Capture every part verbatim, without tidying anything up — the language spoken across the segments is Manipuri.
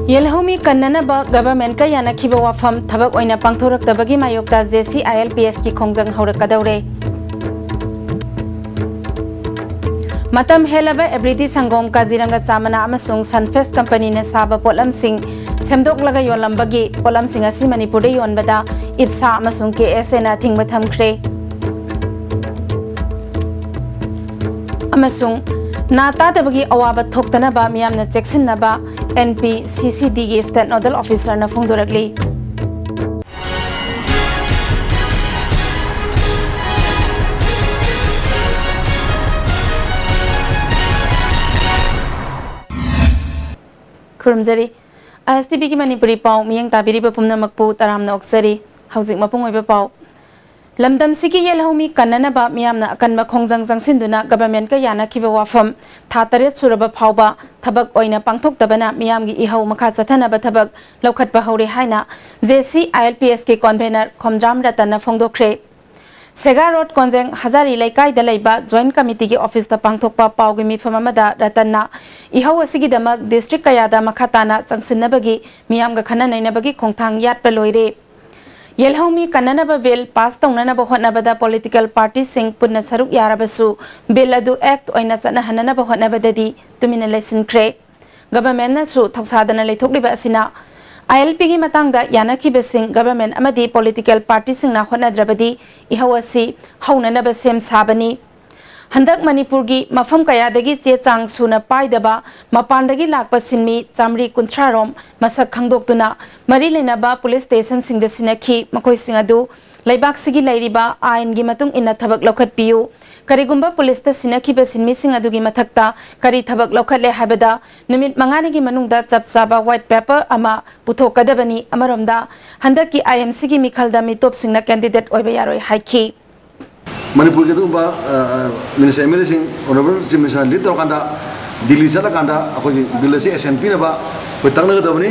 ꯌꯦꯜꯍꯧꯃꯤ ꯀꯟꯅꯅꯕ ꯒꯚꯔꯟꯃꯦꯟꯠꯀ ꯌꯥꯅꯈꯤꯕ ꯋꯥꯐꯝ ꯊꯕꯛ ꯑꯣꯏꯅ ꯄꯥꯡꯊꯣꯔꯛꯇꯕꯒꯤ ꯃꯥꯌꯣꯛꯇ J C I L P ꯑꯦꯁꯀꯤ ꯈꯣꯡꯖꯪ ꯍꯧꯔꯛꯀꯗꯧꯔꯦ꯫ ꯃꯇꯝ ꯍꯦꯜꯂꯕ ꯑꯦꯕ꯭ꯔꯤꯗꯤ ꯁꯪꯒꯣꯝ, ꯀꯥꯖꯤꯔꯪꯒ ꯆꯥ ꯃꯅꯥ ꯑꯃꯁꯨꯡ ꯁꯟꯐꯦꯁ ꯀꯝꯄꯅꯤꯅ ꯁꯥꯕ ꯄꯣꯠꯂꯝꯁꯤꯡ ꯁꯦꯝꯗꯣꯛꯂꯒ ꯌꯣꯜꯂꯝꯕꯒꯤ ꯄꯣꯠꯂꯝꯁꯤꯡ ꯑꯁꯤ ꯃꯅꯤꯄꯨꯔꯗ ꯌꯣꯟꯕꯗ ꯏꯞꯁꯥ ꯑꯃꯁꯨꯡ ꯀꯦ ꯑꯦꯁ ꯑꯦꯅ ꯑꯊꯤꯡꯕ ꯊꯝꯈ꯭ꯔꯦ꯫ ꯑꯃꯁꯨꯡ ꯅꯥ ꯇꯥꯗꯕꯒꯤ ꯑꯋꯥꯕ ꯊꯣꯛꯇꯅꯕ ꯃꯤꯌꯥꯝꯅ ꯆꯦꯛꯁꯤꯟꯅꯕ ꯑꯦꯟ ꯄꯤ ꯁꯤ ꯁꯤ ꯗꯤꯒꯤ ꯁ꯭ꯇꯦꯠ ꯅꯣꯗꯜ ꯑꯣꯐꯤꯁꯔꯅ ꯐꯣꯡꯗꯣꯔꯛꯂꯤ꯫ ꯈꯨꯔꯨꯝꯖꯔꯤ꯫ ꯑꯥꯏ ꯑꯦꯁ ꯇꯤ ꯚꯤꯒꯤ ꯃꯅꯤꯄꯨꯔꯤ ꯄꯥꯎ ꯃꯤꯠꯌꯦꯡ ꯇꯥꯕꯤꯔꯤꯕ ꯄꯨꯝꯅꯃꯛꯄꯨ ꯇꯔꯥꯝꯅ ꯑꯣꯛꯆꯔꯤ꯫ ꯍꯧꯖꯤꯛ ꯃꯄꯨꯡ ꯑꯣꯏꯕ ꯄꯥꯎ꯫ ꯂꯝꯗꯝꯁꯤꯒꯤ ꯌꯦꯜꯍꯧꯃꯤ ꯀꯟꯅꯅꯕ ꯃꯤꯌꯥꯝꯅ ꯑꯀꯟꯕ ꯈꯣꯡꯖꯪ ꯆꯪꯁꯤꯟꯗꯨꯅ ꯒꯚꯔꯟꯃꯦꯟꯠꯀ ꯌꯥꯅꯈꯤꯕ ꯋꯥꯐꯝ ꯊꯥ ꯇꯔꯦꯠ ꯁꯨꯔꯕ ꯐꯥꯎꯕ ꯊꯕꯛ ꯑꯣꯏꯅ ꯄꯥꯡꯊꯣꯛꯇꯕꯅ ꯃꯤꯌꯥꯝꯒꯤ ꯏꯍꯧ ꯃꯈꯥ ꯆꯠꯊꯅꯕ ꯊꯕꯛ ꯂꯧꯈꯠꯄ ꯍꯧꯔꯦ ꯍꯥꯏꯅ J C I L P ꯑꯦꯁꯀꯤ ꯀꯣꯟꯚꯦꯅꯔ Khomdram ꯔꯇꯟꯅ ꯐꯣꯡꯗꯣꯛꯈ꯭ꯔꯦ꯫ ꯁꯦꯒꯥ road ꯀꯣꯟꯖꯦꯡ ꯍꯖꯥꯔꯤ ꯂꯩꯀꯥꯏꯗ ꯂꯩꯕ ꯖꯣꯏꯟꯠ ꯀꯃꯤꯇꯤꯒꯤ ꯑꯣꯐꯤꯁꯇ ꯄꯥꯡꯊꯣꯛꯄ ꯄꯥꯎꯒꯤ ꯃꯤꯐꯝ ꯑꯃꯗ ꯔꯇꯟꯅ ꯏꯍꯧ ꯑꯁꯤꯒꯤꯗꯃꯛ ꯗꯤꯁꯇ꯭ꯔꯤꯛ ꯀꯌꯥꯗ ꯃꯈꯥ ꯇꯥꯅ ꯆꯪꯁꯤꯟꯅꯕꯒꯤ ꯃꯤꯌꯥꯝꯒ ꯈꯟꯅ ꯅꯩꯅꯕꯒꯤ ꯈꯣꯡꯊꯥꯡ ꯌꯥꯠꯄ ꯂꯣꯏꯔꯦ꯫ ꯌꯦꯜꯍꯧꯃꯤ ꯀꯟꯅꯅꯕ ꯕꯤꯜ ꯄꯥꯁ ꯇꯧꯅꯅꯕ ꯍꯣꯠꯅꯕꯗ ꯄꯣꯂꯤꯇꯤꯀꯦꯜ ꯄꯥꯔꯇꯤꯁꯤꯡ ꯄꯨꯟꯅ ꯁꯔꯨꯛ ꯌꯥꯔꯕꯁꯨ, ꯕꯤꯜ ꯑꯗꯨ ꯑꯦꯛꯠ ꯑꯣꯏꯅ ꯆꯠꯅꯍꯟꯅꯅꯕ ꯍꯣꯠꯅꯕꯗꯗꯤ ꯇꯨꯃꯤꯟꯅ ꯂꯩꯁꯤꯟꯈ꯭ꯔꯦ꯫ ꯒꯚꯔꯟꯃꯦꯟꯠꯅꯁꯨ ꯊꯧꯁꯥꯗꯅ ꯂꯩꯊꯣꯛꯂꯤꯕ ꯑꯁꯤꯅ ꯑꯥꯏ ꯑꯦꯜ ꯄꯤꯒꯤ ꯃꯇꯥꯡꯗ ꯌꯥꯅꯈꯤꯕꯁꯤꯡ ꯒꯚꯔꯟꯃꯦꯟꯠ ꯑꯃꯗꯤ ꯄꯣꯂꯤꯇꯤꯀꯦꯜ ꯄꯥꯔꯇꯤꯁꯤꯡꯅ ꯍꯣꯠꯅꯗ꯭ꯔꯕꯗꯤ ꯏꯍꯧ ꯑꯁꯤ ꯍꯧꯅꯅꯕ ꯁꯦꯝ ꯁꯥꯕꯅꯤ꯫ ꯍꯟꯗꯛ ꯃꯅꯤꯄꯨꯔꯒꯤ ꯃꯐꯝ ꯀꯌꯥꯗꯒꯤ ꯆꯦ ꯆꯥꯡ ꯁꯨꯅ ꯄꯥꯏꯗꯕ ꯃꯄꯥꯟꯗꯒꯤ ꯂꯥꯛꯄ ꯁꯤꯟꯃꯤ ꯆꯥꯃꯔꯤ ꯀꯨꯟꯊ꯭ꯔꯥ ꯔꯣꯝ ꯃꯁꯛ ꯈꯪꯗꯣꯛꯇꯨꯅ ꯃꯔꯤ ꯂꯩꯅꯕ ꯄꯨꯂꯤꯁ ꯁ꯭ꯇꯦꯁꯟꯁꯤꯡꯗ ꯁꯤꯟꯅꯈꯤ꯫ ꯃꯈꯣꯏꯁꯤꯡ ꯑꯗꯨ ꯂꯩꯕꯥꯛꯁꯤꯒꯤ ꯂꯩꯔꯤꯕ ꯑꯥꯏꯟꯒꯤ ꯃꯇꯨꯡ ꯏꯟꯅ ꯊꯕꯛ ꯂꯧꯈꯠꯄꯤꯌꯨ꯫ ꯀꯔꯤꯒꯨꯝꯕ ꯄꯨꯂꯤꯁꯇ ꯁꯤꯟꯅꯈꯤꯕ ꯁꯤꯟꯃꯤꯁꯤꯡ ꯑꯗꯨꯒꯤ ꯃꯊꯛꯇ ꯀꯔꯤ ꯊꯕꯛ ꯂꯧꯈꯠꯂꯦ ꯍꯥꯏꯕꯗ ꯅꯨꯃꯤꯠ ꯃꯉꯥꯅꯤꯒꯤ ꯃꯅꯨꯡꯗ ꯆꯞ ꯆꯥꯕ ꯋꯥꯏꯠ ꯄꯦꯄꯔ ꯑꯃ ꯄꯨꯊꯣꯛꯀꯗꯕꯅꯤ꯫ ꯑꯃꯔꯣꯝꯗ, ꯍꯟꯗꯛꯀꯤ ꯑꯥꯏ ꯑꯦꯝ ꯁꯤꯒꯤ ꯃꯤꯈꯜꯗ ꯃꯤꯇꯣꯞꯁꯤꯡꯅ ꯀꯦꯟꯗꯤꯗꯦꯠ ꯑꯣꯏꯕ ꯌꯥꯔꯣꯏ ꯍꯥꯏꯈꯤ꯫ ꯃꯅꯤꯄꯨꯔꯒꯤ ꯑꯗꯨꯒꯨꯝꯕ, ꯑ, ꯃꯤꯅꯤꯁꯇꯔ ꯑꯦꯝ ꯑꯦꯜ ꯑꯦꯁꯤꯡ ꯑꯣꯅꯔꯦꯕꯜ ꯆꯤꯐ ꯃꯤꯅꯤꯁꯇꯔꯅ ꯂꯤꯗ ꯇꯧꯔꯀꯥꯟꯗ ꯗꯤꯜꯂꯤ ꯆꯠꯂꯀꯥꯟꯗ ꯑꯩꯈꯣꯏꯒꯤ ꯕꯤꯜ ꯑꯁꯤ ꯑꯦꯁꯦꯟ ꯄꯤꯅꯕ ꯑꯩꯈꯣꯏ ꯇꯛꯅꯒꯗꯕꯅꯤ꯫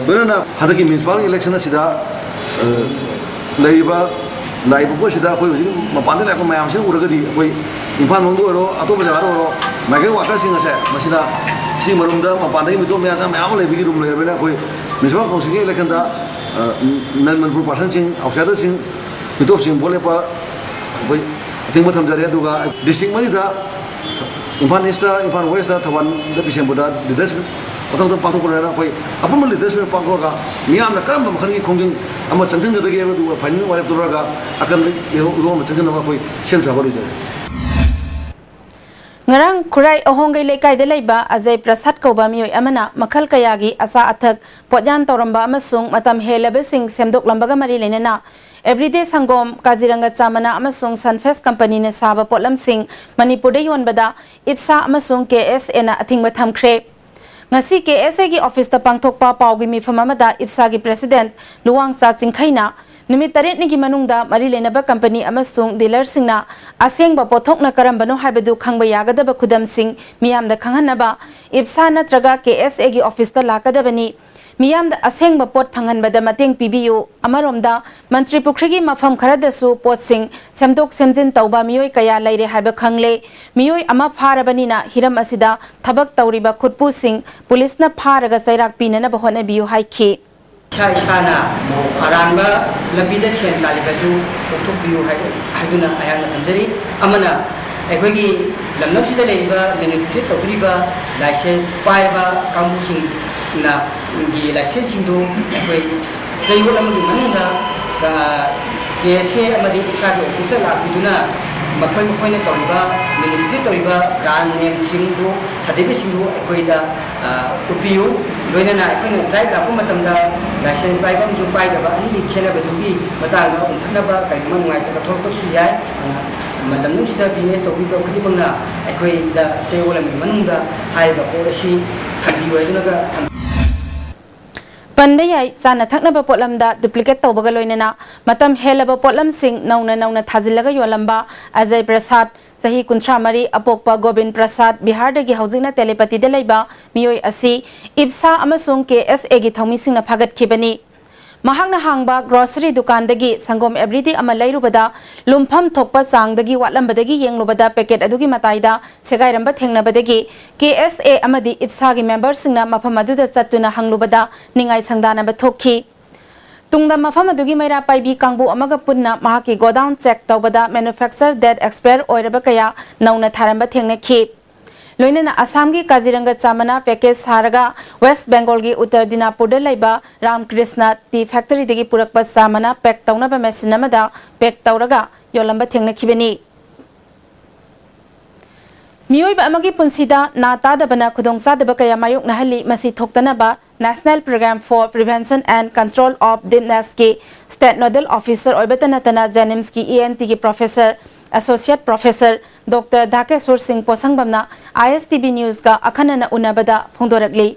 ꯂꯣꯏꯅꯅ ꯍꯟꯗꯛꯀꯤ ꯃ꯭ꯌꯨꯅꯤꯁꯤꯄꯥꯜ ꯏꯂꯦꯛꯁꯟ ꯑꯁꯤꯗ, ꯑ, ꯂꯩꯔꯤꯕ, ꯂꯥꯛꯏꯕ ꯄꯣꯠꯁꯤꯗ ꯑꯩꯈꯣꯏ ꯍꯧꯖꯤꯛ ꯃꯄꯥꯟꯗ ꯂꯥꯛꯄ ꯃꯌꯥꯝꯁꯤꯅ ꯎꯔꯒꯗꯤ, ꯑꯩꯈꯣꯏ ꯏꯝꯐꯥꯜ ꯃꯅꯨꯡꯗ ꯑꯣꯏꯔꯣ, ꯑꯇꯣꯞꯄ ꯖꯒꯥꯗ ꯑꯣꯏꯔꯣ, ꯃꯥꯏꯒ꯭ꯔꯦꯟ ꯋꯥꯔꯀꯔꯁꯤꯡ ꯑꯁꯦ ꯃꯁꯤꯅ ꯁꯤ ꯃꯔꯨꯝꯗ ꯃꯄꯥꯟꯗꯒꯤ ꯃꯤꯇꯣꯞ ꯃꯌꯥꯝꯁꯦ ꯃꯌꯥꯝ ꯑꯃ ꯂꯩꯕꯒꯤ ꯔꯨꯝ ꯂꯩꯔꯕꯅꯤꯅ, ꯑꯩꯈꯣꯏ ꯃ꯭ꯌꯨꯅꯤꯁꯤꯄꯥꯜ ꯀꯥꯎꯟꯁꯤꯜꯒꯤ ꯏꯂꯦꯛꯁꯟꯗ, ꯑ, ꯅꯟ ꯃꯅꯤꯄꯨꯔ ꯄꯥꯔꯁꯟꯁꯤꯡ, ꯑꯥꯎꯠꯁꯥꯏꯗꯔꯁꯤꯡ, ꯃꯤꯇꯣꯞꯁꯤꯡ, ꯚꯣꯠ ꯂꯦꯞꯄ ꯑꯩꯈꯣꯏ ꯑꯊꯤꯡꯕ ꯊꯝꯖꯔꯦ꯫ ꯑꯗꯨꯒ ꯗꯤꯁꯇ꯭ꯔꯤꯛ ꯃꯔꯤꯗ, ꯏꯝꯐꯥꯜ ꯏꯁꯇ, ꯏꯝꯐꯥꯜ ꯋꯦꯁꯇ, ꯊꯧꯕꯥꯜꯗ, ꯕꯤꯁꯦꯝꯄꯨꯔꯗ ꯂꯤꯗꯔꯁꯤꯞ ꯃꯊꯪ ꯃꯊꯪ ꯄꯥꯡꯊꯣꯛꯄ ꯂꯣꯏꯔꯒ ꯑꯩꯈꯣꯏ ꯑꯄꯨꯟꯕ ꯂꯤꯗꯔꯁꯤꯞ ꯄꯥꯡꯊꯣꯛꯑꯒ ꯃꯤꯌꯥꯝꯅ ꯀꯔꯝꯕ ꯃꯈꯜꯒꯤ ꯈꯣꯡꯖꯪ ꯑꯃ ꯆꯪꯁꯤꯟꯒꯗꯒꯦ ꯍꯥꯏꯕꯗꯨ ꯐꯥꯏꯅꯦꯜ ꯋꯥꯔꯦꯞ ꯂꯧꯔꯒ ꯑꯀꯟꯕ ꯏꯍꯧ ꯏꯍꯧ ꯑꯃ ꯆꯪꯁꯤꯟꯅꯕ ꯑꯩꯈꯣꯏ ꯁꯦꯝ ꯁꯥꯕ ꯂꯣꯏꯖꯔꯦ꯫ ꯉꯔꯥꯡ ꯈꯨꯔꯥꯏ ꯑꯍꯣꯡꯒꯩ ꯂꯩꯀꯥꯏꯗ ꯂꯩꯕ ꯑꯖꯌ ꯄ꯭ꯔꯁꯥꯗ ꯀꯧꯕ ꯃꯤꯑꯣꯏ ꯑꯃꯅ ꯃꯈꯜ ꯀꯌꯥꯒꯤ ꯑꯆꯥ ꯑꯊꯛ ꯄꯣꯠꯌꯥꯟ ꯇꯧꯔꯝꯕ ꯑꯃꯁꯨꯡ ꯃꯇꯝ ꯍꯦꯜꯂꯕꯁꯤꯡ ꯁꯦꯝꯗꯣꯛꯂꯝꯕꯒ ꯃꯔꯤ ꯂꯩꯅꯅ ꯑꯦꯚ꯭ꯔꯤꯗꯦ ꯁꯪꯒꯣꯝ, ꯀꯥꯖꯤꯔꯪꯒ ꯆꯥ ꯃꯅꯥ ꯑꯃꯁꯨꯡ ꯁꯟꯐꯦꯁ ꯀꯝꯄꯅꯤꯅ ꯁꯥꯕ ꯄꯣꯠꯂꯝꯁꯤꯡ ꯃꯅꯤꯄꯨꯔꯗ ꯌꯣꯟꯕꯗ ꯏꯞꯁꯥ ꯑꯃꯁꯨꯡ ꯀꯦ ꯑꯦꯁ ꯑꯦꯅ ꯑꯊꯤꯡꯕ ꯊꯝꯈ꯭ꯔꯦ꯫ ꯉꯁꯤ ꯀꯦ ꯑꯦꯁ ꯑꯦꯒꯤ ꯑꯣꯐꯤꯁꯇ ꯄꯥꯡꯊꯣꯛꯄ ꯄꯥꯎꯒꯤ ꯃꯤꯐꯝ ꯑꯃꯗ ꯏꯞꯁꯥꯒꯤ ꯄ꯭ꯔꯦꯁꯤꯗꯦꯟꯠ ꯂꯨꯋꯥꯡꯆꯥ ꯆꯤꯡꯈꯩꯅ ꯅꯨꯃꯤꯠ ꯇꯔꯦꯠꯅꯤꯒꯤ ꯃꯅꯨꯡꯗ ꯃꯔꯤ ꯂꯩꯅꯕ ꯀꯝꯄꯅꯤ ꯑꯃꯁꯨꯡ ꯗꯤꯂꯔꯁꯤꯡꯅ ꯑꯁꯦꯡꯕ ꯄꯣꯠꯊꯣꯛꯅ ꯀꯔꯝꯕꯅꯣ ꯍꯥꯏꯕꯗꯨ ꯈꯪꯕ ꯌꯥꯒꯗꯕ ꯈꯨꯗꯝꯁꯤꯡ ꯃꯤꯌꯥꯝꯗ ꯈꯪꯍꯟꯅꯕ ꯏꯞꯁꯥ ꯅꯠꯇ꯭ꯔꯒ ꯀꯦ ꯑꯦꯁ ꯑꯦꯒꯤ ꯑꯣꯐꯤꯁꯇ ꯂꯥꯛꯀꯗꯕꯅꯤ꯫ ꯃꯤꯌꯥꯝꯗ ꯑꯁꯦꯡꯕ ꯄꯣꯠ ꯐꯪꯍꯟꯕꯗ ꯃꯇꯦꯡ ꯄꯤꯕꯤꯌꯨ꯫ ꯑꯃꯔꯣꯝꯗ, ꯃꯟꯇ꯭ꯔꯤ ꯄꯨꯈ꯭ꯔꯤꯒꯤ ꯃꯐꯝ ꯈꯔꯗꯁꯨ ꯄꯣꯠꯁꯤꯡ ꯁꯦꯝꯗꯣꯛ ꯁꯦꯝꯖꯤꯟ ꯇꯧꯕ ꯃꯤꯑꯣꯏ ꯀꯌꯥ ꯂꯩꯔꯦ ꯍꯥꯏꯕ ꯈꯪꯂꯦ꯫ ꯃꯤꯑꯣꯏ ꯑꯃ ꯐꯥꯔꯕꯅꯤꯅ ꯍꯤꯔꯝ ꯑꯁꯤꯗ ꯊꯕꯛ ꯇꯧꯔꯤꯕ ꯈꯨꯠꯄꯨꯁꯤꯡ ꯄꯨꯂꯤꯁꯅ ꯐꯥꯔꯒ ꯆꯩꯔꯥꯛ ꯄꯤꯅꯅꯕ ꯍꯣꯠꯅꯕꯤꯌꯨ ꯍꯥꯏꯈꯤ꯫ ꯏꯁꯥ ꯏꯁꯥꯅ ꯑꯔꯥꯟꯕ ꯂꯝꯕꯤꯗ ꯁꯦꯟ ꯇꯥꯜꯂꯤꯕ ꯑꯗꯨ ꯇꯣꯛꯊꯣꯛꯄꯤꯌꯨ ꯍꯥꯏ-, ꯍꯥꯏꯗꯨꯅ ꯑꯩꯍꯥꯛꯅ ꯊꯝꯖꯔꯤ꯫ ꯑꯃꯅ, ꯑꯩꯈꯣꯏꯒꯤ ꯂꯝꯗꯝꯁꯤꯗ ꯂꯩꯔꯤꯕ ꯃꯦꯅꯨꯐꯦꯛꯆꯔ ꯇꯧꯕꯤꯔꯤꯕ ꯂꯥꯏꯁꯦꯟꯁ ꯄꯥꯏꯕ ꯀꯥꯡꯕꯨꯁꯤꯡꯅ, ꯒꯤ ꯂꯥꯏꯁꯦꯟꯁꯁꯤꯡꯗꯨ ꯑꯩꯈꯣꯏ ꯆꯌꯣꯜ ꯑꯃꯒꯤ ꯃꯅꯨꯡꯗ, ꯑ, ꯀꯦ ꯑꯦꯁ ꯑꯦ ꯑꯃꯗꯤ ꯏꯁꯥꯒꯤ ꯑꯣꯐꯤꯁꯇ ꯂꯥꯛꯄꯤꯗꯨꯅ ꯃꯈꯣꯏ ꯃꯈꯣꯏꯅ ꯇꯧꯔꯤꯕ, ꯃꯦꯅꯨꯐꯦꯛꯆꯔ ꯇꯧꯔꯤꯕ ꯕ꯭ꯔꯥꯟ ꯅꯦꯝꯁꯤꯡꯗꯨ, ꯁꯥꯔꯇꯤꯐꯤꯀꯦꯠꯁꯤꯡꯗꯨ ꯑꯩꯈꯣꯏꯗ, ꯑ, ꯎꯠꯄꯤꯌꯨ꯫ ꯂꯣꯏꯅꯅ ꯑꯩꯈꯣꯏꯅ ꯗ꯭ꯔꯥꯏꯚ ꯂꯥꯛꯄ ꯃꯇꯝꯗ ꯂꯥꯏꯁꯦꯟꯁ ꯄꯥꯏꯕ ꯑꯃꯁꯨꯡ ꯄꯥꯏꯗꯕ ꯑꯅꯤꯒꯤ ꯈꯦꯠꯅꯕꯗꯨꯒꯤ ꯃꯇꯥꯡꯗ ꯎꯟꯊꯠꯅꯕ ꯀꯔꯤꯒꯨꯝꯕ ꯅꯨꯡꯉꯥꯏꯇꯕ ꯊꯣꯛꯂꯛꯄꯁꯨ ꯌꯥꯏ꯫ ꯑꯗꯨꯅ ꯂꯝꯗꯝꯁꯤꯗ ꯕꯤꯖꯤꯅꯦꯁ ꯇꯧꯕꯤꯕ ꯈꯨꯗꯤꯡꯃꯛꯅ ꯑꯩꯈꯣꯏꯗ ꯆꯌꯣꯜ ꯑꯃꯒꯤ ꯃꯅꯨꯡꯗ ꯍꯥꯏꯔꯤꯕ ꯄꯣꯠ ꯑꯁꯤ ꯊꯝꯕꯤꯌꯨ ꯍꯥꯏꯗꯨꯅꯒ ꯊꯝ- ꯄꯟꯕ ꯌꯥꯏ, ꯆꯥꯅ ꯊꯛꯅꯕ ꯄꯣꯠꯂꯝꯗ duplicate ꯇꯧꯕꯒ ꯂꯣꯏꯅꯅ ꯃꯇꯝ ꯍꯦꯜꯂꯕ ꯄꯣꯠꯂꯝꯁꯤꯡ ꯅꯧꯅ ꯅꯧꯅ ꯊꯥꯖꯤꯜꯂꯒ ꯌꯣꯜꯂꯝꯕ ꯑꯖꯌ ꯄ꯭ꯔꯁꯥꯗ, ꯆꯍꯤ ꯀꯨꯟꯊ꯭ꯔꯥ ꯃꯔꯤ, ꯑꯄꯣꯛꯄ ꯒꯣꯕꯤꯟ ꯄ꯭ꯔꯁꯥꯗ, ꯕꯤꯍꯥꯔꯗꯒꯤ ꯍꯧꯖꯤꯛꯅ ꯇꯦꯂꯤꯄꯇꯤꯗ ꯂꯩꯕ ꯃꯤꯑꯣꯏ ꯑꯁꯤ ꯏꯞꯁꯥ ꯑꯃꯁꯨꯡ ꯀꯦ ꯑꯦꯁ ꯑꯦꯒꯤ ꯊꯧꯃꯤꯁꯤꯡꯅ ꯐꯥꯒꯠꯈꯤꯕꯅꯤ꯫ ꯃꯍꯥꯛꯅ ꯍꯥꯡꯕ grocery ꯗꯨꯀꯥꯟꯗꯒꯤ ꯁꯪꯒꯣꯝ ꯑꯦꯕ꯭ꯔꯤꯗꯤ ꯑꯃ ꯂꯩꯔꯨꯕꯗ ꯂꯨꯝꯐꯝ ꯊꯣꯛꯄ ꯆꯥꯡꯗꯒꯤ ꯋꯥꯠꯂꯝꯕꯗꯒꯤ ꯌꯦꯡꯂꯨꯕꯗ packet ꯑꯗꯨꯒꯤ ꯃꯇꯥꯏꯗ ꯁꯦꯒꯥꯏꯔꯝꯕ ꯊꯦꯡꯅꯕꯗꯒꯤ ꯀꯦ ꯑꯦꯁ ꯑꯦ ꯑꯃꯗꯤ ꯏꯞꯁꯥꯒꯤ memberꯁꯤꯡꯅ ꯃꯐꯝ ꯑꯗꯨꯗ ꯆꯠꯇꯨꯅ ꯍꯪꯂꯨꯕꯗ ꯅꯤꯡꯉꯥꯏ ꯁꯪꯗꯥꯅꯕ ꯊꯣꯛꯈꯤ꯫ ꯇꯨꯡꯗ ꯃꯐꯝ ꯑꯗꯨꯒꯤ ꯃꯩꯔꯥ ꯄꯥꯏꯕꯤ ꯀꯥꯡꯕꯨ ꯑꯃꯒ ꯄꯨꯟꯅ ꯃꯍꯥꯛꯀꯤ godown check ꯇꯧꯕꯗ manufacture date expire ꯑꯣꯏꯔꯕ ꯀꯌꯥ ꯅꯧꯅ ꯊꯥꯔꯝꯕ ꯊꯦꯡꯅꯈꯤ꯫ ꯂꯣꯏꯅꯅ ꯑꯁꯥꯝꯒꯤ ꯀꯥꯖꯤꯔꯪꯒ ꯆꯥ ꯃꯅꯥ package ꯁꯥꯔꯒ ꯋꯦꯁ ꯕꯦꯡꯒꯣꯜꯒꯤ ꯎꯠꯇꯔ ꯗꯤꯅꯥꯄꯨꯔꯗ ꯂꯩꯕ ꯔꯥꯝꯀ꯭ꯔꯤꯁꯅ ꯇꯤ factoryꯗꯒꯤ ꯄꯨꯔꯛꯄ ꯆꯥ ꯃꯅꯥ pack ꯇꯧꯅꯕ machine ꯑꯃꯗ pack ꯇꯧꯔꯒ ꯌꯣꯜꯂꯝꯕ ꯊꯦꯡꯅꯈꯤꯕꯅꯤ꯫ ꯃꯤꯑꯣꯏꯕ ꯑꯃꯒꯤ ꯄꯨꯟꯁꯤꯗ ꯅꯥ ꯇꯥꯗꯕꯅ ꯈꯨꯗꯣꯡꯆꯥꯗꯕ ꯀꯌꯥ ꯃꯥꯌꯣꯛꯅꯍꯜꯂꯤ꯫ ꯃꯁꯤ ꯊꯣꯛꯇꯅꯕ National Program for Prevention and Control of Deafnessꯀꯤ state nodal officer ꯑꯣꯏꯕꯇ ꯅꯠꯇꯅ JNIMSꯀꯤ ENTꯒꯤ professor, associate professor, Doctor ꯙꯥꯀꯦꯁꯣꯔ ꯁꯤꯡ ꯄꯣꯁꯪꯕꯝꯅ ISTV Newsꯀ ꯑꯈꯟꯅꯅ ꯎꯅꯕꯗ ꯐꯣꯡꯗꯣꯔꯛꯂꯤ꯫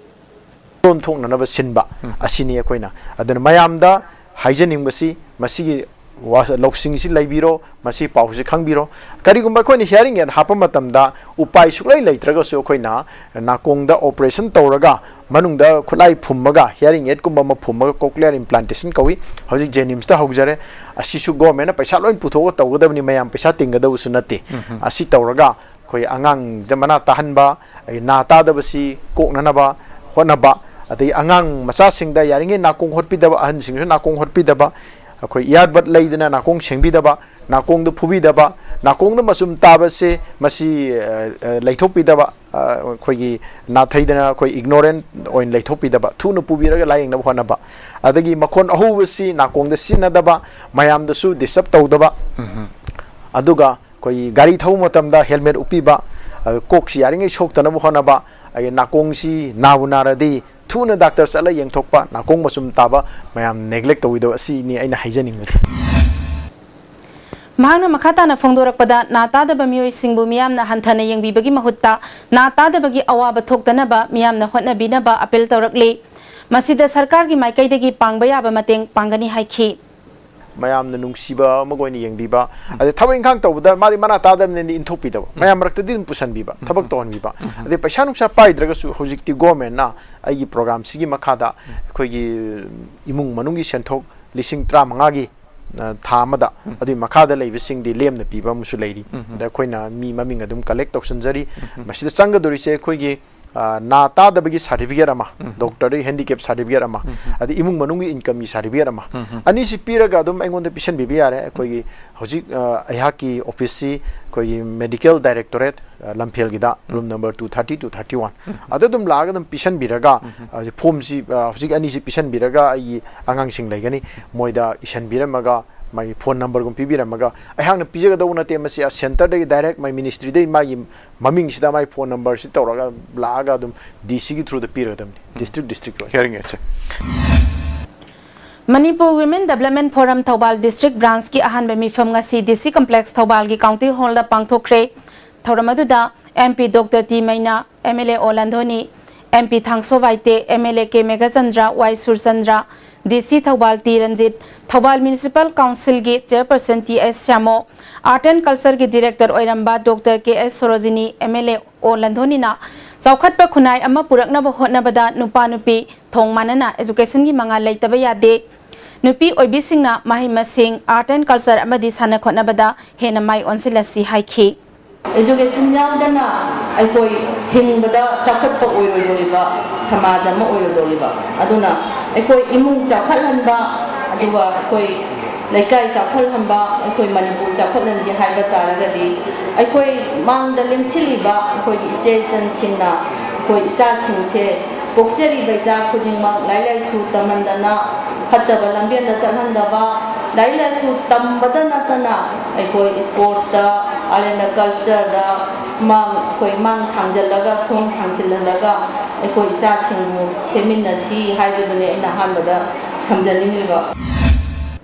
ꯂꯣꯟ ꯊꯣꯛꯅꯅꯕ ꯁꯤꯟꯕ ꯑꯁꯤꯅꯤ ꯑꯩꯈꯣꯏꯅ꯫ ꯑꯗꯨꯅ ꯃꯌꯥꯝꯗ ꯍꯥꯏꯖꯅꯤꯡꯕꯁꯤ, ꯃꯁꯤꯒꯤ ꯋꯥ-, ꯂꯧꯁꯤꯡꯁꯤ ꯂꯩꯕꯤꯔꯣ, ꯃꯁꯤ ꯄꯥꯎꯁꯤ ꯈꯪꯕꯤꯔꯣ꯫ ꯀꯔꯤꯒꯨꯝꯕ ꯑꯩꯈꯣꯏꯅ hearing aid ꯍꯥꯞꯄ ꯃꯇꯝꯗ ꯎꯄꯥꯏ ꯁꯨꯛꯂꯩ ꯂꯩꯇ꯭ꯔꯒꯁꯨ ꯑꯩꯈꯣꯏꯅ ꯅꯥꯀꯣꯡꯗ operation ꯇꯧꯔꯒ ꯃꯅꯨꯡꯗ ꯈꯨꯠꯂꯥꯏ ꯐꯨꯝꯃꯒ hearing aidꯀꯨꯝꯕ ꯑꯃ ꯐꯨꯝꯃꯒ cochlear implantation ꯀꯧꯏ꯫ ꯍꯧꯖꯤꯛ JNIMSꯇ ꯍꯧꯖꯔꯦ꯫ ꯑꯁꯤꯁꯨ governmentꯅ ꯄꯩꯁꯥ ꯂꯣꯏ ꯄꯨꯊꯣꯛꯑꯒ ꯇꯧꯒꯗꯕꯅꯤ, ꯃꯌꯥꯝ ꯄꯩꯁꯥ ꯇꯤꯡꯒꯗꯕꯁꯨ ꯅꯠꯇꯦ꯫ ꯑꯁꯤ ꯇꯧꯔꯒ ꯑꯩꯈꯣꯏ ꯑꯉꯥꯡꯗ ꯃꯅꯥ ꯇꯥꯍꯟꯕ, ꯑꯩ ꯅꯥ ꯇꯥꯗꯕꯁꯤ ꯀꯣꯛꯅꯅꯕ ꯍꯣꯠꯅꯕ, ꯑꯗꯒꯤ ꯑꯉꯥꯡ ꯃꯆꯥꯁꯤꯡꯗ ꯌꯥꯔꯤꯉꯩ ꯅꯥꯀꯣꯡ ꯍꯣꯠꯄꯤꯗꯕ, ꯑꯍꯟꯁꯤꯡꯁꯨ ꯅꯥꯀꯣꯡ ꯍꯣꯠꯄꯤꯗꯕ, ꯑꯩꯈꯣꯏ earbud ꯂꯩꯗꯅ ꯅꯥꯀꯣꯡ ꯁꯦꯡꯕꯤꯗꯕ, ꯅꯥꯀꯣꯡꯗ ꯐꯨꯕꯤꯗꯕ, ꯅꯥꯀꯣꯡꯗ ꯃꯆꯨꯝ ꯇꯥꯕꯁꯦ ꯃꯁꯤ, ꯑ, ꯑ, ꯂꯩꯊꯣꯛꯄꯤꯗꯕ, ꯑ, ꯑꯩꯈꯣꯏꯒꯤ ꯅꯥꯊꯩꯗꯅ ꯑꯩꯈꯣꯏ ignorant ꯑꯣꯏꯅ ꯂꯩꯊꯣꯛꯄꯤꯗꯕ, ꯊꯨꯅ ꯄꯨꯕꯤꯔꯒ ꯂꯥꯌꯦꯡꯅꯕ ꯍꯣꯠꯅꯕ, ꯑꯗꯒꯤ ꯃꯈꯣꯟ ꯑꯍꯧꯕꯁꯤ ꯅꯥꯀꯣꯡꯗ ꯁꯤꯖꯤꯟꯅꯗꯕ, ꯃꯌꯥꯝꯗꯁꯨ disturb ꯇꯧꯗꯕ, ꯑꯗꯨꯒ ꯑꯩꯈꯣꯏꯒꯤ ꯒꯥꯔꯤ ꯊꯧꯕ ꯃꯇꯝꯗ helmet ꯎꯞꯄꯤꯕ, ꯑ, ꯀꯣꯛꯁꯤ ꯌꯥꯔꯤꯉꯩ ꯁꯣꯛꯇꯅꯕ ꯍꯣꯠꯅꯕ, ꯑꯩ ꯅꯥꯀꯣꯡꯁꯤ ꯅꯥꯕꯨ ꯅꯥꯔꯗꯤ ꯊꯨꯅ doctor ꯆꯠꯂ ꯌꯦꯡꯊꯣꯛꯄ, ꯅꯥꯀꯣꯡ ꯃꯆꯨꯝ ꯇꯥꯕ ꯃꯌꯥꯝ neglect ꯇꯧꯕꯤꯗꯕ, ꯑꯁꯤꯅꯤ ꯑꯩꯅ ꯍꯥꯏꯖꯅꯤꯡꯕꯗꯤ꯫ ꯃꯍꯥꯛꯅ ꯃꯈꯥ ꯇꯥꯅ ꯐꯣꯡꯗꯣꯔꯛꯄꯗ, ꯅꯥ ꯇꯥꯗꯕ ꯃꯤꯑꯣꯏꯁꯤꯡꯕꯨ ꯃꯤꯌꯥꯝꯅ ꯍꯟꯊꯅ ꯌꯦꯡꯕꯤꯕꯒꯤ ꯃꯍꯨꯠꯇ ꯅꯥ ꯇꯥꯗꯕꯒꯤ ꯑꯋꯥꯕ ꯊꯣꯛꯇꯅꯕ ꯃꯤꯌꯥꯝꯅ ꯍꯣꯠꯅꯕꯤꯅꯕ appeal ꯇꯧꯔꯛꯂꯤ꯫ ꯃꯁꯤꯗ ꯁꯔꯀꯥꯔꯒꯤ ꯃꯥꯏꯀꯩꯗꯒꯤ ꯄꯥꯡꯕ ꯌꯥꯕ ꯃꯇꯦꯡ ꯄꯥꯡꯒꯅꯤ ꯍꯥꯏꯈꯤ꯫ ꯃꯌꯥꯝꯅ ꯅꯨꯡꯁꯤꯕ ꯑꯃꯒ ꯑꯣꯏꯅ ꯌꯦꯡꯕꯤꯕ, ꯑꯗꯩ ꯊꯕꯛ ꯏꯪꯈꯥꯡ ꯇꯧꯕꯗ ꯃꯥꯗꯤ ꯃꯅꯥ ꯇꯥꯗꯕꯅꯤꯅ ꯏꯟꯊꯣꯛꯄꯤꯗꯕ, ꯃꯌꯥꯝ ꯃꯔꯛꯇꯗꯤ ꯑꯗꯨꯝ ꯄꯨꯁꯟꯕꯤꯕ, ꯊꯕꯛ ꯇꯧꯍꯟꯕꯤꯕ, ꯑꯗꯩ ꯄꯩꯁꯥ ꯅꯨꯡꯁꯥ ꯄꯥꯏꯗ꯭ꯔꯒꯁꯨ ꯍꯧꯖꯤꯛꯇꯤ ꯒꯣꯔꯃꯦꯟꯅ ꯑꯩꯒꯤ ꯄ꯭ꯔꯣꯒ꯭ꯔꯥꯝꯁꯤꯒꯤ ꯃꯈꯥꯗ ꯑꯩꯈꯣꯏꯒꯤ ꯏꯃꯨꯡ ꯃꯅꯨꯡꯒꯤ ꯁꯦꯟꯊꯣꯛ ꯂꯤꯁꯤꯡ ꯇꯔꯥꯃꯉꯥꯒꯤ ꯊꯥ ꯑꯃꯗ, ꯑꯗꯨꯒꯤ ꯃꯈꯥꯗ ꯂꯩꯕꯁꯤꯡꯗꯤ ꯂꯦꯝꯅ ꯄꯤꯕ ꯑꯃꯁꯨ ꯂꯩꯔꯤ꯫ ꯑꯗ ꯑꯩꯈꯣꯏꯅ ꯃꯤ ꯃꯃꯤꯡ ꯑꯗꯨꯝ ꯀꯂꯦꯛ ꯇꯧꯁꯟꯖꯔꯤ꯫ ꯃꯁꯤꯗ ꯆꯪꯒꯗꯧꯔꯤꯁꯦ ꯑꯩꯈꯣꯏꯒꯤ ꯅꯥ ꯇꯥꯗꯕꯒꯤ ꯁꯥꯔꯇꯤꯐꯤꯀꯦꯠ ꯑꯃ, ꯗꯣꯛꯇꯔꯗꯒꯤ ꯍꯦꯟꯗꯤꯀꯦꯞ ꯁꯥꯔꯇꯤꯐꯤꯀꯦꯠ ꯑꯃ, ꯑꯗꯩ ꯏꯃꯨꯡ ꯃꯅꯨꯡꯒꯤ ꯏꯟꯀꯝꯒꯤ ꯁꯥꯔꯇꯤꯐꯤꯀꯦꯠ ꯑꯃ, ꯑꯅꯤꯁꯤ ꯄꯤꯔꯒ ꯑꯗꯨꯝ ꯑꯩꯉꯣꯟꯗ ꯄꯤꯁꯟꯕꯤꯕ ꯌꯥꯔꯦ꯫ ꯑꯩꯈꯣꯏꯒꯤ ꯍꯧꯖꯤꯛ ꯑꯩꯍꯥꯛꯀꯤ ꯑꯣꯐꯤꯁꯁꯤ ꯑꯩꯈꯣꯏꯒꯤ ꯃꯦꯗꯤꯀꯦꯜ ꯗꯥꯏꯔꯦꯛꯇꯣꯔꯦꯠ ꯂꯝꯐꯦꯜꯒꯤꯗ, room number two thirty, two thirty one, ꯑꯗꯨ ꯑꯗꯨꯝ ꯂꯥꯛꯑꯒ ꯑꯗꯨꯝ ꯄꯤꯁꯟꯕꯤꯔꯒ, ꯐꯣꯝꯁꯤ ꯍꯧꯖꯤꯛ ꯑꯅꯤꯁꯤ ꯄꯤꯁꯟꯕꯤꯔꯒ ꯑꯩꯒꯤ ꯑꯉꯥꯡꯁꯤꯡ ꯂꯩꯒꯅꯤ, ꯃꯣꯏꯗ ꯏꯁꯟꯕꯤꯔꯝꯃꯒ ꯃꯥꯒꯤ ꯐꯣꯟ ꯅꯝꯕꯔꯒꯨꯝꯕ ꯄꯤꯕꯤꯔꯝꯃꯒ, ꯑꯩꯍꯥꯛꯅ ꯄꯤꯖꯒꯗꯧꯕ ꯅꯠꯇꯦ, ꯃꯁꯤ ꯁꯦꯟꯇꯔꯗꯒꯤ ꯗꯥꯏꯔꯦꯛ ꯃꯥꯏ ꯃꯤꯅꯤꯁꯇ꯭ꯔꯤꯗꯒꯤ ꯃꯥꯒꯤ ꯃꯃꯤꯡꯁꯤꯗ ꯃꯥꯏ ꯐꯣꯟ ꯅꯝꯕꯔꯁꯤ ꯇꯧꯔꯒ ꯂꯥꯛꯑꯒ ꯑꯗꯨꯝ ꯗꯤ ꯁꯤꯒꯤ ꯊ꯭ꯔꯨꯗ ꯄꯤꯔꯒꯗꯕꯅꯤ, ꯗꯤꯁꯇ꯭ꯔꯤꯛ ꯗꯤꯁꯇ꯭ꯔꯤꯛꯀꯤ ꯑꯣꯏꯅ꯫ Manipur women development forum Thoubal district ꯕ꯭ꯔꯥꯟꯁꯀꯤ ꯑꯍꯥꯟꯕ ꯃꯤꯐꯝ ꯉꯁꯤ ꯗꯤ ꯁꯤ ꯀꯝꯄ꯭ꯂꯦꯛꯁ ꯊꯧꯕꯥꯜꯒꯤ ꯀꯥꯎꯟꯇꯤ ꯍꯣꯜꯗ ꯄꯥꯡꯊꯣꯛꯈ꯭ꯔꯦ꯫ ꯊꯧꯔꯝ ꯑꯗꯨꯗ M P doctor T Meina, M L A O Landoni, M P Thangso Baite, M L A K Meghachandra, Y Surchandra, D C Thoubal T Ranjit, Thoubal municipal ꯀꯥꯎꯟꯁꯤꯜꯒꯤ chairperson T S Shyamo, art and ꯀꯜꯆꯔꯒꯤ ꯗꯤꯔꯦꯛꯇꯔ ꯑꯣꯏꯔꯝꯕ doctor K S Sorojini, M L A O ꯂꯟꯗꯣꯅꯤꯅ ꯆꯥꯎꯈꯠꯄ ꯈꯨꯟꯅꯥꯏ ꯑꯃ ꯄꯨꯔꯛꯅꯕ ꯍꯣꯠꯅꯕꯗ ꯅꯨꯄꯥ ꯅꯨꯄꯤ ꯊꯣꯡ ꯃꯥꯟꯅꯅ ꯑꯦꯖꯨꯀꯦꯁꯟꯒꯤ ꯃꯉꯥꯜ ꯂꯩꯇꯕ ꯌꯥꯗꯦ꯫ ꯅꯨꯄꯤ ꯑꯣꯏꯕꯤꯁꯤꯡꯅ ꯃꯍꯩ ꯃꯁꯤꯡ, ꯑꯥꯔꯠ ꯑꯦꯟ ꯀꯜꯆꯔ ꯑꯃꯗꯤ ꯁꯥꯟꯅ ꯈꯣꯠꯅꯕꯗ ꯍꯦꯟꯅ ꯃꯥꯏ ꯑꯣꯟꯁꯤꯜꯂꯁꯤ ꯍꯥꯏꯈꯤ꯫ ꯑꯦꯖꯨꯀꯦꯁꯟ ꯌꯥꯎꯗꯅ ꯑꯩꯈꯣꯏ ꯍꯤꯡꯕꯗ ꯆꯥꯎꯈꯠꯄ ꯑꯣꯏꯔꯣꯏꯗꯧꯔꯤꯕ ꯁꯃꯥꯖ ꯑꯃ ꯑꯣꯏꯔꯣꯏꯗꯧꯔꯤꯕ꯫ ꯑꯗꯨꯅ ꯑꯩꯈꯣꯏ ꯏꯃꯨꯡ ꯆꯥꯎꯈꯠꯍꯟꯕ, ꯑꯗꯨꯒ ꯑꯩꯈꯣꯏ ꯂꯩꯀꯥꯏ ꯆꯥꯎꯈꯠꯍꯟꯕ, ꯑꯩꯈꯣꯏ ꯃꯅꯤꯄꯨꯔ ꯆꯥꯎꯈꯠꯍꯟꯒꯦ ꯍꯥꯏꯕ ꯇꯥꯔꯒꯗꯤ, ꯑꯩꯈꯣꯏ ꯃꯥꯡꯗ ꯂꯦꯡꯁꯤꯜꯂꯤꯕ ꯑꯩꯈꯣꯏꯒꯤ ꯏꯆꯦ ꯏꯆꯟꯁꯤꯡꯅ ꯑꯩꯈꯣꯏ ꯏꯆꯥꯁꯤꯡꯁꯦ, ꯄꯣꯛꯆꯔꯤꯕ ꯏꯆꯥ ꯈꯨꯗꯤꯡꯃꯛ ꯂꯥꯏꯔꯤꯛ ꯂꯥꯏꯁꯨ ꯇꯝꯍꯟꯗꯅ ꯐꯠꯇꯕ ꯂꯝꯕꯦꯜꯗ ꯆꯠꯍꯟꯗꯕ, ꯂꯥꯏꯔꯤꯛ ꯂꯥꯏꯁꯨ ꯇꯝꯕꯗ ꯅꯠꯇꯅ ꯑꯩꯈꯣꯏ ꯁ꯭ꯄꯣꯔꯠꯁꯇ, ꯑꯥꯔꯠ ꯑꯦꯟ ꯀꯜꯆꯔꯗ, ꯃꯥꯡ ꯑꯩꯈꯣꯏ ꯃꯥꯡ ꯊꯥꯡꯖꯜꯂꯒ, ꯈꯣꯡ ꯊꯥꯡꯖꯤꯜꯍꯜꯂꯒ ꯑꯩꯈꯣꯏ ꯏꯆꯥꯁꯤꯡꯕꯨ ꯁꯦꯝꯃꯤꯟꯅꯁꯤ ꯍꯥꯏꯕꯗꯨꯅꯤ ꯑꯩꯅ ꯑꯍꯥꯟꯕꯗ ꯊꯝꯖꯅꯤꯡꯂꯤꯕ꯫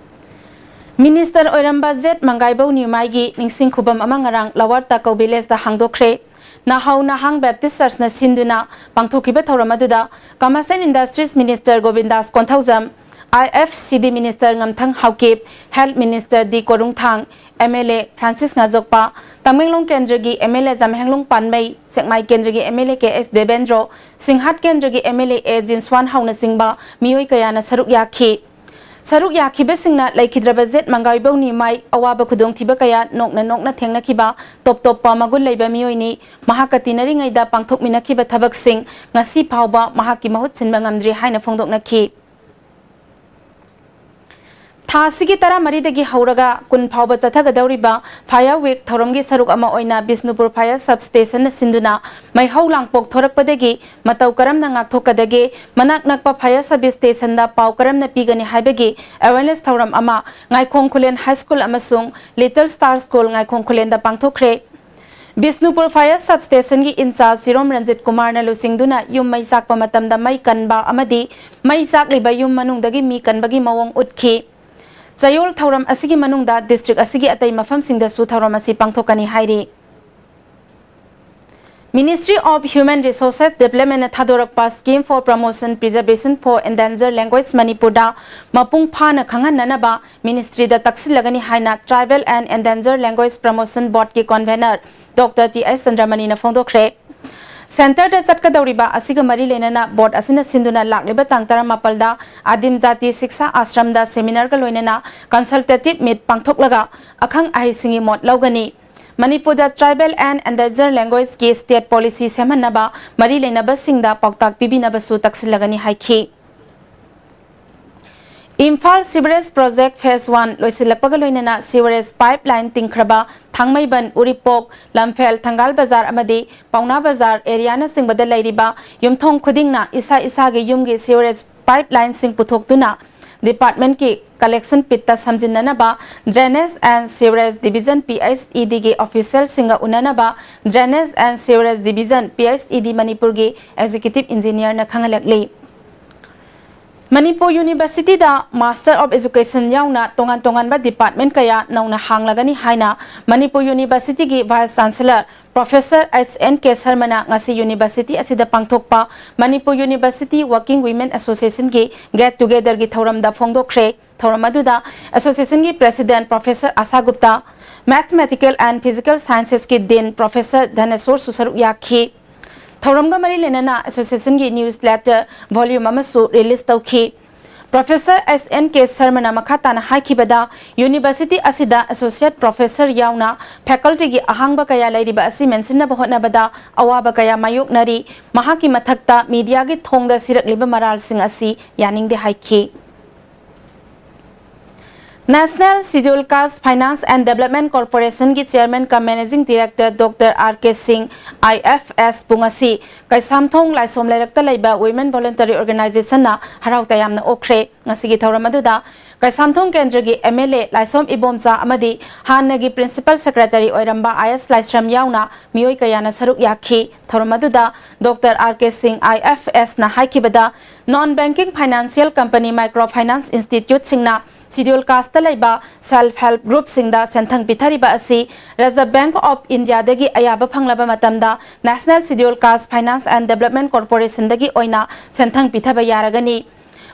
ꯃꯤꯅꯤꯁꯇꯔ ꯑꯣꯏꯔꯝꯕ ꯖꯦꯠ ꯃꯪꯒꯥꯏꯕꯧ ꯅ꯭ꯌꯨꯃꯥꯏꯒꯤ ꯅꯤꯡꯁꯤꯡ ꯈꯨꯕꯝ ꯑꯃ ꯉꯔꯥꯡ ꯂꯋꯥꯔ ꯇꯥꯀꯧ ꯚꯤꯂꯦꯖꯇ ꯍꯥꯡꯗꯣꯛꯈ꯭ꯔꯦ꯫ ꯅꯥꯍꯧ ꯅꯍꯥꯡ Baptist Churchꯅ ꯁꯤꯟꯗꯨꯅ ꯄꯥꯡꯊꯣꯛꯈꯤꯕ ꯊꯧꯔꯝ ꯑꯗꯨꯗ Commerce and Industries Minister Govindas Konthoujam, I F C D Minister ꯉꯝꯊꯪ Haokip, Health Minister D Korungthang, M L A Francis Ngajokpa, Tamenglong ꯀꯦꯟꯗ꯭ꯔꯒꯤ M L A ꯖꯝꯍꯦꯡꯂꯣꯡ ꯄꯥꯟꯃꯩ, ꯁꯦꯛꯃꯥꯏ ꯀꯦꯟꯗ꯭ꯔꯒꯤ M L A ꯀꯦ ꯑꯦꯁ ꯗꯦꯕꯦꯟꯗ꯭ꯔꯣ, ꯁꯤꯡꯍꯥꯠ ꯀꯦꯟꯗ꯭ꯔꯒꯤ M L A ꯑꯦ ꯖꯤꯟꯁ꯭ꯋꯥꯟ ꯍꯧꯅꯆꯤꯡꯕ ꯃꯤꯑꯣꯏ ꯀꯌꯥꯅ ꯁꯔꯨꯛ ꯌꯥꯈꯤ꯫ ꯁꯔꯨꯛ ꯌꯥꯈꯤꯕꯁꯤꯡꯅ ꯂꯩꯈꯤꯗ꯭ꯔꯕ ꯖꯦꯠ ꯃꯪꯒꯥꯏꯕꯧ ꯅꯤꯃꯥꯏ ꯑꯋꯥꯕ ꯈꯨꯗꯣꯡꯊꯤꯕ ꯀꯌꯥ ꯅꯣꯛꯅ ꯅꯣꯛꯅ ꯊꯦꯡꯅꯈꯤꯕ ꯇꯣꯞ ꯇꯣꯞꯄ ꯃꯒꯨꯟ ꯂꯩꯕ ꯃꯤꯑꯣꯏꯅꯤ꯫ ꯃꯍꯥꯛꯀ ꯇꯤꯟꯅꯔꯤꯉꯩꯗ ꯄꯥꯡꯊꯣꯛꯃꯤꯟꯅꯈꯤꯕ ꯊꯕꯛꯁꯤꯡ ꯉꯁꯤ ꯐꯥꯎꯕ ꯃꯍꯥꯛꯀꯤ ꯃꯍꯨꯠ ꯁꯤꯟꯕ ꯉꯝꯗ꯭ꯔꯤ ꯍꯥꯏꯅ ꯐꯣꯡꯗꯣꯛꯅꯈꯤ꯫ ꯊꯥ ꯑꯁꯤꯒꯤ ꯇꯔꯥꯃꯔꯤꯗꯒꯤ ꯍꯧꯔꯒ ꯀꯨꯟ ꯐꯥꯎꯕ ꯆꯠꯊꯒꯗꯧꯔꯤꯕ Fire Week ꯊꯧꯔꯝꯒꯤ ꯁꯔꯨꯛ ꯑꯃ ꯑꯣꯏꯅ ꯕꯤꯁꯅꯨꯄꯨꯔ Fire Sub Stationꯅ ꯁꯤꯟꯗꯨꯅ ꯃꯩꯍꯧ ꯂꯥꯡꯄꯣꯛ ꯊꯣꯔꯛꯄꯗꯒꯤ ꯃꯇꯧ ꯀꯔꯝꯅ ꯉꯥꯛꯊꯣꯛꯀꯗꯒꯦ, ꯃꯅꯥꯛ ꯅꯛꯄ Fire Service Stationꯗ ꯄꯥꯎ ꯀꯔꯝꯅ ꯄꯤꯒꯅꯤ ꯍꯥꯏꯕꯒꯤ awareness ꯊꯧꯔꯝ ꯑꯃ ꯉꯥꯏꯈꯣꯡ ꯈꯨꯂꯦꯟ High School ꯑꯃꯁꯨꯡ Little Star School ꯉꯥꯏꯈꯣꯡ ꯈꯨꯂꯦꯟꯗ ꯄꯥꯡꯊꯣꯛꯈ꯭ꯔꯦ꯫ Bishnupur Fire Sub Stationꯒꯤ in-charge ꯁꯤꯔꯣꯝ Ranjit ꯀꯨꯃꯥꯔꯅ ꯂꯨꯆꯤꯡꯗꯨꯅ ꯌꯨꯝ ꯃꯩ ꯆꯥꯛꯄ ꯃꯇꯝꯗ ꯃꯩ ꯀꯟꯕ ꯑꯃꯗꯤ ꯃꯩ ꯆꯥꯛꯂꯤꯕ ꯌꯨꯝ ꯃꯅꯨꯡꯗꯒꯤ ꯃꯤ ꯀꯟꯕꯒꯤ ꯃꯑꯣꯡ ꯎꯠꯈꯤ꯫ ꯆꯌꯣꯜ ꯊꯧꯔꯝ ꯑꯁꯤꯒꯤ ꯃꯅꯨꯡꯗ district ꯑꯁꯤꯒꯤ ꯑꯇꯩ ꯃꯐꯝꯁꯤꯡꯗꯁꯨ ꯊꯧꯔꯝ ꯑꯁꯤ ꯄꯥꯡꯊꯣꯛꯀꯅꯤ ꯍꯥꯏꯔꯤ꯫ Ministry of Human Resources Developmentꯅ ꯊꯥꯗꯣꯔꯛꯄ Scheme for Promotion Preservation for Endangered Language ꯃꯅꯤꯄꯨꯔꯗ ꯃꯄꯨꯡ ꯐꯥꯅ ꯈꯪꯍꯟꯅꯅꯕ ministryꯗ ꯇꯛꯁꯤꯜꯂꯒꯅꯤ ꯍꯥꯏꯅ Tribal and Endangered Language Promotion Boardꯀꯤ convener Doctor ꯇꯤ ꯑꯩꯆ ꯆꯟꯗ꯭ꯔꯃꯅꯤꯅ ꯐꯣꯡꯗꯣꯛꯈ꯭ꯔꯦ꯫ Centreꯗ ꯆꯠꯀꯗꯧꯔꯤꯕ ꯑꯁꯤꯒ ꯃꯔꯤ ꯂꯩꯅꯅ board ꯑꯁꯤꯅ ꯁꯤꯟꯗꯨꯅ ꯂꯥꯛꯂꯤꯕ ꯇꯥꯡ ꯇꯔꯥꯃꯥꯄꯜꯗ ꯑꯗꯤꯝ ꯖꯥꯇꯤ ꯁꯤꯛꯁꯥ ꯑꯥꯁ꯭ꯔꯝꯗ seminar ꯒ ꯂꯣꯏꯅꯅ consultative meet ꯄꯥꯡꯊꯣꯛꯂꯒ ꯑꯈꯪ ꯑꯍꯩꯁꯤꯡꯒꯤ ꯃꯣꯠ ꯂꯧꯒꯅꯤ꯫ ꯃꯅꯤꯄꯨꯔꯗ Tribal and Endangered Languageꯀꯤ state policy ꯁꯦꯝꯍꯟꯅꯕ ꯃꯔꯤ ꯂꯩꯅꯕꯁꯤꯡꯗ ꯄꯥꯎꯇꯥꯛ ꯄꯤꯕꯤꯅꯕꯁꯨ ꯇꯛꯁꯤꯜꯂꯒꯅꯤ ꯍꯥꯏꯈꯤ꯫ Imphal sewerage project phase one ꯂꯣꯏꯁꯤꯜꯂꯛꯄꯒ ꯂꯣꯏꯅꯅ sewerage pipeline ꯇꯤꯡꯈ꯭ꯔꯕ ꯊꯥꯡꯃꯩꯕꯟ, ꯎꯔꯤꯄꯣꯛ, ꯂꯝꯐꯦꯜ, ꯊꯪꯒꯥꯜ ꯕꯖꯥꯔ ꯑꯃꯗꯤ ꯄꯥꯎꯅꯥ ꯕꯖꯥꯔ areaꯅꯆꯤꯡꯕꯗ ꯂꯩꯔꯤꯕ ꯌꯨꯝꯊꯣꯡ ꯈꯨꯗꯤꯡꯅ ꯏꯁꯥ ꯏꯁꯥꯒꯤ ꯌꯨꯝꯒꯤ sewerage pipelineꯁꯤꯡ ꯄꯨꯊꯣꯛꯇꯨꯅ departmentꯀꯤ collection pitꯇ ꯁꯝꯖꯤꯟꯅꯅꯕ Drainage and Sewerage Division, P H E Dꯒꯤ officialꯁꯤꯡꯒ ꯎꯅꯅꯕ Drainage and Sewerage Division, P H E D ꯃꯅꯤꯄꯨꯔꯒꯤ executive engineerꯅ ꯈꯪꯍꯜꯂꯛꯂꯤ꯫ ꯃꯅꯤꯄꯨꯔ ꯌꯨꯅꯤꯚꯔꯁꯤꯇꯤꯗ Master of Education ꯌꯥꯎꯅ ꯇꯣꯉꯥꯟ ꯇꯣꯉꯥꯟꯕ department ꯀꯌꯥ ꯅꯧꯅ ꯍꯥꯡꯂꯒꯅꯤ ꯍꯥꯏꯅ ꯃꯅꯤꯄꯨꯔ ꯌꯨꯅꯤꯚꯔꯁꯤꯇꯤꯒꯤ Vice Chancellor Professor H N K ꯁꯔꯃꯅ ꯉꯁꯤ ꯌꯨꯅꯤꯚꯔꯁꯤꯇꯤ ꯑꯁꯤꯗ ꯄꯥꯡꯊꯣꯛꯄ Manipur university Working Women Associationꯒꯤ Get Togetherꯒꯤ ꯊꯧꯔꯝꯗ ꯐꯣꯡꯗꯣꯛꯈ꯭ꯔꯦ꯫ ꯊꯧꯔꯝ ꯑꯗꯨꯗ Associationꯒꯤ President Professor Asha Gupta, Mathematical and Physical Sciencesꯀꯤ Dean Professor ꯙꯅꯦꯁꯣꯔꯁꯨ ꯁꯔꯨꯛ ꯌꯥꯈꯤ꯫ ꯊꯧꯔꯝꯒ ꯃꯔꯤ ꯂꯩꯅꯅ Associationꯒꯤ newsletter volume ꯑꯃꯁꯨ release ꯇꯧꯈꯤ꯫ Professor H N K ꯁꯔꯃꯅ ꯃꯈꯥ ꯇꯥꯅ ꯍꯥꯏꯈꯤꯕꯗ, ꯌꯨꯅꯤꯚꯔꯁꯤꯇꯤ ꯑꯁꯤꯗ Associate Professor ꯌꯥꯎꯅ facultyꯒꯤ ꯑꯍꯥꯡꯕ ꯀꯌꯥ ꯂꯩꯔꯤꯕ ꯑꯁꯤ ꯃꯦꯟꯁꯤꯟꯅꯕ ꯍꯣꯠꯅꯕꯗ ꯑꯋꯥꯕ ꯀꯌꯥ ꯃꯥꯌꯣꯛꯅꯔꯤ꯫ ꯃꯍꯥꯛꯀꯤ ꯃꯊꯛꯇ mediaꯒꯤ ꯊꯣꯡꯗ ꯁꯤꯔꯛꯂꯤꯕ ꯃꯔꯥꯜꯁꯤꯡ ꯑꯁꯤ ꯌꯥꯅꯤꯡꯗꯦ ꯍꯥꯏꯈꯤ꯫ National Scheduled Caste Finance and Development Corporationꯒꯤ Chairman cum Managing Director Doctor R K Singh, I F S ꯄꯨ ꯉꯁꯤ ꯀꯩꯁꯥꯝꯊꯣꯡ ꯂꯥꯏꯁꯣꯝ ꯂꯩꯔꯛꯇ ꯂꯩꯕ Women Voluntary Organizationꯅ ꯍꯔꯥꯎ ꯇꯌꯥꯝꯅ ꯑꯣꯛꯈ꯭ꯔꯦ꯫ ꯉꯁꯤꯒꯤ ꯊꯧꯔꯝ ꯑꯗꯨꯗ ꯀꯩꯁꯥꯝꯊꯣꯡ ꯀꯦꯟꯗ꯭ꯔꯒꯤ M L A ꯂꯥꯏꯁꯣꯝ ꯏꯕꯣꯝꯆꯥ ꯑꯃꯗꯤ ꯍꯥꯟꯅꯒꯤ Principal Secretary ꯑꯣꯏꯔꯝꯕ I S ꯂꯥꯏꯁ꯭ꯔꯝ ꯌꯥꯎꯅ ꯃꯤꯑꯣꯏ ꯀꯌꯥꯅ ꯁꯔꯨꯛ ꯌꯥꯈꯤ꯫ ꯊꯧꯔꯝ ꯑꯗꯨꯗ Doctor R K Singh, I F S ꯅ ꯍꯥꯏꯈꯤꯕꯗ, non banking financial company, micro finance instituteꯁꯤꯡꯅ Scheduled Casteꯇ ꯂꯩꯕ self help groupꯁꯤꯡꯗ ꯁꯦꯟꯊꯪ ꯄꯤꯊꯔꯤꯕ ꯑꯁꯤ Reserve Bank of Indiaꯗꯒꯤ ꯑꯌꯥꯕ ꯐꯪꯂꯕ ꯃꯇꯝꯗ National Scheduled Caste Finance and Development Corporationꯗꯒꯤ ꯑꯣꯏꯅ ꯁꯦꯟꯊꯪ ꯄꯤꯊꯕ ꯌꯥꯔꯒꯅꯤ꯫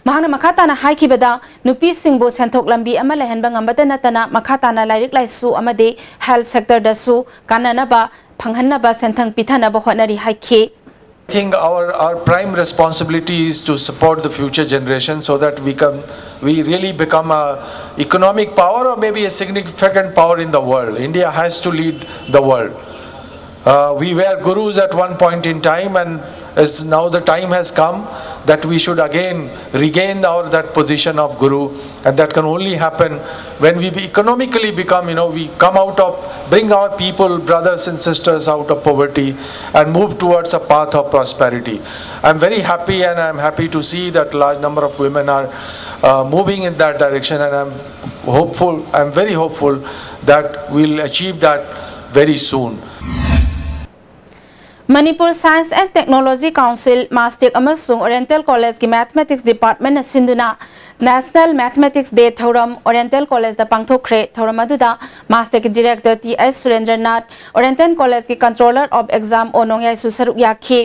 ꯃꯍꯥꯛꯅ ꯃꯈꯥ ꯇꯥꯅ ꯍꯥꯏꯈꯤꯕꯗ, ꯅꯨꯄꯤꯁꯤꯡꯕꯨ ꯁꯦꯟꯊꯣꯛ ꯂꯝꯕꯤ ꯑꯃ ꯂꯩꯍꯟꯕ ꯉꯝꯕꯇ ꯅꯠꯇꯅ ꯃꯈꯥ ꯇꯥꯅ ꯂꯥꯏꯔꯤꯛ ꯂꯥꯏꯁꯨ ꯑꯃꯗꯤ health sectorꯗꯁꯨ ꯀꯥꯟꯅꯅꯕ ꯐꯪꯍꯟꯅꯕ ꯁꯦꯟꯊꯪ ꯄꯤꯊꯅꯕ ꯍꯣꯠꯅꯔꯤ ꯍꯥꯏꯈꯤ꯫ I think our, our prime responsibility is to support the future generation so that we can, we really become a economic power or maybe a significant power in the world. India has to lead the world. Uh, we were gurus at one point in time, and as now the time has come that we should again regain our that position of guru, and that can only happen when we be economically become, you know, we come out of, bring our people, brothers and sisters, out of poverty and move towards a path of prosperity. I'm very happy, and I'm happy to see that large number of women are uh, moving in that direction, and I'm hopeful, I'm very hopeful that we'll achieve that very soon. Manipur Science and Technology Council, MASTEC ꯑꯃꯁꯨꯡ Oriental College ꯀꯤ Mathematics Department ꯅ ꯁꯤꯟꯗꯨꯅ National Mathematics Day ꯊꯧꯔꯝ Oriental College ꯇ ꯄꯥꯡꯊꯣꯛꯈ꯭ꯔꯦ꯫ ꯊꯧꯔꯝ ꯑꯗꯨꯗ MASTEC ꯀꯤ Director T H Surendranath, Oriental College ꯀꯤ Controller of Exam ꯑꯣ ꯅꯣꯡꯌꯥꯏꯁꯨ ꯁꯔꯨꯛ ꯌꯥꯈꯤ꯫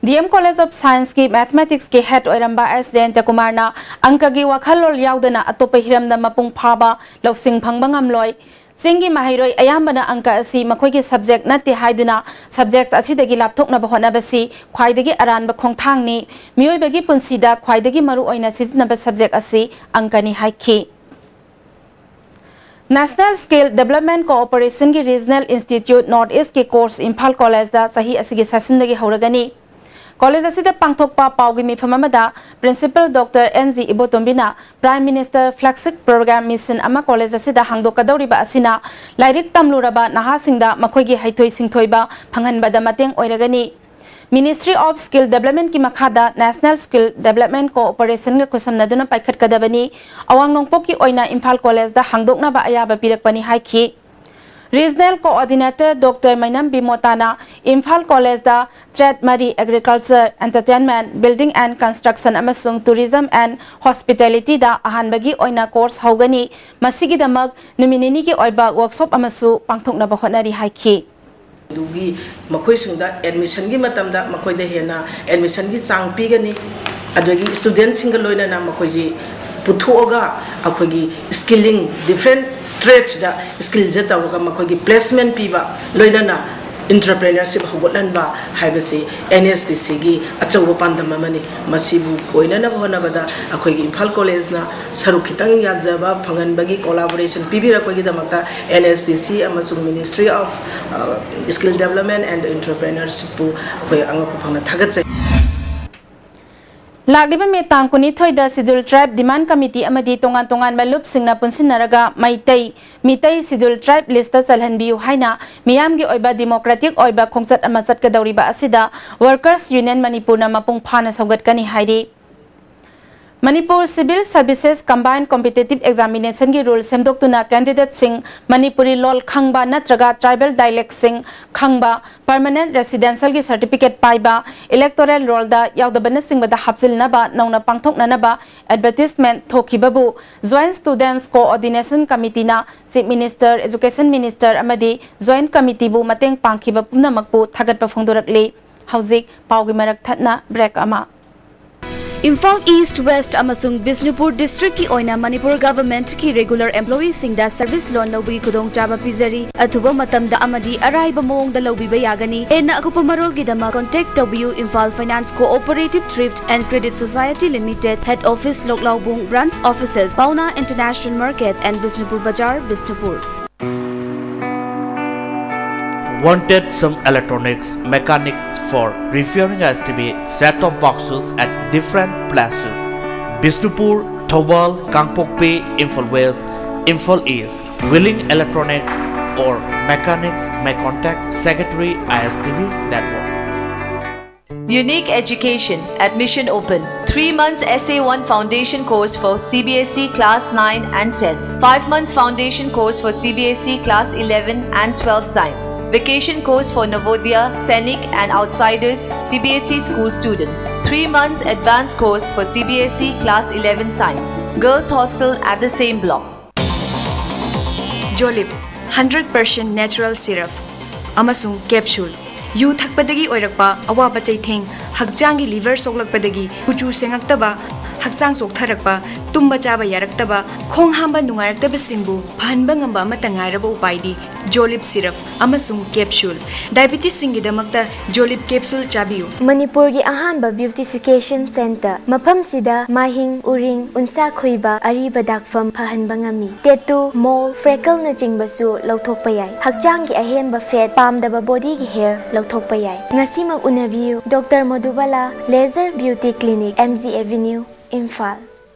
D M College of Science ꯀꯤ Mathematics ꯀꯤ Head ꯑꯣꯏꯔꯝꯕ ꯑꯦꯁ ꯖꯌꯟꯇ ꯀꯨꯃꯥꯔꯅ ꯑꯪꯀꯒꯤ ꯋꯥꯈꯜꯂꯣꯟ ꯌꯥꯎꯗꯅ ꯑꯇꯣꯞꯄ ꯍꯤꯔꯝꯗ ꯃꯄꯨꯡ ꯐꯥꯕ ꯂꯧꯁꯤꯡ ꯐꯪꯕ ꯉꯝꯂꯣꯏ꯫ ꯆꯤꯡꯒꯤ ꯃꯍꯩꯔꯣꯏ ꯑꯌꯥꯝꯕꯅ ꯑꯪꯀ ꯑꯁꯤ ꯃꯈꯣꯏꯒꯤ subject ꯅꯠꯇꯦ ꯍꯥꯏꯗꯨꯅ subject ꯑꯁꯤꯗꯒꯤ ꯂꯥꯞꯊꯣꯛꯅꯕ ꯍꯣꯠꯅꯕꯁꯤ ꯈ꯭ꯋꯥꯏꯗꯒꯤ ꯑꯔꯥꯟꯕ ꯈꯣꯡꯊꯥꯡꯅꯤ꯫ ꯃꯤꯑꯣꯏꯕꯒꯤ ꯄꯨꯟꯁꯤꯗ ꯈ꯭ꯋꯥꯏꯗꯒꯤ ꯃꯔꯨꯑꯣꯏꯅ ꯁꯤꯖꯤꯟꯅꯕ subject ꯑꯁꯤ ꯑꯪꯀꯅꯤ ꯍꯥꯏꯈꯤ꯫ National Skill Development Corporation ꯒꯤ Regional Institute North East ꯀꯤ course ꯏꯝꯐꯥꯜ College ꯇ ꯆꯍꯤ ꯑꯁꯤꯒꯤ session ꯗꯒꯤ ꯍꯧꯔꯒꯅꯤ꯫ College ꯑꯁꯤꯗ ꯄꯥꯡꯊꯣꯛꯄ ꯄꯥꯎꯒꯤ ꯃꯤꯐꯝ ꯑꯃꯗ Principal Doctor ꯑꯦꯟ ꯖꯤ ꯏꯕꯣꯇꯣꯝꯕꯤꯅ Prime Minister Flagship Program Mission ꯑꯃ college ꯑꯁꯤꯗ ꯍꯥꯡꯗꯣꯛꯀꯗꯧꯔꯤꯕ ꯑꯁꯤꯅ ꯂꯥꯏꯔꯤꯛ ꯇꯝꯂꯨꯔꯕ ꯅꯍꯥꯁꯤꯡꯗ ꯃꯈꯣꯏꯒꯤ ꯍꯩꯊꯣꯏ ꯁꯤꯡꯊꯣꯏꯕ ꯐꯪꯍꯟꯕꯗ ꯃꯇꯦꯡ ꯑꯣꯏꯔꯒꯅꯤ꯫ Ministry of Skill Development ꯀꯤ ꯃꯈꯥꯗ National Skill Development Corporation ꯒ ꯈꯨꯠꯁꯝꯅꯗꯨꯅ ꯄꯥꯏꯈꯠꯀꯗꯕꯅꯤ꯫ ꯑꯋꯥꯡ ꯅꯣꯡꯄꯣꯛꯀꯤ ꯑꯣꯏꯅ ꯏꯝꯐꯥꯜ College ꯇ ꯍꯥꯡꯗꯣꯛꯅꯕ ꯑꯌꯥꯕ ꯄꯤꯔꯛꯄꯅꯤ ꯍꯥꯏꯈꯤ꯫ Regional Coordinator Doctor ꯃꯩꯅꯝ ꯕꯤꯃꯣꯇꯥꯅ Imphal College ꯇ trade ꯃꯔꯤ, Agriculture, Entertainment, Building and Construction ꯑꯃꯁꯨꯡ Tourism and Hospitality ꯗ ꯑꯍꯥꯟꯕꯒꯤ ꯑꯣꯏꯅ course ꯍꯧꯒꯅꯤ꯫ ꯃꯁꯤꯒꯤꯗꯃꯛ ꯅꯨꯃꯤꯠ ꯅꯤꯅꯤꯒꯤ ꯑꯣꯏꯕ workshop ꯑꯃꯁꯨ ꯄꯥꯡꯊꯣꯛꯅꯕ ꯍꯣꯠꯅꯔꯤ ꯍꯥꯏꯈꯤ꯫ ꯑꯗꯨꯒꯤ ꯃꯈꯣꯏꯁꯤꯡꯗ admission ꯒꯤ ꯃꯇꯝꯗ ꯃꯈꯣꯏꯗ ꯍꯦꯟꯅ admission ꯒꯤ ꯆꯥꯡ ꯄꯤꯒꯅꯤ꯫ ꯑꯗꯒꯤ student ꯁꯤꯡꯒ ꯂꯣꯏꯅꯅ ꯃꯈꯣꯏꯁꯤ ꯄꯨꯊꯣꯛꯑꯒ ꯑꯩꯈꯣꯏꯒꯤ skilling, different trades ꯇ skill ꯁꯦ ꯇꯧꯔꯒ ꯃꯈꯣꯏꯒꯤ placement ꯄꯤꯕ, ꯂꯣꯏꯅꯅ entrepreneurship ꯍꯧꯒꯠꯍꯟꯕ ꯍꯥꯏꯕꯁꯤ ꯑꯦꯟ ꯑꯦꯁ ꯗꯤ ꯁꯤ ꯒꯤ ꯑꯆꯧꯕ ꯄꯥꯟꯗꯝ ꯑꯃꯅꯤ꯫ ꯃꯁꯤꯕꯨ ꯑꯣꯏꯅꯅꯕ ꯍꯣꯠꯅꯕꯗ ꯑꯩꯈꯣꯏꯒꯤ ꯏꯝꯐꯥꯜ College ꯅ ꯁꯔꯨꯛ ꯈꯤꯇꯪ ꯌꯥꯖꯕ ꯐꯪꯍꯟꯕꯒꯤ collaboration ꯄꯤꯕꯤꯔꯛꯄꯒꯤꯗꯃꯛꯇ ꯑꯦꯟ ꯑꯦꯁ ꯗꯤ ꯁꯤ ꯑꯃꯁꯨꯡ Ministry of, ꯑ, Skill Development and Entrepreneurship ꯄꯨ ꯑꯩꯈꯣꯏ ꯑꯉꯛꯄ ꯐꯪꯅ ꯊꯥꯒꯠꯆꯩ꯫ ꯂꯥꯛꯂꯤꯕ ꯃꯦ ꯇꯥꯡ ꯀꯨꯟꯅꯤꯊꯣꯏꯗ Scheduled Tribe Demand Committee ꯑꯃꯗꯤ ꯇꯣꯉꯥꯟ ꯇꯣꯉꯥꯟꯕ ꯂꯨꯞꯁꯤꯡꯅ ꯄꯨꯟꯁꯤꯟꯅꯔꯒ Meitei, Meitei Scheduled Tribe list ꯇ ꯆꯜꯍꯟꯕꯤꯌꯨ ꯍꯥꯏꯅ ꯃꯤꯌꯥꯝꯒꯤ ꯑꯣꯏꯕ democratic ꯑꯣꯏꯕ ꯈꯣꯡꯆꯠ ꯑꯃ ꯆꯠꯀꯗꯧꯔꯤꯕ ꯑꯁꯤꯗ Workers Union ꯃꯅꯤꯄꯨꯔꯅ ꯃꯄꯨꯡ ꯐꯥꯅ ꯁꯧꯒꯠꯀꯅꯤ ꯍꯥꯏꯔꯤ꯫ Manipur Civil Services Combined Competitive Examination ꯒꯤ rule ꯁꯦꯝꯗꯣꯛꯇꯨꯅ candidateꯁꯤꯡ ꯃꯅꯤꯄꯨꯔꯤ ꯂꯣꯜ ꯈꯪꯕ ꯅꯠꯇ꯭ꯔꯒ tribal dialectꯁꯤꯡ ꯈꯪꯕ permanent residentialꯒꯤ certificate ꯄꯥꯏꯕ electoral rollꯗ ꯌꯥꯎꯗꯕꯅꯆꯤꯡꯕꯗ ꯍꯥꯞꯆꯤꯟꯅꯕ ꯅꯧꯅ ꯄꯥꯡꯊꯣꯛꯅꯅꯕ advertisement ꯊꯣꯛꯈꯤꯕꯕꯨ Joint Students Coordination Committeeꯅ Chief Minister, Education Minister ꯑꯃꯗꯤ Joint Committeeꯕꯨ ꯃꯇꯦꯡ ꯄꯥꯡꯈꯤꯕ ꯄꯨꯝꯅꯃꯛꯄꯨ ꯊꯥꯒꯠꯄ ꯐꯣꯡꯗꯣꯔꯛꯂꯤ꯫ ꯍꯧꯖꯤꯛ ꯄꯥꯎꯒꯤ ꯃꯔꯛ ꯊꯠꯅ break ꯑꯃ꯫ ꯏꯝꯐꯥꯜ East, West ꯑꯃꯁꯨꯡ ꯕꯤꯁꯅꯨꯄꯨꯔ districtꯀꯤ ꯑꯣꯏꯅ ꯃꯅꯤꯄꯨꯔ governmentꯀꯤ regular employeeꯁꯤꯡꯗ service loan ꯂꯧꯕꯒꯤ ꯈꯨꯗꯣꯡꯆꯥꯕ ꯄꯤꯖꯔꯤ꯫ ꯑꯊꯨꯕ ꯃꯇꯝꯗ ꯑꯃꯗꯤ ꯑꯔꯥꯏꯕ ꯃꯑꯣꯡꯗ ꯂꯧꯕꯤꯕ ꯌꯥꯒꯅꯤ꯫ ꯍꯦꯟꯅ ꯑꯀꯨꯞꯄ ꯃꯔꯣꯜꯒꯤꯗꯃꯛ contact ꯇꯧꯕꯤꯌꯨ Imphal Finance Cooperative Thrift and Credit Society Limited, head office ꯂꯣꯛꯂꯥꯎꯕꯨꯡ, branch offices Paona International Market and Bishnupur Bazar, Bishnupur. Wanted some electronics mechanics for repairing S T V set-top boxes at different places. Bishnupur, Thoubal, Kangpokpi, Imphal West, Imphal East. Willing electronics or mechanics may contact Secretary I S T V Network. Unique Education, admission open. Three months S A one foundation course for C B S E class nine and ten. Five months foundation course for C B S E class eleven and twelve science. Vacation course for Navodaya, Sainik and outsiders C B S E school students. Three months advanced course for C B S E class eleven science. Girls hostel at the same block. Jolib, hundred percent natural syrup ꯑꯃꯁꯨꯡ capsule꯫ ꯌꯨ ꯊꯛꯄꯗꯒꯤ ꯑꯣꯏꯔꯛꯄ ꯑꯋꯥꯕ ꯆꯩꯊꯦꯡ, ꯍꯛꯆꯥꯡꯒꯤ liver ꯁꯣꯛꯂꯛꯄꯗꯒꯤ ꯀꯨꯆꯨ ꯁꯦꯡꯉꯛꯇꯕ, ꯍꯛꯆꯥꯡ ꯆꯣꯛꯊꯔꯛꯄ, ꯇꯨꯝꯕ ꯆꯥꯕ ꯌꯥꯔꯛꯇꯕ, ꯈꯣꯡ ꯍꯥꯝꯕ ꯅꯨꯡꯉꯥꯏꯔꯛꯇꯕꯁꯤꯡꯕꯨ ꯐꯍꯟꯕ ꯉꯝꯕ ꯑꯃꯠꯇ ꯉꯥꯏꯔꯕ ꯎꯄꯥꯏꯗꯤ Jolib syrup ꯑꯃꯁꯨꯡ capsule꯫ Diabetesꯁꯤꯡꯒꯤꯗꯃꯛꯇ Jolib capsule ꯆꯥꯕꯤꯌꯨ꯫ ꯃꯅꯤꯄꯨꯔꯒꯤ ꯑꯍꯥꯟꯕ beautification centre, ꯃꯐꯝꯁꯤꯗ ꯃꯥꯏꯍꯤꯡ, ꯎꯔꯤꯡ, ꯎꯟꯁꯥ ꯈꯨꯏꯕ, ꯑꯔꯤꯕ ꯗꯥꯛꯐꯝ ꯐꯍꯟꯕ ꯉꯝꯃꯤ꯫ Tattoo, mole, freckleꯅꯆꯤꯡꯕꯁꯨ ꯂꯧꯊꯣꯛꯄ ꯌꯥꯏ꯫ ꯍꯛꯆꯥꯡꯒꯤ ꯑꯍꯦꯟꯕ fat, ꯄꯥꯝꯗꯕ bodyꯒꯤ hair ꯂꯧꯊꯣꯛꯄ ꯌꯥꯏ꯫ ꯉꯁꯤꯃꯛ ꯎꯅꯕꯤꯌꯨ, Doctor Madhubala Laser Beauty Clinic, M G Avenue, Imphal.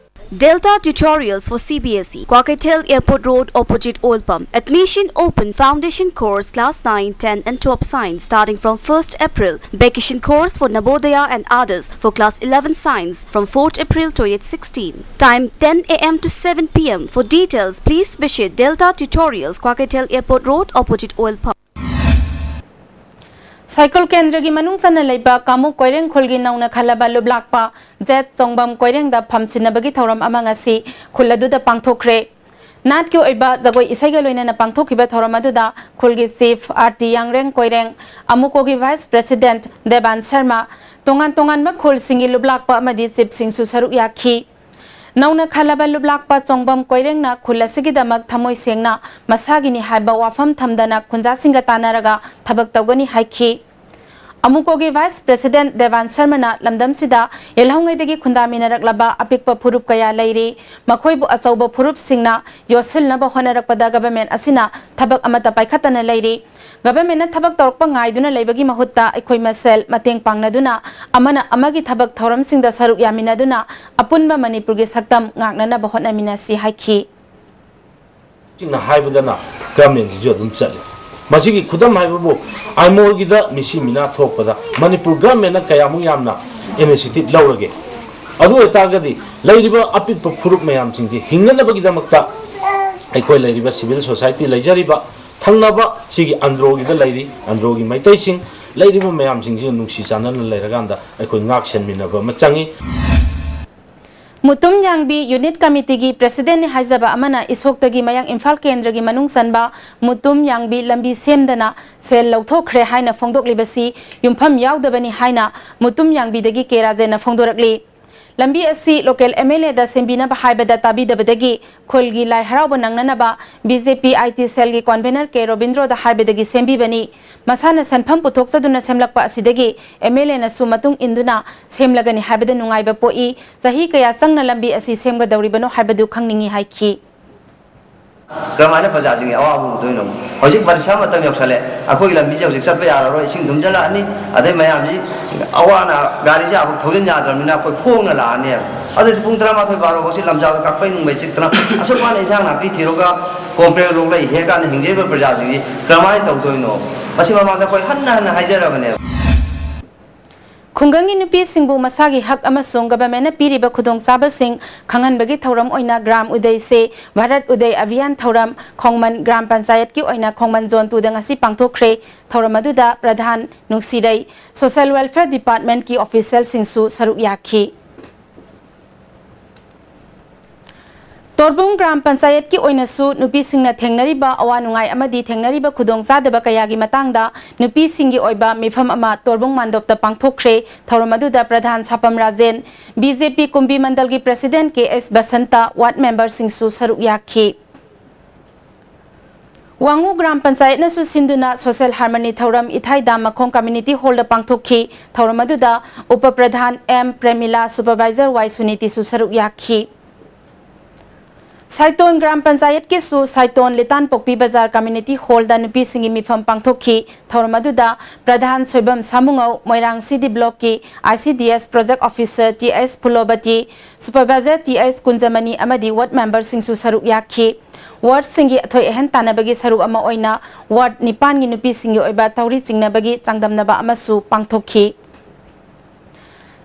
Delta Tutorials for C B S E, Kwakethel Airport Road, opposite Oil Pump. Admission open. Foundation course, class nine, ten and twelve science, starting from first April. Vacation course for Navodaya and others for class eleven science from fourth April twenty sixteen. Time, ten a m to seven p m. For details, please visit Delta Tutorials, Kwakethel Airport Road, opposite Oil Pump. Cycle ꯀꯦꯟꯗ꯭ꯔꯒꯤ ꯃꯅꯨꯡ ꯆꯟꯅ ꯂꯩꯕ ꯀꯥꯃꯨ ꯀꯣꯏꯔꯦꯡ ꯈꯨꯜꯒꯤ ꯅꯧꯅ ꯈꯜꯂꯕ ꯂꯨꯞꯂꯥꯛꯄ ꯖꯦꯠ ꯆꯣꯡꯕꯝ ꯀꯣꯏꯔꯦꯡꯗ ꯐꯝ ꯁꯤꯟꯅꯕꯒꯤ ꯊꯧꯔꯝ ꯑꯃ ꯉꯁꯤ ꯈꯨꯜ ꯑꯗꯨꯗ ꯄꯥꯡꯊꯣꯛꯈ꯭ꯔꯦ꯫ ꯅꯥꯠꯀꯤ ꯑꯣꯏꯕ ꯖꯒꯣꯏ ꯏꯁꯩꯒ ꯂꯣꯏꯅꯅ ꯄꯥꯡꯊꯣꯛꯈꯤꯕ ꯊꯧꯔꯝ ꯑꯗꯨꯗ ꯈꯨꯜꯒꯤ ꯆꯤꯐ ꯑꯥꯔꯇꯤ ꯌꯥꯡꯔꯦꯡ ꯀꯣꯏꯔꯦꯡ, ꯑꯃꯨꯀꯣꯒꯤ ꯚꯥꯏꯁ ꯄ꯭ꯔꯦꯁꯤꯗꯦꯟꯠ ꯗꯦꯕꯥꯟ ꯁꯔꯃ, ꯇꯣꯉꯥꯟ ꯇꯣꯉꯥꯟꯕ ꯈꯨꯜꯁꯤꯡꯒꯤ ꯂꯨꯞꯂꯥꯛꯄ ꯑꯃꯗꯤ ꯆꯤꯐꯁꯤꯡꯁꯨ ꯁꯔꯨꯛ ꯌꯥꯈꯤ꯫ ꯅꯧꯅ ꯈꯜꯂꯕ ꯂꯨꯞꯂꯥꯛꯄ ꯆꯣꯡꯕꯝ ꯀꯣꯏꯔꯦꯡꯅ ꯈꯨꯜ ꯑꯁꯤꯒꯤꯗꯃꯛ ꯊꯃꯣꯏ ꯁꯦꯡꯅ ꯃꯁꯥꯒꯤꯅꯤ ꯍꯥꯏꯕ ꯋꯥꯐꯝ ꯊꯝꯗꯅ ꯈꯨꯟꯖꯥꯁꯤꯡꯒ ꯇꯥꯟꯅꯔꯒ ꯊꯕꯛ ꯇꯧꯒꯅꯤ ꯍꯥꯏꯈꯤ꯫ ꯑꯃꯨꯀꯣꯒꯤ ꯚꯥꯏꯁ ꯄ꯭ꯔꯦꯁꯤꯗꯦꯟꯠ ꯗꯦꯕꯥꯟ ꯁꯔꯃꯅ ꯂꯝꯗꯝꯁꯤꯗ ꯌꯦꯜꯍꯧꯉꯩꯗꯒꯤ ꯈꯨꯟꯗꯥꯃꯤꯟꯅꯔꯛꯂꯕ ꯑꯄꯤꯛꯄ ꯐꯨꯔꯨꯞ ꯀꯌꯥ ꯂꯩꯔꯤ꯫ ꯃꯈꯣꯏꯕꯨ ꯑꯆꯧꯕ ꯐꯨꯔꯨꯞꯁꯤꯡꯅ ꯌꯣꯠꯁꯤꯟꯅꯕ ꯍꯣꯠꯅꯔꯛꯄꯗ ꯒꯚꯔꯟꯃꯦꯟꯠ ꯑꯁꯤꯅ ꯊꯕꯛ ꯑꯃꯠꯇ ꯄꯥꯏꯈꯠꯇꯅ ꯂꯩꯔꯤ꯫ ꯒꯚꯔꯟꯃꯦꯟꯠꯅ ꯊꯕꯛ ꯇꯧꯔꯛꯄ ꯉꯥꯏꯗꯨꯅ ꯂꯩꯕꯒꯤ ꯃꯍꯨꯠꯇ ꯑꯩꯈꯣꯏ ꯃꯁꯦꯜ ꯃꯇꯦꯡ ꯄꯥꯡꯅꯗꯨꯅ ꯑꯃꯅ ꯑꯃꯒꯤ ꯊꯕꯛ ꯊꯧꯔꯝꯁꯤꯡꯗ ꯁꯔꯨꯛ ꯌꯥꯃꯤꯟꯅꯗꯨꯅ ꯑꯄꯨꯟꯕ ꯃꯅꯤꯄꯨꯔꯒꯤ ꯁꯛꯇꯝ ꯉꯥꯛꯅꯅꯕ ꯍꯣꯠꯅꯃꯤꯟꯅꯁꯤ ꯍꯥꯏꯈꯤ꯫ ꯁꯤꯡꯅ ꯍꯥꯏꯕꯗꯅ ꯒꯚꯔꯟꯃꯦꯟꯠꯁꯤꯁꯨ ꯑꯗꯨꯝ ꯆꯠꯂꯤ꯫ ꯃꯁꯤꯒꯤ ꯈꯨꯗꯝ ꯍꯥꯏꯕꯕꯨ ꯑꯥꯏꯃꯣꯜꯒꯤꯗ ꯃꯤꯁꯤ ꯃꯤꯅꯥ ꯊꯣꯛꯄꯗ ꯃꯅꯤꯄꯨꯔ ꯒꯚꯔꯟꯃꯦꯟꯠꯅ ꯀꯌꯥꯃꯨꯛ ꯌꯥꯝꯅ ꯏꯅꯤꯁꯤꯌꯦꯇꯤꯚ ꯂꯧꯔꯒꯦ? ꯑꯗꯨ ꯑꯣꯏꯇꯥꯔꯒꯗꯤ ꯂꯩꯔꯤꯕ ꯑꯄꯤꯛꯄ ꯐꯨꯔꯨꯞ ꯃꯌꯥꯝꯁꯤꯡꯁꯤ ꯍꯤꯡꯅꯅꯕꯒꯤꯗꯃꯛꯇ ꯑꯩꯈꯣꯏ ꯂꯩꯔꯤꯕ ꯁꯤꯚꯤꯜ ꯁꯣꯁꯥꯏꯇꯤ ꯂꯩꯖꯔꯤꯕ ꯊꯪꯅꯕ ꯁꯤꯒꯤ ꯑꯟꯗ꯭ꯔꯣꯒꯤꯗ ꯂꯩꯔꯤ, ꯑꯟꯗ꯭ꯔꯣꯒꯤ ꯃꯩꯇꯩꯁꯤꯡ ꯂꯩꯔꯤꯕ ꯃꯌꯥꯝꯁꯤꯡꯁꯤꯒ ꯅꯨꯡꯁꯤ ꯆꯥꯟꯅꯅ ꯂꯩꯔꯀꯥꯟꯗ ꯑꯩꯈꯣꯏ ꯉꯥꯛ ꯁꯦꯟꯃꯤꯟꯅꯕ ꯑꯃ ꯆꯪꯉꯤ꯫ ꯃꯨꯇꯨꯝ ꯌꯥꯡꯕꯤ ꯌꯨꯅꯤꯠ ꯀꯃꯤꯇꯤꯒꯤ ꯄ꯭ꯔꯦꯁꯤꯗꯦꯟꯠꯅꯤ ꯍꯥꯏꯖꯕ ꯑꯃꯅ ꯏꯁꯣꯛꯇꯒꯤ ꯃꯌꯥꯡ ꯏꯝꯐꯥꯜ ꯀꯦꯟꯗ꯭ꯔꯒꯤ ꯃꯅꯨꯡ ꯆꯟꯕ ꯃꯨꯇꯨꯝ ꯌꯥꯡꯕꯤ ꯂꯝꯕꯤ ꯁꯦꯝꯗꯅ ꯁꯦꯜ ꯂꯧꯊꯣꯛꯈ꯭ꯔꯦ ꯍꯥꯏꯅ ꯐꯣꯡꯗꯣꯛꯂꯤꯕꯁꯤ ꯌꯨꯝꯐꯝ ꯌꯥꯎꯗꯕꯅꯤ ꯍꯥꯏꯅ ꯃꯨꯇꯨꯝ ꯌꯥꯡꯕꯤꯗꯒꯤ ꯀꯦ ꯔꯥꯖꯦꯟꯅ ꯐꯣꯡꯗꯣꯔꯛꯂꯤ꯫ ꯂꯝꯕꯤ ꯑꯁꯤ ꯂꯣꯀꯦꯜ ꯑꯦꯝ ꯑꯦꯜ ꯑꯦꯗ ꯁꯦꯝꯕꯤꯅꯕ ꯍꯥꯏꯕꯗ ꯇꯥꯕꯤꯗꯕꯗꯒꯤ ꯈꯨꯜꯒꯤ ꯂꯥꯏ ꯍꯔꯥꯎꯕ ꯅꯪꯅꯅꯕ B J P I T ꯁꯦꯜꯒꯤ ꯀꯣꯟꯚꯦꯅꯔ ꯀꯦ ꯔꯣꯕꯤꯟꯗ꯭ꯔꯣꯗ ꯍꯥꯏꯕꯗꯒꯤ ꯁꯦꯝꯕꯤꯕꯅꯤ꯫ ꯃꯁꯥꯅ ꯁꯦꯟꯐꯝ ꯄꯨꯊꯣꯛꯆꯗꯨꯅ ꯁꯦꯝꯂꯛꯄ ꯑꯁꯤꯗꯒꯤ ꯑꯦꯝ ꯑꯦꯜ ꯑꯦꯅꯁꯨ ꯃꯇꯨꯡ ꯏꯟꯗꯨꯅ ꯁꯦꯝꯂꯒꯅꯤ ꯍꯥꯏꯕꯗ ꯅꯨꯡꯉꯥꯏꯕ ꯄꯣꯛꯏ꯫ ꯆꯍꯤ ꯀꯌꯥ ꯆꯪꯅ ꯂꯝꯕꯤ ꯑꯁꯤ ꯁꯦꯝꯒꯗꯧꯔꯤꯕꯅꯣ ꯍꯥꯏꯕꯗꯨ ꯈꯪꯅꯤꯡꯏ ꯍꯥꯏꯈꯤ꯫ ꯀꯔꯝꯍꯥꯏꯅ ꯄ꯭ꯔꯖꯥꯁꯤꯡꯒꯤ ꯑꯋꯥꯕ ꯎꯗꯣꯏꯅꯣ? ꯍꯧꯖꯤꯛ ꯕꯔꯤꯁꯥ ꯃꯇꯝ ꯌꯧꯁꯜꯂꯦ, ꯑꯩꯈꯣꯏꯒꯤ ꯂꯝꯕꯤꯁꯦ ꯍꯧꯖꯤꯛ ꯆꯠꯄ ꯌꯥꯔꯔꯣꯏ, ꯏꯁꯤꯡ ꯊꯨꯝꯖꯤꯜꯂꯛꯑꯅꯤ, ꯑꯗꯩ ꯃꯌꯥꯝꯁꯤ ꯑꯋꯥꯅ ꯒꯥꯔꯤꯁꯦ ꯑꯃꯨꯛ ꯊꯧꯖꯤꯟ ꯌꯥꯗ꯭ꯔꯕꯅꯤꯅ ꯑꯩꯈꯣꯏ ꯈꯣꯡꯅ ꯂꯥꯛꯑꯅꯦꯕ꯫ ꯑꯗꯨꯗꯤ ꯄꯨꯡ ꯇꯔꯥꯃꯥꯊꯣꯏ ꯕꯥꯔꯣ ꯐꯥꯎꯁꯤ ꯂꯝꯖꯥꯗ ꯀꯛꯄꯩ ꯅꯨꯡꯕꯩ ꯆꯤꯛꯇꯅ ꯑꯁꯨꯛ ꯋꯥꯅ ꯏꯟꯁꯥꯡ ꯅꯥꯄꯤ ꯊꯤꯔꯒ ꯀꯣꯝꯄ꯭ꯔꯦꯛ ꯂꯣꯛꯂꯩ ꯍꯦꯛꯀꯥꯟꯗ ꯍꯤꯡꯖꯔꯤꯕ ꯄ꯭ꯔꯖꯥꯁꯤꯡꯁꯤ ꯀꯔꯝꯍꯥꯏꯅ ꯇꯧꯗꯣꯏꯅꯣ? ꯃꯁꯤ ꯃꯃꯥꯡꯗ ꯑꯩꯈꯣꯏ ꯍꯟꯅ ꯍꯟꯅ ꯍꯥꯏꯖꯔꯕꯅꯦꯕ꯫ ꯈꯨꯡꯒꯪꯒꯤ ꯅꯨꯄꯤꯁꯤꯡꯕꯨ ꯃꯁꯥꯒꯤ ꯍꯛ ꯑꯃꯁꯨꯡ ꯒꯚꯔꯟꯃꯦꯟꯠꯅ ꯄꯤꯔꯤꯕ ꯈꯨꯗꯣꯡꯆꯥꯕꯁꯤꯡ ꯈꯪꯍꯟꯕꯒꯤ ꯊꯧꯔꯝ ꯑꯣꯏꯅ ꯒ꯭ꯔꯥꯝ ꯎꯗꯩ ꯁꯦ ꯚꯥꯔꯠ ꯎꯗꯩ ꯑꯚꯤꯌꯥꯟ ꯊꯧꯔꯝ ꯈꯣꯡꯃꯟ ꯒ꯭ꯔꯥꯝ ꯄꯟꯆꯥꯌꯠꯀꯤ ꯑꯣꯏꯅ ꯈꯣꯡꯃꯟ ꯖꯣꯟ ꯇꯨꯗ ꯉꯁꯤ ꯄꯥꯡꯊꯣꯛꯈ꯭ꯔꯦ꯫ ꯊꯧꯔꯝ ꯑꯗꯨꯗ ꯄ꯭ꯔꯙꯥꯟ ꯅꯨꯡꯁꯤꯔꯩ, ꯁꯣꯁꯦꯜ ꯋꯦꯜꯐꯤꯌꯔ ꯗꯤꯄꯥꯔꯠꯃꯦꯟꯠꯀꯤ ꯑꯣꯐꯤꯁꯤꯌꯦꯜꯁꯤꯡꯁꯨ ꯁꯔꯨꯛ ꯌꯥꯈꯤ꯫ ꯇꯣꯔꯕꯨꯡ ꯒ꯭ꯔꯥꯝ ꯄꯟꯆꯥꯌꯠꯀꯤ ꯑꯣꯏꯅꯁꯨ ꯅꯨꯄꯤꯁꯤꯡꯅ ꯊꯦꯡꯅꯔꯤꯕ ꯑꯋꯥ ꯅꯨꯡꯉꯥꯏ ꯑꯃꯗꯤ ꯊꯦꯡꯅꯔꯤꯕ ꯈꯨꯗꯣꯡꯆꯥꯗꯕ ꯀꯌꯥꯒꯤ ꯃꯇꯥꯡꯗ ꯅꯨꯄꯤꯁꯤꯡꯒꯤ ꯑꯣꯏꯕ ꯃꯤꯐꯝ ꯑꯃ ꯇꯣꯔꯕꯨꯡ ꯃꯥꯟꯗꯣꯞꯇ ꯄꯥꯡꯊꯣꯛꯈ꯭ꯔꯦ꯫ ꯊꯧꯔꯝ ꯑꯗꯨꯗ ꯄ꯭ꯔꯙꯥꯟ ꯁꯥꯄꯝ ꯔꯥꯖꯦꯟ, ꯕꯤ ꯖꯦ ꯄꯤ ꯀꯨꯝꯕꯤ ꯃꯟꯗꯜꯒꯤ ꯄ꯭ꯔꯦꯁꯤꯗꯦꯟꯠ ꯀꯦ ꯑꯦꯁ ꯕꯁꯟꯇ, ꯋꯥꯔꯗ ꯃꯦꯝꯕꯔꯁꯤꯡꯁꯨ ꯁꯔꯨꯛ ꯌꯥꯈꯤ꯫ ꯋꯥꯉꯨ ꯒ꯭ꯔꯥꯝ ꯄꯟꯆꯥꯌꯠꯅꯁꯨ ꯁꯤꯟꯗꯨꯅ ꯁꯣꯁꯦꯜ ꯍꯥꯔꯃꯅꯤ ꯊꯧꯔꯝ ꯏꯊꯥꯏ ꯗꯥꯝ ꯃꯈꯣꯡ ꯀꯝꯃ꯭ꯌꯨꯅꯤꯇꯤ ꯍꯣꯜꯗ ꯄꯥꯡꯊꯣꯛꯈꯤ꯫ ꯊꯧꯔꯝ ꯑꯗꯨꯗ ꯎꯄ ꯄ꯭ꯔꯙꯥꯟ ꯑꯦꯝ ꯄ꯭ꯔꯦꯃꯤꯂꯥ, ꯁꯨꯄꯔꯚꯥꯏꯖꯔ ꯋꯥꯏ ꯁꯨꯅꯤꯇꯤꯁꯨ ꯁꯔꯨꯛ ꯌꯥꯈꯤ꯫ ꯁꯥꯏꯇꯣꯟ ꯒ꯭ꯔꯥꯝ ꯄꯟꯆꯥꯌꯠꯀꯤꯁꯨ ꯁꯥꯏꯇꯣꯟ ꯂꯤꯇꯥꯟ ꯄꯣꯛꯄꯤ ꯕꯖꯥꯔ ꯀꯝꯃ꯭ꯌꯨꯅꯤꯇꯤ ꯍꯣꯜꯗ ꯅꯨꯄꯤꯁꯤꯡꯒꯤ ꯃꯤꯐꯝ ꯄꯥꯡꯊꯣꯛꯈꯤ꯫ ꯊꯧꯔꯝ ꯑꯗꯨꯗ ꯄ꯭ꯔꯙꯥꯟ ꯁꯣꯏꯕꯝ ꯁꯥꯃꯨꯉꯧ, ꯃꯣꯏꯔꯥꯡ ꯁꯤ ꯗꯤ ꯕ꯭ꯂꯣꯛꯀꯤ I C D S project officer T S Phulobati, supervisor T S Kunjamani ꯑꯃꯗꯤ ꯋꯥꯔꯗ ꯃꯦꯝꯕꯔꯁꯤꯡꯁꯨ ꯁꯔꯨꯛ ꯌꯥꯈꯤ꯫ ꯋꯥꯔꯗꯁꯤꯡꯒꯤ ꯑꯊꯣꯏ ꯑꯍꯦꯟ ꯇꯥꯟꯅꯕꯒꯤ ꯁꯔꯨꯛ ꯑꯃ ꯑꯣꯏꯅ ꯋꯥꯔꯗ ꯅꯤꯄꯥꯟꯒꯤ ꯅꯨꯄꯤꯁꯤꯡꯒꯤ ꯑꯣꯏꯕ ꯊꯧꯔꯤ ꯆꯤꯡꯅꯕꯒꯤ ꯆꯥꯡꯗꯝꯅꯕ ꯑꯃꯁꯨ ꯄꯥꯡꯊꯣꯛꯈꯤ꯫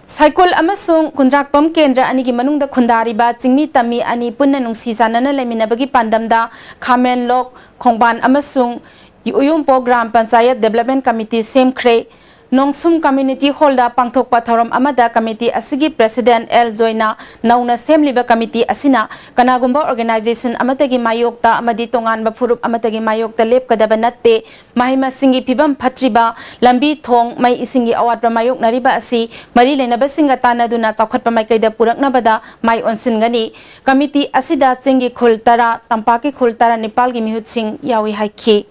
ꯁꯥꯏꯀꯨꯜ ꯑꯃꯁꯨꯡ ꯈꯨꯟꯗ꯭ꯔꯥꯛꯄꯝ ꯀꯦꯟꯗ꯭ꯔ ꯑꯅꯤꯒꯤ ꯃꯅꯨꯡꯗ ꯈꯨꯟꯗꯥꯔꯤꯕ ꯆꯤꯡꯃꯤ ꯇꯝꯃꯤ ꯑꯅꯤ ꯄꯨꯟꯅ ꯅꯨꯡꯁꯤ ꯆꯥꯟꯅꯅ ꯂꯩꯃꯤꯟꯅꯕꯒꯤ ꯄꯥꯟꯗꯝꯗ ꯈꯥꯃꯦꯟꯂꯣꯛ, ꯈꯣꯡꯕꯥꯟ ꯑꯃꯁꯨꯡ ꯎꯌꯨꯝꯄꯣꯛ gram panchayat development committee ꯁꯦꯝꯈ꯭ꯔꯦ꯫ ꯅꯣꯡꯁꯨꯝ community ꯍꯣꯜꯗ ꯄꯥꯡꯊꯣꯛꯄ ꯊꯧꯔꯝ ꯑꯃꯗ ꯀꯝꯃꯤꯇꯤ ꯑꯁꯤꯒꯤ ꯄ꯭ꯔꯦꯁꯤꯗꯦꯟꯠ ꯑꯦꯜ ꯖꯣꯏꯅ ꯅꯧꯅ ꯁꯦꯝꯂꯤꯕ ꯀꯝꯃꯤꯇꯤ ꯑꯁꯤꯅ ꯀꯅꯥꯒꯨꯝꯕ ꯑꯣꯔꯒꯅꯥꯏꯖꯦꯁꯟ ꯑꯃꯠꯇꯒꯤ ꯃꯥꯌꯣꯛꯇ ꯑꯃꯗꯤ ꯇꯣꯉꯥꯟꯕ ꯐꯨꯔꯨꯞ ꯑꯃꯠꯇꯒꯤ ꯃꯥꯌꯣꯛꯇ ꯂꯦꯞꯀꯗꯕ ꯅꯠꯇꯦ꯫ ꯃꯍꯩ ꯃꯁꯤꯡꯒꯤ ꯐꯤꯕꯝ ꯐꯠꯇ꯭ꯔꯤꯕ, ꯂꯝꯕꯤ ꯊꯣꯡ, ꯃꯩ ꯏꯁꯤꯡꯒꯤ ꯑꯋꯥꯠꯄ ꯃꯥꯌꯣꯛꯅꯔꯤꯕ ꯑꯁꯤ ꯃꯔꯤ ꯂꯩꯅꯕꯁꯤꯡꯒ ꯇꯥꯟꯅꯗꯨꯅ ꯆꯥꯎꯈꯠꯄ ꯃꯥꯏꯀꯩꯗ ꯄꯨꯔꯛꯅꯕꯗ ꯃꯥꯏ ꯑꯣꯟꯁꯤꯟꯒꯅꯤ꯫ ꯀꯝꯃꯤꯇꯤ ꯑꯁꯤꯗ ꯆꯤꯡꯒꯤ ꯈꯨꯜ ꯇꯔꯥ, ꯇꯝꯄꯥꯛꯀꯤ ꯈꯨꯜ ꯇꯔꯥꯅꯤꯄꯥꯜꯒꯤ ꯃꯤꯍꯨꯠꯁꯤꯡ ꯌꯥꯎꯏ ꯍꯥꯏꯈꯤ꯫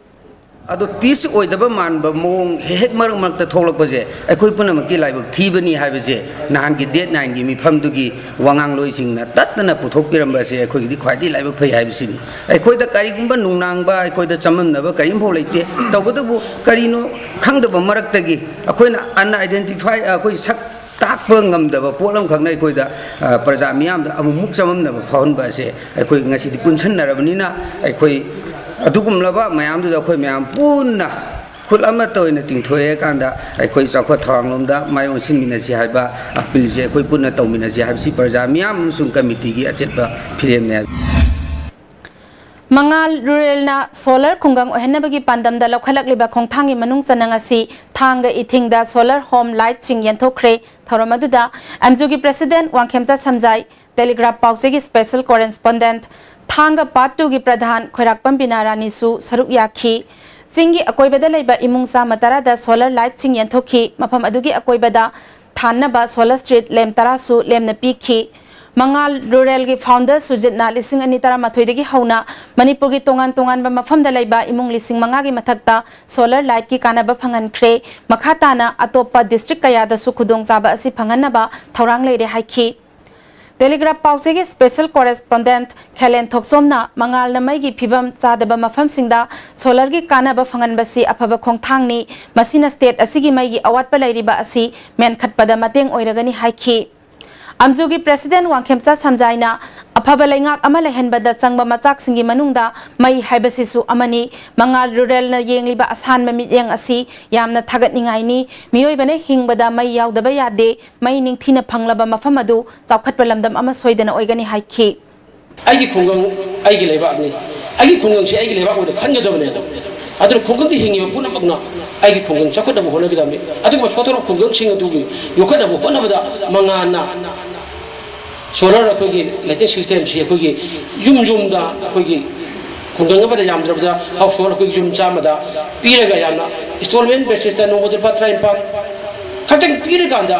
ꯑꯗꯣ ꯄꯤꯁ ꯑꯣꯏꯗꯕ ꯃꯥꯟꯕ ꯃꯑꯣꯡ ꯍꯦꯛ ꯍꯦꯛ ꯃꯔꯛ ꯃꯔꯛꯇ ꯊꯣꯛꯂꯛꯄꯁꯦ ꯑꯩꯈꯣꯏ ꯄꯨꯝꯅꯃꯛꯀꯤ ꯂꯥꯏꯕꯛ ꯊꯤꯕꯅꯤ ꯍꯥꯏꯕꯁꯦ ꯅꯍꯥꯟꯒꯤ ꯗꯦꯠ ꯅꯥꯏꯟꯒꯤ ꯃꯤꯐꯝꯗꯨꯒꯤ ꯋꯥꯉꯥꯡꯂꯣꯏꯁꯤꯡꯅ ꯇꯠꯇꯅ ꯄꯨꯊꯣꯛꯄꯤꯔꯝꯕ ꯑꯁꯦ ꯑꯩꯈꯣꯏꯒꯤꯗꯤ ꯈ꯭ꯋꯥꯏꯗꯒꯤ ꯂꯥꯏꯕꯛ ꯐꯩ ꯍꯥꯏꯕꯁꯤꯅꯤ꯫ ꯑꯩꯈꯣꯏꯗ ꯀꯔꯤꯒꯨꯝꯕ ꯅꯨꯡꯅꯥꯡꯕ, ꯑꯩꯈꯣꯏꯗ ꯆꯃꯝꯅꯕ ꯀꯔꯤꯝꯐꯥꯎ ꯂꯩꯇꯦ꯫ ꯇꯧꯕꯇꯕꯨ ꯀꯔꯤꯅꯣ ꯈꯪꯗꯕ ꯃꯔꯛꯇꯒꯤ ꯑꯩꯈꯣꯏꯅ ꯑꯟꯑꯥꯏꯗꯦꯟꯇꯤꯐꯥꯏ, ꯑꯩꯈꯣꯏ ꯁꯛ ꯇꯥꯛ ꯉꯝꯗꯕ ꯄꯣꯠ ꯑꯃꯈꯛꯅ ꯑꯩꯈꯣꯏꯗ, ꯑ, ꯄ꯭ꯔꯖꯥ ꯃꯤꯌꯥꯝꯗ ꯑꯃꯨꯛꯃꯨꯛ ꯆꯃꯝꯅꯕ ꯐꯥꯎꯍꯟꯕ ꯑꯁꯦ ꯑꯩꯈꯣꯏ ꯉꯁꯤꯗꯤ ꯄꯨꯟꯁꯟꯅꯔꯕꯅꯤꯅ, ꯑꯩꯈꯣꯏ ꯑꯗꯨꯒꯨꯝꯂꯕ ꯃꯌꯥꯝꯗꯨꯗ ꯑꯩꯈꯣꯏ ꯃꯌꯥꯝ ꯄꯨꯟꯅ ꯈꯨꯠ ꯑꯃꯠꯇ ꯑꯣꯏꯅ ꯇꯤꯡꯊꯣꯛꯑꯦ ꯀꯥꯟꯗ ꯑꯩꯈꯣꯏ ꯆꯥꯎꯈꯠ ꯊꯧꯔꯥꯡꯂꯣꯝꯗ ꯃꯥꯏ ꯑꯣꯟꯁꯤꯟꯃꯤꯟꯅꯁꯤ ꯍꯥꯏꯕ ꯑꯄꯤꯜꯁꯦ ꯑꯩꯈꯣꯏ ꯄꯨꯟꯅ ꯇꯧꯃꯤꯟꯅꯁꯤ ꯍꯥꯏꯕꯁꯤ ꯄ꯭ꯔꯖꯥ ꯃꯤꯌꯥꯝ ꯑꯃꯁꯨꯡ ꯀꯃꯤꯇꯤꯒꯤ ꯑꯆꯦꯠꯄ ꯐꯤꯔꯦꯞꯅꯦ ꯍꯥꯏꯕ꯫ ꯃꯉꯥꯜ ꯔꯨꯔꯦꯜꯅ ꯁꯣꯂꯔ ꯈꯨꯡꯒꯪ ꯑꯣꯏꯍꯟꯅꯕꯒꯤ ꯄꯥꯟꯗꯝꯗ ꯂꯧꯈꯠꯂꯛꯂꯤꯕ ꯈꯣꯡꯊꯥꯡꯒꯤ ꯃꯅꯨꯡ ꯆꯟꯅ ꯉꯁꯤ ꯊꯥꯡꯒ ꯏꯊꯤꯡꯗ ꯁꯣꯂꯔ ꯍꯣꯝ ꯂꯥꯏꯠꯁꯤꯡ ꯌꯦꯟꯊꯣꯛꯈ꯭ꯔꯦ꯫ ꯊꯧꯔꯝ ꯑꯗꯨꯗ ꯑꯦꯝꯖꯨꯒꯤ ꯄ꯭ꯔꯦꯁꯤꯗꯦꯟꯠ ꯋꯥꯡꯈꯦꯝꯆꯥ ꯁꯝꯖꯥꯏ, ꯇꯦꯂꯤꯒ꯭ꯔꯥꯐ ꯄꯥꯎꯆꯦꯒꯤ ꯁ꯭ꯄꯦꯁꯦꯜ ꯀꯣꯔꯦꯁꯄꯣꯟꯗꯦꯟꯠ, ꯊꯥꯡꯒ ꯄꯥꯔꯠ ꯇꯨꯒꯤ ꯄ꯭ꯔꯙꯥꯟ ꯈꯣꯏꯔꯥꯛꯄꯝ ꯕꯤꯅꯥ ꯔꯥꯅꯤꯁꯨ ꯁꯔꯨꯛ ꯌꯥꯈꯤ꯫ ꯆꯤꯡꯒꯤ ꯑꯀꯣꯏꯕꯗ ꯂꯩꯕ ꯏꯃꯨꯡ ꯆꯥꯝꯃ ꯇꯔꯥꯗ ꯁꯣꯂꯔ ꯂꯥꯏꯠꯁꯤꯡ ꯌꯦꯟꯊꯣꯛꯈꯤ꯫ ꯃꯐꯝ ꯑꯗꯨꯒꯤ ꯑꯀꯣꯏꯕꯗ ꯊꯥꯟꯅꯕ ꯁꯣꯂꯔ ꯁ꯭ꯇ꯭ꯔꯤꯠ ꯂꯦꯝꯞ ꯇꯔꯥꯁꯨ ꯂꯦꯝꯅ ꯄꯤꯈꯤ꯫ ꯃꯉꯥꯜ ꯔꯨꯔꯦꯜꯒꯤ ꯐꯥꯎꯟꯗꯔ ꯁꯨꯖꯤꯠꯅ ꯂꯤꯁꯤꯡ ꯑꯅꯤ ꯇꯔꯥꯃꯥꯊꯣꯏꯗꯒꯤ ꯍꯧꯅ ꯃꯅꯤꯄꯨꯔꯒꯤ ꯇꯣꯉꯥꯟ ꯇꯣꯉꯥꯟꯕ ꯃꯐꯝꯗ ꯂꯩꯕ ꯏꯃꯨꯡ ꯂꯤꯁꯤꯡ ꯃꯉꯥꯒꯤ ꯃꯊꯛꯇ ꯁꯣꯂꯔ ꯂꯥꯏꯠꯀꯤ ꯀꯥꯟꯅꯕ ꯐꯪꯍꯟꯈ꯭ꯔꯦ꯫ ꯃꯈꯥ ꯇꯥꯅ ꯑꯇꯣꯞꯄ ꯗꯤꯁꯇ꯭ꯔꯤꯛ ꯀꯌꯥꯗꯁꯨ ꯈꯨꯗꯣꯡꯆꯥꯕ ꯑꯁꯤ ꯐꯪꯍꯟꯅꯕ ꯊꯧꯔꯥꯡ ꯂꯩꯔꯦ ꯍꯥꯏꯈꯤ꯫ ꯇꯦꯂꯤꯒ꯭ꯔꯥꯐ ꯄꯥꯎꯆꯦꯒꯤ ꯁ꯭ꯄꯦꯁꯦꯜ ꯀꯣꯔꯦꯁꯄꯣꯟꯗꯦꯟꯠ ꯈꯦꯂꯦꯟ ꯊꯣꯛꯆꯣꯝꯅ ꯃꯉꯥꯜꯅ ꯃꯩꯒꯤ ꯐꯤꯕꯝ ꯆꯥꯗꯕ ꯃꯐꯝꯁꯤꯡꯗ ꯁꯣꯂꯔꯒꯤ ꯀꯥꯟꯅꯕ ꯐꯪꯍꯟꯕꯁꯤ ꯑꯐꯕ ꯈꯣꯡꯊꯥꯡꯅꯤ꯫ ꯃꯁꯤꯅ ꯁ꯭ꯇꯦꯠ ꯑꯁꯤꯒꯤ ꯃꯩꯒꯤ ꯑꯋꯥꯠꯄ ꯂꯩꯔꯤꯕ ꯑꯁꯤ ꯃꯦꯟꯈꯠꯄꯗ ꯃꯇꯦꯡ ꯑꯣꯏꯔꯒꯅꯤ ꯍꯥꯏꯈꯤ꯫ ꯑꯝꯖꯨꯒꯤ ꯄ꯭ꯔꯦꯁꯤꯗꯦꯟꯠ ꯋꯥꯡꯈꯦꯝꯆꯥ ꯁꯝꯖꯥꯏꯅ ꯑꯐꯕ ꯂꯩꯉꯥꯛ ꯑꯃ ꯂꯩꯍꯟꯕꯗ ꯆꯪꯕ ꯃꯆꯥꯛꯁꯤꯡꯒꯤ ꯃꯅꯨꯡꯗ ꯃꯩ ꯍꯥꯏꯕꯁꯤꯁꯨ ꯑꯃꯅꯤ꯫ ꯃꯉꯥꯜ ꯔꯨꯔꯦꯜꯅ ꯌꯦꯡꯂꯤꯕ ꯑꯁꯥꯟꯕ ꯃꯤꯠꯌꯦꯡ ꯑꯁꯤ ꯌꯥꯝꯅ ꯊꯥꯒꯠꯅꯤꯡꯉꯥꯏꯅꯤ꯫ ꯃꯤꯑꯣꯏꯕꯅ ꯍꯤꯡꯕꯗ ꯃꯩ ꯌꯥꯎꯗꯕ ꯌꯥꯗꯦ꯫ ꯃꯩ ꯅꯤꯡꯊꯤꯅ ꯐꯪꯂꯕ ꯃꯐꯝ ꯑꯗꯨ ꯆꯥꯎꯈꯠꯄ ꯂꯝꯗꯝ ꯑꯃ ꯁꯣꯏꯗꯅ ꯑꯣꯏꯒꯅꯤ ꯍꯥꯏꯈꯤ꯫ ꯑꯩꯒꯤ ꯈꯨꯡꯒꯪ ꯑꯩꯒꯤ ꯂꯩꯕꯥꯛꯅꯤ꯫ ꯑꯩꯒꯤ ꯈꯨꯡꯒꯪꯁꯤ ꯑꯩꯒꯤ ꯂꯩꯕꯥꯛ ꯑꯣꯏꯅ ꯈꯟꯒꯗꯕꯅꯦꯕ꯫ ꯑꯗꯨꯅ ꯈꯨꯡꯒꯪꯒꯤ ꯍꯤꯡꯉꯤꯕ ꯄꯨꯝꯅꯃꯛꯅ ꯑꯩꯒꯤ ꯈꯨꯡꯒꯪ ꯆꯥꯎꯈꯠꯅꯕ ꯍꯣꯠꯅꯒꯗꯕꯅꯤ꯫ ꯑꯗꯨꯒꯨꯝꯕ ꯁꯣꯊꯔꯕ ꯈꯨꯡꯒꯪꯁꯤꯡ ꯑꯗꯨꯒꯤ ꯌꯣꯛꯈꯠꯅꯕ ꯍꯣꯠꯅꯕꯗ ꯃꯉꯥꯜꯅ ꯁꯣꯂꯔ ꯑꯩꯈꯣꯏꯒꯤ ꯂꯥꯏꯇꯤꯡ ꯁꯤꯁꯇꯦꯝꯁꯤ ꯑꯩꯈꯣꯏꯒꯤ ꯌꯨꯝ ꯌꯨꯝꯗ ꯑꯩꯈꯣꯏꯒꯤ ꯈꯨꯡꯒꯪ ꯑꯃꯗ ꯌꯥꯝꯗ꯭ꯔꯕꯗ ꯍꯥꯎꯁ ꯍꯣꯜ ꯑꯩꯈꯣꯏꯒꯤ ꯌꯨꯝ ꯆꯥꯝꯃꯗ ꯄꯤꯔꯒ ꯌꯥꯝꯅ ꯏꯟꯁꯇꯣꯜꯃꯦꯟ ꯕꯦꯁꯤꯁꯇ ꯅꯣꯡꯃꯗ ꯂꯨꯄꯥ ꯇꯔꯥꯅꯤꯄꯥꯜ ꯈꯛꯇꯪ ꯄꯤꯔꯀꯥꯟꯗ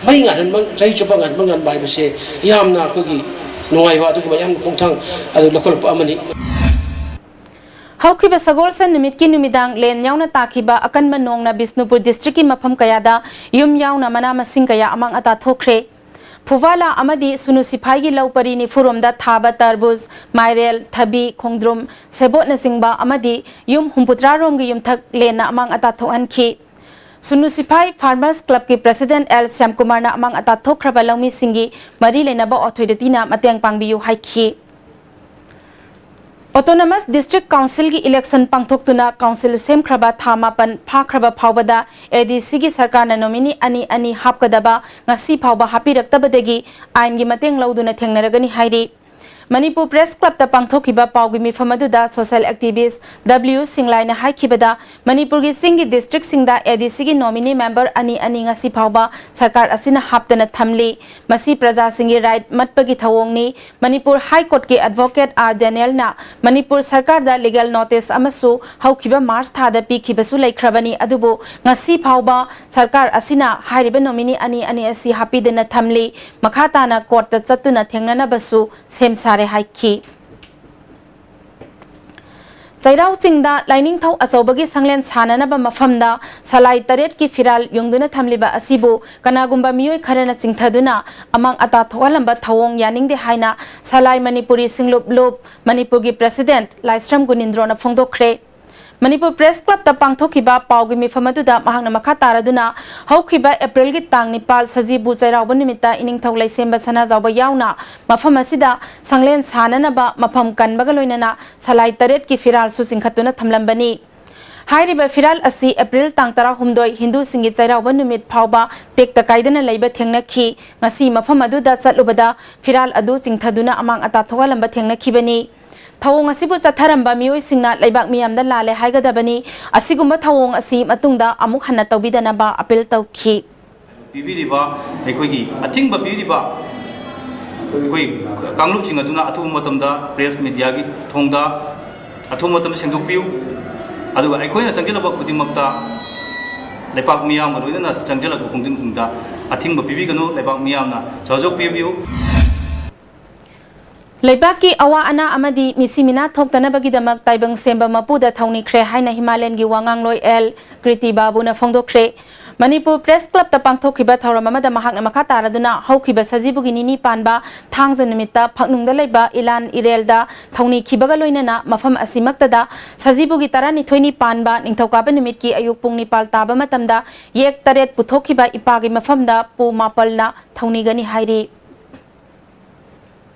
ꯃꯩ ꯉꯥꯟꯍꯟꯕ, ꯆꯍꯤ ꯆꯨꯞꯄ ꯉꯥꯟꯕ ꯉꯝꯕ ꯍꯥꯏꯕꯁꯦ ꯌꯥꯝꯅ ꯑꯩꯈꯣꯏꯒꯤ ꯅꯨꯡꯉꯥꯏꯕ ꯑꯗꯨꯒꯨꯝꯕ ꯌꯥꯝꯅ ꯈꯣꯡꯊꯥꯡ ꯑꯗꯨ ꯂꯧꯈꯠꯂꯛꯄ ꯑꯃꯅꯤ꯫ ꯍꯧꯈꯤꯕ ꯁꯒꯣꯜꯁꯦꯟ ꯅꯨꯃꯤꯠꯀꯤ ꯅꯨꯃꯤꯗꯥꯡ ꯂꯦꯟ ꯌꯥꯎꯅ ꯇꯥꯈꯤꯕ ꯑꯀꯟꯕ ꯅꯣꯡꯅ ꯕꯤꯁꯅꯨꯄꯨꯔ ꯗꯤꯁꯇ꯭ꯔꯤꯛꯀꯤ ꯃꯐꯝ ꯀꯌꯥꯗ ꯌꯨꯝ ꯌꯥꯎꯅ ꯃꯅꯥ ꯃꯁꯤꯡ ꯀꯌꯥ ꯑꯃꯥꯡ ꯑꯇꯥ ꯊꯣꯛꯈ꯭ꯔꯦ꯫ ꯐꯨꯋꯥꯂꯥ ꯑꯃꯗꯤ ꯁꯨꯅꯨ ꯁꯤꯐꯥꯏꯒꯤ ꯂꯧ ꯄꯔꯤ ꯅꯤꯐꯨꯔꯣꯝꯗ ꯊꯥꯕ ꯇꯔꯕꯨꯖ, ꯃꯥꯏꯔꯦꯜ, ꯊꯕꯤ, ꯈꯣꯡꯗ꯭ꯔꯨꯝ, ꯁꯦꯕꯣꯠꯅꯆꯤꯡꯕ ꯑꯃꯗꯤ ꯌꯨꯝ ꯍꯨꯝꯐꯨꯇꯔꯥ ꯔꯣꯝꯒꯤ ꯌꯨꯝꯊꯛ ꯂꯦꯟꯅ ꯑꯃꯥꯡ ꯑꯇꯥ ꯊꯣꯛꯍꯟꯈꯤ꯫ ꯁꯨꯅꯨ ꯁꯤꯐꯥꯏ ꯐꯥꯔꯃꯔꯁ ꯀ꯭ꯂꯕꯀꯤ ꯄ꯭ꯔꯦꯁꯤꯗꯦꯟꯠ ꯑꯦꯜ ꯁ꯭ꯌꯥꯝꯀꯨꯃꯥꯔꯅ ꯑꯃꯥꯡ ꯑꯇꯥ ꯊꯣꯛꯈ꯭ꯔꯕ ꯂꯧꯃꯤꯁꯤꯡꯒꯤ ꯃꯔꯤ ꯂꯩꯅꯕ ꯑꯣꯊꯣꯔꯤꯇꯤꯅ ꯃꯇꯦꯡ ꯄꯥꯡꯕꯤꯌꯨ ꯍꯥꯏꯈꯤ꯫ ꯑꯣꯇꯣꯅꯣꯃꯁ ꯗꯤꯁꯇ꯭ꯔꯤꯛ ꯀꯥꯎꯟꯁꯤꯜꯒꯤ ꯏꯂꯦꯛꯁꯟ ꯄꯥꯡꯊꯣꯛꯇꯨꯅ ꯀꯥꯎꯟꯁꯤꯜ ꯁꯦꯝꯈ꯭ꯔꯕ ꯊꯥ ꯃꯥꯄꯟ ꯐꯥꯈ꯭ꯔꯕ ꯐꯥꯎꯕꯗ ꯑꯦ ꯗꯤ ꯁꯤꯒꯤ ꯁꯔꯀꯥꯔꯅ ꯅꯣꯃꯤꯅꯤ ꯑꯅꯤ ꯑꯅꯤ ꯍꯥꯞꯀꯗꯕ ꯉꯁꯤ ꯐꯥꯎꯕ ꯍꯥꯞꯄꯤꯔꯛꯇꯕꯗꯒꯤ ꯑꯥꯏꯟꯒꯤ ꯃꯇꯦꯡ ꯂꯧꯗꯨꯅ ꯊꯦꯡꯅꯔꯒꯅꯤ ꯍꯥꯏꯔꯤ꯫ ꯃꯅꯤꯄꯨꯔ ꯄ꯭ꯔꯦꯁ ꯀ꯭ꯂꯕꯇ ꯄꯥꯡꯊꯣꯛꯈꯤꯕ ꯄꯥꯎꯒꯤ ꯃꯤꯐꯝ ꯑꯗꯨꯗ ꯁꯣꯁꯤꯌꯦꯜ ꯑꯦꯛꯇꯤꯚꯤꯁ꯭ꯠ ꯗꯕ꯭ꯂꯤꯌꯨ ꯁꯤꯡꯂꯥꯏꯅ ꯍꯥꯏꯈꯤꯕꯗ, ꯃꯅꯤꯄꯨꯔꯒꯤ ꯆꯤꯡꯒꯤ ꯗꯤꯁꯇ꯭ꯔꯤꯛꯁꯤꯡꯗ ꯑꯦ ꯗꯤ ꯁꯤꯒꯤ ꯅꯣꯃꯤꯅꯤ ꯃꯦꯝꯕꯔ ꯑꯅꯤ ꯑꯅꯤ ꯉꯁꯤ ꯐꯥꯎꯕ ꯁꯔꯀꯥꯔ ꯑꯁꯤꯅ ꯍꯥꯞꯇꯅ ꯊꯝꯂꯤ꯫ ꯃꯁꯤ ꯄ꯭ꯔꯖꯥꯁꯤꯡꯒꯤ ꯔꯥꯏꯠ ꯃꯠꯄꯒꯤ ꯊꯧꯑꯣꯡꯅꯤ꯫ ꯃꯅꯤꯄꯨꯔ ꯍꯥꯏ ꯀꯣꯔꯠꯀꯤ ꯑꯦꯗꯚꯣꯀꯦꯠ ꯑꯥꯔ ꯗꯦꯅꯤꯌꯦꯜꯅ ꯃꯅꯤꯄꯨꯔ ꯁꯔꯀꯥꯔꯗ ꯂꯤꯒꯦꯜ ꯅꯣꯇꯤꯁ ꯑꯃꯁꯨ ꯍꯧꯈꯤꯕ ꯃꯥꯔꯆ ꯊꯥꯗ ꯄꯤꯈꯤꯕꯁꯨ ꯂꯩꯈ꯭ꯔꯕꯅꯤ, ꯑꯗꯨꯕꯨ ꯉꯁꯤ ꯐꯥꯎꯕ ꯁꯔꯀꯥꯔ ꯑꯁꯤꯅ ꯍꯥꯏꯔꯤꯕ ꯅꯣꯃꯤꯅꯤ ꯑꯅꯤ ꯑꯅꯤ ꯑꯁꯤ ꯍꯥꯞꯄꯤꯗꯅ ꯊꯝꯂꯤ꯫ ꯃꯈꯥ ꯇꯥꯅ ꯀꯣꯔꯠꯇ ꯆꯠꯇꯨꯅ ꯊꯦꯡꯅꯅꯕꯁꯨ ꯁꯦꯝ ꯁꯥꯔꯦ ꯍꯥꯏꯈꯤ꯫ ꯆꯩꯔꯥꯎ ꯆꯤꯡꯗ ꯂꯥꯏꯅꯤꯡꯊꯧ ꯑꯆꯧꯕꯒꯤ ꯁꯪꯂꯦꯟ ꯁꯥꯟꯅꯅꯕ ꯃꯐꯝꯗ ꯁꯂꯥꯏ ꯇꯔꯦꯠꯀꯤ ꯐꯤꯔꯥꯜ ꯌꯨꯡꯗꯨꯅ ꯊꯝꯂꯤꯕ ꯑꯁꯤꯕꯨ ꯀꯅꯥꯒꯨꯝꯕ ꯃꯤꯑꯣꯏ ꯈꯔꯅ ꯆꯤꯡꯊꯗꯨꯅ ꯑꯃꯥꯡ ꯑꯇꯥ ꯊꯣꯛꯍꯜꯂꯝꯕ ꯊꯧꯑꯣꯡ ꯌꯥꯅꯤꯡꯗꯦ ꯍꯥꯏꯅ ꯁꯂꯥꯏ ꯃꯅꯤꯄꯨꯔꯤ ꯁꯤꯡꯂꯨꯞ ꯂꯨꯞ ꯃꯅꯤꯄꯨꯔꯒꯤ ꯄ꯭ꯔꯦꯁꯤꯗꯦꯟꯠ ꯂꯥꯏꯁ꯭ꯔꯝ ꯒꯨꯅꯤꯟꯗ꯭ꯔꯣꯅ ꯐꯣꯡꯗꯣꯛꯈ꯭ꯔꯦ꯫ ꯃꯅꯤꯄꯨꯔ ꯄ꯭ꯔꯦꯁ ꯀ꯭ꯂꯕꯇ ꯄꯥꯡꯊꯣꯛꯈꯤꯕ ꯄꯥꯎꯒꯤ ꯃꯤꯐꯝ ꯑꯗꯨꯗ ꯃꯍꯥꯛꯅ ꯃꯈꯥ ꯇꯥꯔꯗꯨꯅ, ꯍꯧꯈꯤꯕ ꯑꯦꯄ꯭ꯔꯤꯜꯒꯤ ꯇꯥꯡ ꯅꯤꯄꯥꯜ ꯁꯖꯤꯕꯨ ꯆꯩꯔꯥꯎꯕ ꯅꯨꯃꯤꯠꯇ ꯏꯅꯤꯡꯊꯧ ꯂꯩꯁꯦꯝꯕ ꯁꯅꯥꯖꯥꯎꯕ ꯌꯥꯎꯅ ꯃꯐꯝ ꯑꯁꯤꯗ ꯁꯪꯂꯦꯟ ꯁꯥꯟꯅꯅꯕ ꯃꯐꯝ ꯀꯟꯕꯒ ꯂꯣꯏꯅꯅ ꯁꯂꯥꯏ ꯇꯔꯦꯠꯀꯤ ꯐꯤꯔꯥꯜꯁꯨ ꯆꯤꯡꯈꯠꯇꯨꯅ ꯊꯝꯂꯝꯕꯅꯤ꯫ ꯍꯥꯏꯔꯤꯕ ꯐꯤꯔꯥꯜ ꯑꯁꯤ ꯑꯦꯄ꯭ꯔꯤꯜ ꯇꯥꯡ ꯇꯔꯥꯍꯨꯝꯗꯣꯏ ꯍꯤꯟꯗꯨꯁꯤꯡꯒꯤ ꯆꯩꯔꯥꯎꯕ ꯅꯨꯃꯤꯠ ꯐꯥꯎꯕ ꯇꯦꯛꯇ ꯀꯥꯏꯗꯅ ꯂꯩꯕ ꯊꯦꯡꯅꯈꯤ꯫ ꯉꯁꯤ ꯃꯐꯝ ꯑꯗꯨꯗ ꯆꯠꯂꯨꯕꯗ ꯐꯤꯔꯥꯜ ꯑꯗꯨ ꯆꯤꯡꯊꯗꯨꯅ ꯑꯃꯥꯡ ꯑꯇꯥ ꯊꯣꯛꯍꯜꯂꯝꯕ ꯊꯦꯡꯅꯈꯤꯕꯅꯤ꯫ ꯊꯧꯑꯣꯡ ꯑꯁꯤꯕꯨ ꯆꯠꯊꯔꯝꯕ ꯃꯤꯑꯣꯏꯁꯤꯡꯅ ꯂꯩꯕꯥꯛ ꯃꯤꯌꯥꯝꯗ ꯂꯥꯜꯂꯦ ꯍꯥꯏꯒꯗꯕꯅꯤ꯫ ꯑꯁꯤꯒꯨꯝꯕ ꯊꯧꯑꯣꯡ ꯑꯁꯤ ꯃꯇꯨꯡꯗ ꯑꯃꯨꯛ ꯍꯟꯅ ꯇꯧꯕꯤꯗꯅꯕ ꯑꯄꯤꯜ ꯇꯧꯈꯤ꯫ ꯄꯤꯕꯤꯔꯤꯕ, ꯑꯩꯈꯣꯏꯒꯤ ꯑꯊꯤꯡꯕ ꯄꯤꯔꯤꯕ ꯑꯩꯈꯣꯏ ꯀꯥꯡꯂꯨꯞꯁꯤꯡ ꯑꯗꯨꯅ ꯑꯊꯨꯕ ꯃꯇꯝꯗ ꯄ꯭ꯔꯦꯁ ꯃꯤꯗꯤꯌꯥꯒꯤ ꯊꯣꯡꯗ ꯑꯊꯨꯕ ꯃꯇꯝꯗ ꯁꯦꯡꯗꯣꯛꯄꯤꯌꯨ꯫ ꯑꯗꯨꯒ ꯑꯩꯈꯣꯏꯅ ꯆꯪꯁꯤꯜꯂꯛꯄ ꯈꯨꯗꯤꯡꯃꯛꯇ ꯂꯩꯄꯥꯛ ꯃꯤꯌꯥꯝꯒ ꯂꯣꯏꯅꯅ ꯆꯪꯁꯤꯜꯂꯛꯄ ꯈꯣꯡꯖꯪꯁꯤꯡꯗ ꯑꯊꯤꯡꯕ ꯄꯤꯕꯤꯒꯅꯨ꯫ ꯂꯩꯕꯥꯛ ꯃꯤꯌꯥꯝꯅ ꯁꯍꯖꯣꯛ ꯄꯤꯕꯤꯌꯨ꯫ ꯂꯩꯕꯥꯛꯀꯤ ꯑꯋꯥ ꯑꯅꯥ ꯑꯃꯗꯤ ꯃꯤꯁꯤ ꯃꯤꯅꯥ ꯊꯣꯛꯇꯅꯕꯒꯤꯗꯃꯛ ꯇꯥꯏꯕꯪ ꯁꯦꯝꯕ ꯃꯄꯨꯗ ꯊꯧꯅꯤꯈ꯭ꯔꯦ ꯍꯥꯏꯅ ꯍꯤꯃꯥꯂꯌꯟꯒꯤ ꯋꯥꯉꯥꯡꯂꯣꯏ ꯑꯦꯜ ꯀ꯭ꯔꯤꯇꯤ ꯕꯥꯕꯨꯅ ꯐꯣꯡꯗꯣꯛꯈ꯭ꯔꯦ꯫ ꯃꯅꯤꯄꯨꯔ ꯄ꯭ꯔꯦꯁ ꯀ꯭ꯂꯕꯇ ꯄꯥꯡꯊꯣꯛꯈꯤꯕ ꯊꯧꯔꯝ ꯑꯃꯗ ꯃꯍꯥꯛꯅ ꯃꯈꯥ ꯇꯥꯔꯗꯨꯅ ꯍꯧꯈꯤꯕ ꯁꯖꯤꯕꯨꯒꯤ ꯅꯤꯅꯤ ꯄꯥꯟꯕ ꯊꯥꯡꯖ ꯅꯨꯃꯤꯠꯇ ꯐꯛꯅꯨꯡꯗ ꯂꯩꯕ ꯏꯂꯥꯟ ꯏꯔꯦꯜꯗ ꯊꯧꯅꯤꯈꯤꯕꯒ ꯂꯣꯏꯅꯅ ꯃꯐꯝ ꯑꯁꯤꯃꯛꯇꯗ ꯁꯖꯤꯕꯨꯒꯤ ꯇꯔꯥꯅꯤꯊꯣꯏꯅꯤ ꯄꯥꯟꯕ ꯅꯤꯡꯊꯧꯀꯥꯕ ꯅꯨꯃꯤꯠꯀꯤ ꯑꯌꯨꯛ ꯄꯨꯡ ꯅꯤꯄꯥꯜ ꯇꯥꯕ ꯃꯇꯝꯗ ꯌꯦꯛ ꯇꯔꯦꯠ ꯄꯨꯊꯣꯛꯈꯤꯕ ꯏꯄꯥꯒꯤ ꯃꯐꯝꯗ ꯄꯨ ꯃꯥꯄꯜꯅ ꯊꯧꯅꯤꯒꯅꯤ ꯍꯥꯏꯔꯤ꯫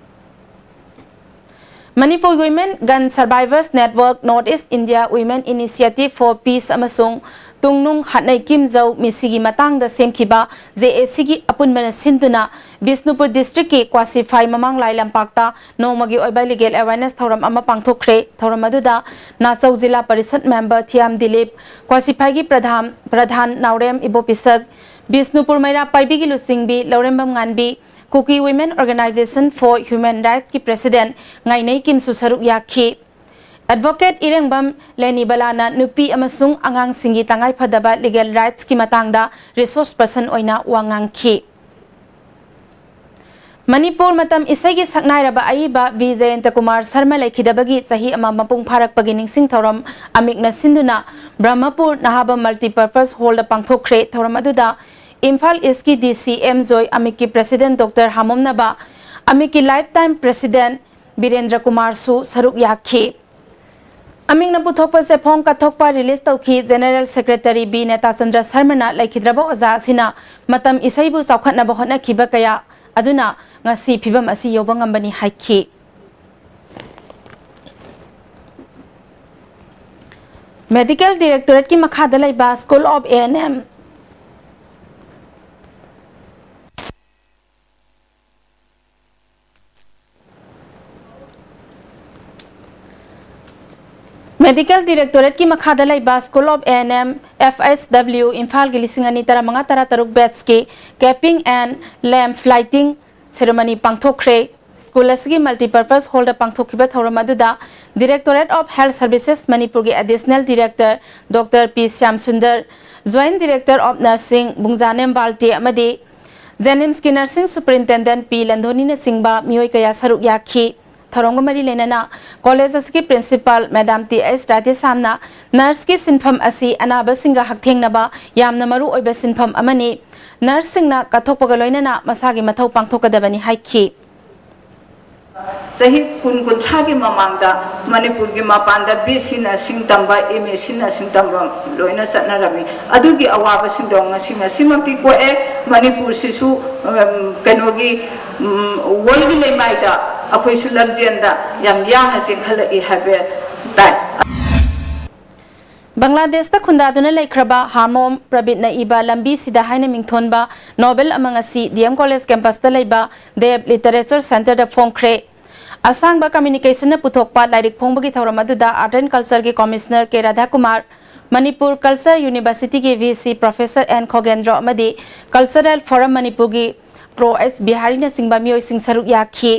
Manipur Women Gun Survivors Network, North East India Women Initiative for Peace ꯑꯃꯁꯨꯡ ꯇꯨꯡꯅꯨꯡ ꯍꯥꯠꯅꯩ ꯀꯤꯝꯖꯧ ꯃꯤꯁꯤꯒꯤ ꯃꯇꯥꯡꯗ ꯁꯦꯝꯈꯤꯕ ꯖꯦ ꯑꯦ ꯁꯤꯒꯤ ꯑꯄꯨꯟꯕꯅ ꯁꯤꯟꯗꯨꯅ ꯕꯤꯁꯅꯨꯄꯨꯔ ꯗꯤꯁꯇ꯭ꯔꯤꯛꯀꯤ ꯀ꯭ꯋꯥꯁꯤꯐꯥꯏ ꯃꯃꯥꯡ ꯂꯥꯏ ꯂꯝꯄꯥꯛꯇ ꯅꯣꯡꯃꯒꯤ ꯑꯣꯏꯕ ꯂꯤꯒꯦꯜ ꯑꯦꯋꯦꯔꯅꯦꯁ ꯊꯧꯔꯝ ꯑꯃ ꯄꯥꯡꯊꯣꯛꯈ꯭ꯔꯦ꯫ ꯊꯧꯔꯝ ꯑꯗꯨꯗ ꯅꯥꯆꯧ ꯖꯤꯂꯥ ꯄꯔꯤꯁꯠ ꯃꯦꯝꯕꯔ ꯊꯤꯌꯥꯝ ꯗꯤꯂꯤꯞ, ꯀ꯭ꯋꯥꯁꯤꯐꯥꯏꯒꯤ ꯄ꯭ꯔꯙꯥꯟ, ꯄ꯭ꯔꯙꯥꯟ ꯅꯥꯎꯔꯦꯝ ꯏꯕꯣꯄꯤꯁꯛ, ꯕꯤꯁꯅꯨꯄꯨꯔ ꯃꯩꯔꯥ ꯄꯥꯏꯕꯤꯒꯤ ꯂꯨꯆꯤꯡꯕꯤ Laurembam Nganbi, Kuki Women Organization for Human Rights ꯀꯤ ꯄ꯭ꯔꯦꯁꯤꯗꯦꯟꯠ ꯉꯥꯏꯅꯩ ꯀꯤꯝꯁꯨ ꯁꯔꯨꯛ ꯌꯥꯈꯤ꯫ ꯑꯦꯗꯚꯣꯀꯦꯠ ꯏꯔꯦꯡꯕꯝ ꯂꯦꯅꯤꯕꯂꯥꯅ ꯅꯨꯄꯤ ꯑꯃꯁꯨꯡ ꯑꯉꯥꯡꯁꯤꯡꯒꯤ ꯇꯉꯥꯏꯐꯗꯕ ꯂꯤꯒꯦꯜ ꯔꯥꯏꯠꯁꯀꯤ ꯃꯇꯥꯡꯗ ꯔꯤꯁꯣꯔꯁ ꯄꯔꯁꯟ ꯑꯣꯏꯅ ꯋꯥ ꯉꯥꯡꯈꯤ꯫ ꯃꯅꯤꯄꯨꯔ ꯃꯇꯝ ꯏꯁꯩꯒꯤ ꯁꯛꯅꯥꯏꯔꯕ ꯑꯏꯕ ꯚꯤ ꯖꯌꯟꯇ ꯀꯨꯃꯥꯔ ꯁꯔꯃ ꯂꯩꯈꯤꯗꯕꯒꯤ ꯆꯍꯤ ꯑꯃ ꯃꯄꯨꯡ ꯐꯥꯔꯛꯄꯒꯤ ꯅꯤꯡꯁꯤꯡ ꯊꯧꯔꯝ ꯑꯃꯤꯛꯅ ꯁꯤꯟꯗꯨꯅ ꯕ꯭ꯔꯍꯃꯄꯨꯔ ꯅꯍꯥꯕꯝ ꯃꯜꯇꯤꯄꯔꯄꯁ ꯍꯣꯜꯗ ꯄꯥꯡꯊꯣꯛꯈ꯭ꯔꯦ꯫ ꯊꯧꯔꯝ ꯑꯗꯨꯗ ꯏꯝꯐꯥꯜ ꯏꯁꯀꯤ ꯗꯤ ꯁꯤ ꯑꯦꯝ ꯖꯣꯏ ꯑꯃꯤꯛꯀꯤ ꯄ꯭ꯔꯦꯁꯤꯗꯦꯟꯠ ꯗꯣꯛꯇꯔ ꯍꯥꯃꯣꯝꯅꯕ, ꯑꯃꯤꯛꯀꯤ ꯂꯥꯏꯐ ꯇꯥꯏꯝ ꯄ꯭ꯔꯦꯁꯤꯗꯦꯟꯠ ꯕꯤꯔꯦꯟꯗ꯭ꯔ ꯀꯨꯃꯥꯔꯁꯨ ꯁꯔꯨꯛ ꯌꯥꯈꯤ꯫ ꯑꯃꯤꯛꯅ ꯄꯨꯊꯣꯛꯄ ꯆꯦꯐꯣꯡ ꯀꯠꯊꯣꯛꯄ ꯔꯤꯂꯤꯖ ꯇꯧꯈꯤ꯫ ꯖꯦꯅꯦꯔꯦꯜ ꯁꯦꯀ꯭ꯔꯦꯇꯔꯤ ꯕꯤ ꯅꯦꯇꯥꯆꯟꯗ꯭ꯔ ꯁꯔꯃꯅ ꯂꯩꯈꯤꯗ꯭ꯔꯕ ꯑꯣꯖꯥ ꯑꯁꯤꯅ ꯃꯇꯝ ꯏꯁꯩꯕꯨ ꯆꯥꯎꯈꯠꯅꯕ ꯍꯣꯠꯅꯈꯤꯕ ꯀꯌꯥ ꯑꯗꯨꯅ ꯉꯁꯤ ꯐꯤꯚꯝ ꯑꯁꯤ ꯌꯧꯕ ꯉꯝꯕꯅꯤ ꯍꯥꯏꯈꯤ꯫ ꯃꯦꯗꯤꯀꯦꯜ ꯗꯤꯔꯦꯛꯇꯣꯔꯦꯠꯀꯤ ꯃꯈꯥꯗ ꯂꯩꯕ school of A N M medical ꯗꯤꯔꯦꯛꯇꯣꯔꯦꯠꯀꯤ ꯃꯈꯥꯗ ꯂꯩꯕ school of A N M, F H W, ꯏꯝꯐꯥꯜꯒꯤ ꯂꯤꯁꯤꯡ ꯑꯅꯤ ꯇꯔꯥꯃꯉꯥ ꯇꯔꯥꯇꯔꯨꯛ ꯕꯦꯠꯁꯀꯤ capping and lamp lighting ceremony ꯄꯥꯡꯊꯣꯛꯈ꯭ꯔꯦ꯫ ꯁ꯭ꯀꯨꯜ ꯑꯁꯤꯒꯤ ꯃꯜꯇꯤꯄꯔꯄꯁ ꯍꯣꯜꯗ ꯄꯥꯡꯊꯣꯛꯈꯤꯕ ꯊꯧꯔꯝ ꯑꯗꯨꯗ Directorate of Health Services ꯃꯅꯤꯄꯨꯔꯒꯤ additional director doctor P Shyam Sundar, joint director of nursing Bungjanem Balte ꯑꯃꯗꯤ ꯖꯦꯅꯤꯝꯁꯀꯤ ꯅꯔꯁꯤꯡ ꯁꯨꯄꯔꯤꯟꯇꯦꯟꯗꯦꯟꯠ ꯄꯤ ꯂꯟꯗꯣꯅꯤꯅꯆꯤꯡꯕ ꯃꯤꯑꯣꯏ ꯀꯌꯥ ꯁꯔꯨꯛ ꯌꯥꯈꯤ꯫ ꯊꯧꯔꯝꯒ ꯃꯔꯤ ꯂꯩꯅꯅ ꯀꯣꯂꯦꯖ ꯑꯁꯤꯒꯤ ꯄ꯭ꯔꯤꯟꯁꯤꯄꯥꯜ ꯃꯦꯗꯥꯝ ꯇꯤ ꯑꯦꯁ ꯔꯥꯙꯦꯁ꯭ꯌꯥꯝꯅ ꯅꯔꯁꯀꯤ ꯁꯤꯟꯐꯝ ꯑꯁꯤ ꯑꯅꯥꯕꯁꯤꯡꯒ ꯍꯛꯊꯦꯡꯅꯕ ꯌꯥꯝꯅ ꯃꯔꯨ ꯑꯣꯏꯕ ꯁꯤꯟꯐꯝ ꯑꯃꯅꯤ꯫ ꯅꯔꯁꯁꯤꯡꯅ ꯀꯠꯊꯣꯛꯄꯒ ꯂꯣꯏꯅꯅ ꯃꯁꯥꯒꯤ ꯃꯊꯧ ꯄꯥꯡꯊꯣꯛꯀꯗꯕꯅꯤ ꯍꯥꯏꯈꯤ꯫ ꯆꯍꯤ ꯀꯨꯟ ꯀꯨꯟꯊ꯭ꯔꯥꯒꯤ ꯃꯃꯥꯡꯗ ꯃꯅꯤꯄꯨꯔꯒꯤ ꯃꯄꯥꯟꯗ ꯕꯤ ꯑꯦꯁ ꯁꯤ ꯅꯔꯁꯤꯡ ꯇꯝꯕ, ꯑꯦꯝ ꯑꯦꯁ ꯁꯤ ꯅꯔꯁꯤꯡ ꯇꯝꯕ ꯂꯣꯏꯅ ꯆꯠꯅꯔꯝꯃꯤ꯫ ꯑꯗꯨꯒꯤ ꯑꯋꯥꯕꯁꯤꯡꯗꯣ ꯉꯁꯤ, ꯉꯁꯤꯃꯛꯇꯤ ꯀꯣꯛꯑꯦ꯫ ꯃꯅꯤꯄꯨꯔꯁꯤꯁꯨ, ꯎꯝ, ꯀꯩꯅꯣꯒꯤ, ꯎꯝ, ꯋꯥꯔꯜꯒꯤ ꯂꯩꯃꯥꯏꯗ ꯑꯩꯈꯣꯏꯁꯨ ꯂꯝꯖꯦꯟꯗ ꯌꯥꯝ ꯌꯥꯡꯅ ꯆꯦꯟꯈꯠꯂꯛꯏ ꯍꯥꯏꯕ ꯇꯥꯏ꯫ ꯕꯪꯒ꯭ꯂꯥꯗꯦꯁꯇ ꯈꯨꯟꯗꯥꯗꯨꯅ ꯂꯩꯈ꯭ꯔꯕ ꯍꯥꯔꯃꯣꯝ ꯄ꯭ꯔꯕꯤꯠꯅ ꯏꯕ ꯂꯝꯕꯤꯁꯤꯗ ꯍꯥꯏꯅ ꯃꯤꯡꯊꯣꯟꯕ ꯅꯣꯕꯦꯜ ꯑꯃ ꯉꯁꯤ ꯗꯤ ꯑꯦꯝ ꯀꯣꯂꯦꯖ ꯀꯦꯝꯄꯁꯇ ꯂꯩꯕ ꯗꯦꯕ ꯂꯤꯇꯔꯦꯆꯔ ꯁꯦꯟꯇꯔꯗ ꯐꯣꯡꯈ꯭ꯔꯦ꯫ ꯑꯁꯥꯡꯕ ꯀꯝꯃ꯭ꯌꯨꯅꯤꯀꯦꯁꯟꯅ ꯄꯨꯊꯣꯛꯄ ꯂꯥꯏꯔꯤꯛ ꯐꯣꯡꯕꯒꯤ ꯊꯧꯔꯝ ꯑꯗꯨꯗ ꯑꯥꯔꯠ ꯑꯦꯟ ꯀꯜꯆꯔꯒꯤ commissioner K Radhakumar, Manipur culture ꯌꯨꯅꯤꯚꯔꯁꯤꯇꯤꯒꯤ V C professor N Khogendro ꯑꯃꯗꯤ ꯀꯜꯆꯔꯦꯜ ꯐꯣꯔꯝ ꯃꯅꯤꯄꯨꯔꯒꯤ ꯄ꯭ꯔꯣ ꯑꯦꯁ ꯕꯤꯍꯥꯔꯤꯅꯆꯤꯡꯕ ꯃꯤꯑꯣꯏꯁꯤꯡ ꯁꯔꯨꯛ ꯌꯥꯈꯤ꯫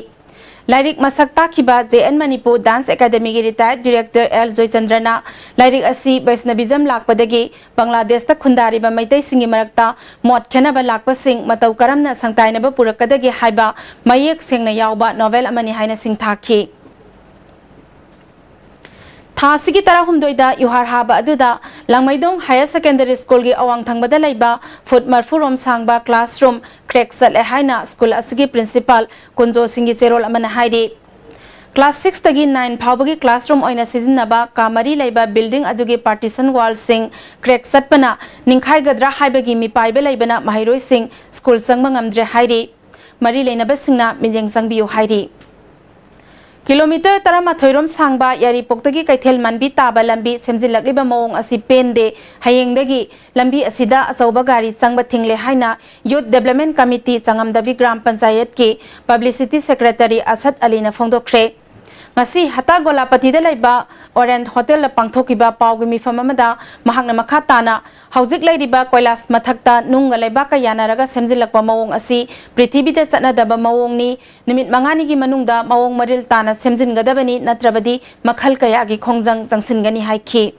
ꯂꯥꯏꯔꯤꯛ ꯃꯁꯛ ꯇꯥꯛꯈꯤꯕ ꯖꯦ ꯑꯦꯟ ꯃꯅꯤꯄꯨꯔ ꯗꯥꯟꯁ ꯑꯦꯀꯥꯗꯃꯤꯒꯤ ꯔꯤꯇꯥꯌꯔꯗ ꯗꯤꯔꯦꯛꯇꯔ ꯑꯦꯜ ꯖꯣꯏꯆꯟꯗ꯭ꯔꯅ ꯂꯥꯏꯔꯤꯛ ꯑꯁꯤ ꯕꯩꯁꯅꯕꯤꯖꯝ ꯂꯥꯛꯄꯗꯒꯤ ꯕꯪꯒ꯭ꯂꯥꯗꯦꯁꯇ ꯈꯨꯟꯗꯥꯔꯤꯕ ꯃꯩꯇꯩꯁꯤꯡꯒꯤ ꯃꯔꯛꯇ ꯃꯣꯠ ꯈꯦꯠꯅꯕ ꯂꯥꯛꯄꯁꯤꯡ ꯃꯇꯧ ꯀꯔꯝꯅ ꯁꯪꯇꯥꯏꯅꯕ ꯄꯨꯔꯛꯀꯗꯒꯦ ꯍꯥꯏꯕ ꯃꯌꯦꯛ ꯁꯦꯡꯅ ꯌꯥꯎꯕ ꯅꯣꯚꯦꯜ ꯑꯃꯅꯤ ꯍꯥꯏꯅ ꯁꯤꯡꯊꯥꯈꯤ꯫ ꯊꯥ ꯑꯁꯤꯒꯤ ꯇꯔꯥꯍꯨꯝꯗꯣꯏꯗ ꯌꯨꯍꯥꯔ ꯍꯥꯕ ꯑꯗꯨꯗ ꯂꯥꯡꯃꯩꯗꯣꯡ ꯍꯥꯌꯔ ꯁꯦꯀꯦꯟꯗꯔꯤ ꯁ꯭ꯀꯨꯜꯒꯤ ꯑꯋꯥꯡ ꯊꯪꯕꯗ ꯂꯩꯕ ꯐꯨꯠ ꯃꯔꯐꯨ ꯔꯣꯝ ꯁꯥꯡꯕ ꯀ꯭ꯂꯥꯁꯔꯨꯝ ꯀ꯭ꯔꯦꯛ ꯆꯠꯂꯦ ꯍꯥꯏꯅ ꯁ꯭ꯀꯨꯜ ꯑꯁꯤꯒꯤ ꯄ꯭ꯔꯤꯟꯁꯤꯄꯥꯜ ꯀꯨꯟꯖꯣ ꯁꯤꯡꯒꯤ ꯆꯦꯔꯣꯜ ꯑꯃꯅ ꯍꯥꯏꯔꯤ꯫ ꯀ꯭ꯂꯥꯁ ꯁꯤꯛꯁꯇꯒꯤ ꯅꯥꯏꯟ ꯐꯥꯎꯕꯒꯤ ꯀ꯭ꯂꯥꯁꯔꯨꯝ ꯑꯣꯏꯅ ꯁꯤꯖꯤꯟꯅꯕ ꯀꯥ ꯃꯔꯤ ꯂꯩꯕ ꯕꯤꯜꯗꯤꯡ ꯑꯗꯨꯒꯤ ꯄꯥꯔꯇꯤꯁꯟ ꯋꯥꯜꯁꯤꯡ ꯀ꯭ꯔꯦꯛ ꯆꯠꯄꯅ ꯅꯤꯡꯈꯥꯏꯒꯗ꯭ꯔꯥ ꯍꯥꯏꯕꯒꯤ ꯃꯤꯄꯥꯏꯕ ꯂꯩꯕꯅ ꯃꯍꯩꯔꯣꯏꯁꯤꯡ ꯁ꯭ꯀꯨꯜ ꯆꯪꯕ ꯉꯝꯗ꯭ꯔꯦ ꯍꯥꯏꯔꯤ꯫ ꯃꯔꯤ ꯂꯩꯅꯕꯁꯤꯡꯅ ꯃꯤꯠꯌꯦꯡ ꯆꯪꯕꯤꯌꯨ ꯍꯥꯏꯔꯤ꯫ ꯀꯤꯂꯣꯃꯤꯇꯔ ꯇꯔꯥꯃꯥꯊꯣꯏ ꯔꯣꯝ ꯁꯥꯡꯕ ꯌꯥꯏꯔꯤꯄꯣꯛꯇꯒꯤ ꯀꯩꯊꯦꯜ ꯃꯥꯟꯕꯤ ꯇꯥꯕ ꯂꯝꯕꯤ ꯁꯦꯝꯖꯤꯜꯂꯛꯂꯤꯕ ꯃꯑꯣꯡ ꯑꯁꯤ ꯄꯦꯟꯗꯦ, ꯍꯌꯦꯡꯗꯒꯤ ꯂꯝꯕꯤ ꯑꯁꯤꯗ ꯑꯆꯧꯕ ꯒꯥꯔꯤ ꯆꯪꯕ ꯊꯤꯡꯂꯦ ꯍꯥꯏꯅ ꯌꯨꯠ ꯗꯦꯕꯂꯞꯃꯦꯟ ꯀꯃꯤꯇꯤ ꯆꯉꯝꯗꯕꯤ ꯒ꯭ꯔꯥꯝ ꯄꯟꯆꯥꯌꯠꯀꯤ ꯄꯕ꯭ꯂꯤꯁꯤꯇꯤ ꯁꯦꯀ꯭ꯔꯦꯇꯔꯤ ꯑꯁꯗ ꯑꯂꯤꯅ ꯐꯣꯡꯗꯣꯛꯈ꯭ꯔꯦ꯫ ꯉꯁꯤ ꯍꯇꯥ ꯒꯣꯂꯥꯄꯇꯤꯗ ꯂꯩꯕ ꯑꯣꯔꯦꯟꯠ ꯍꯣꯇꯦꯜꯗ ꯄꯥꯡꯊꯣꯛꯈꯤꯕ ꯄꯥꯎꯒꯤ ꯃꯤꯐꯝ ꯑꯃꯗ ꯃꯍꯥꯛꯅ ꯃꯈꯥ ꯇꯥꯅ ꯍꯧꯖꯤꯛ ꯂꯩꯔꯤꯕ ꯀꯣꯏꯂꯥꯁ ꯃꯊꯛꯇ ꯅꯨꯡꯒ ꯂꯩꯕꯥꯛꯀ ꯌꯥꯅꯔꯒ ꯁꯦꯝꯖꯤꯜꯂꯛꯄ ꯃꯑꯣꯡ ꯑꯁꯤ ꯄ꯭ꯔꯤꯊꯤꯕꯤꯗ ꯆꯠꯅꯗꯕ ꯃꯑꯣꯡꯅꯤ, ꯅꯨꯃꯤꯠ ꯃꯉꯥꯅꯤꯒꯤ ꯃꯅꯨꯡꯗ ꯃꯑꯣꯡ ꯃꯔꯤꯜ ꯇꯥꯅ ꯁꯦꯝꯖꯤꯟꯒꯗꯕꯅꯤ, ꯅꯠꯇ꯭ꯔꯕꯗꯤ ꯃꯈꯜ ꯀꯌꯥꯒꯤ ꯈꯣꯡꯖꯪ ꯆꯪꯁꯤꯟꯒꯅꯤ ꯍꯥꯏꯈꯤ꯫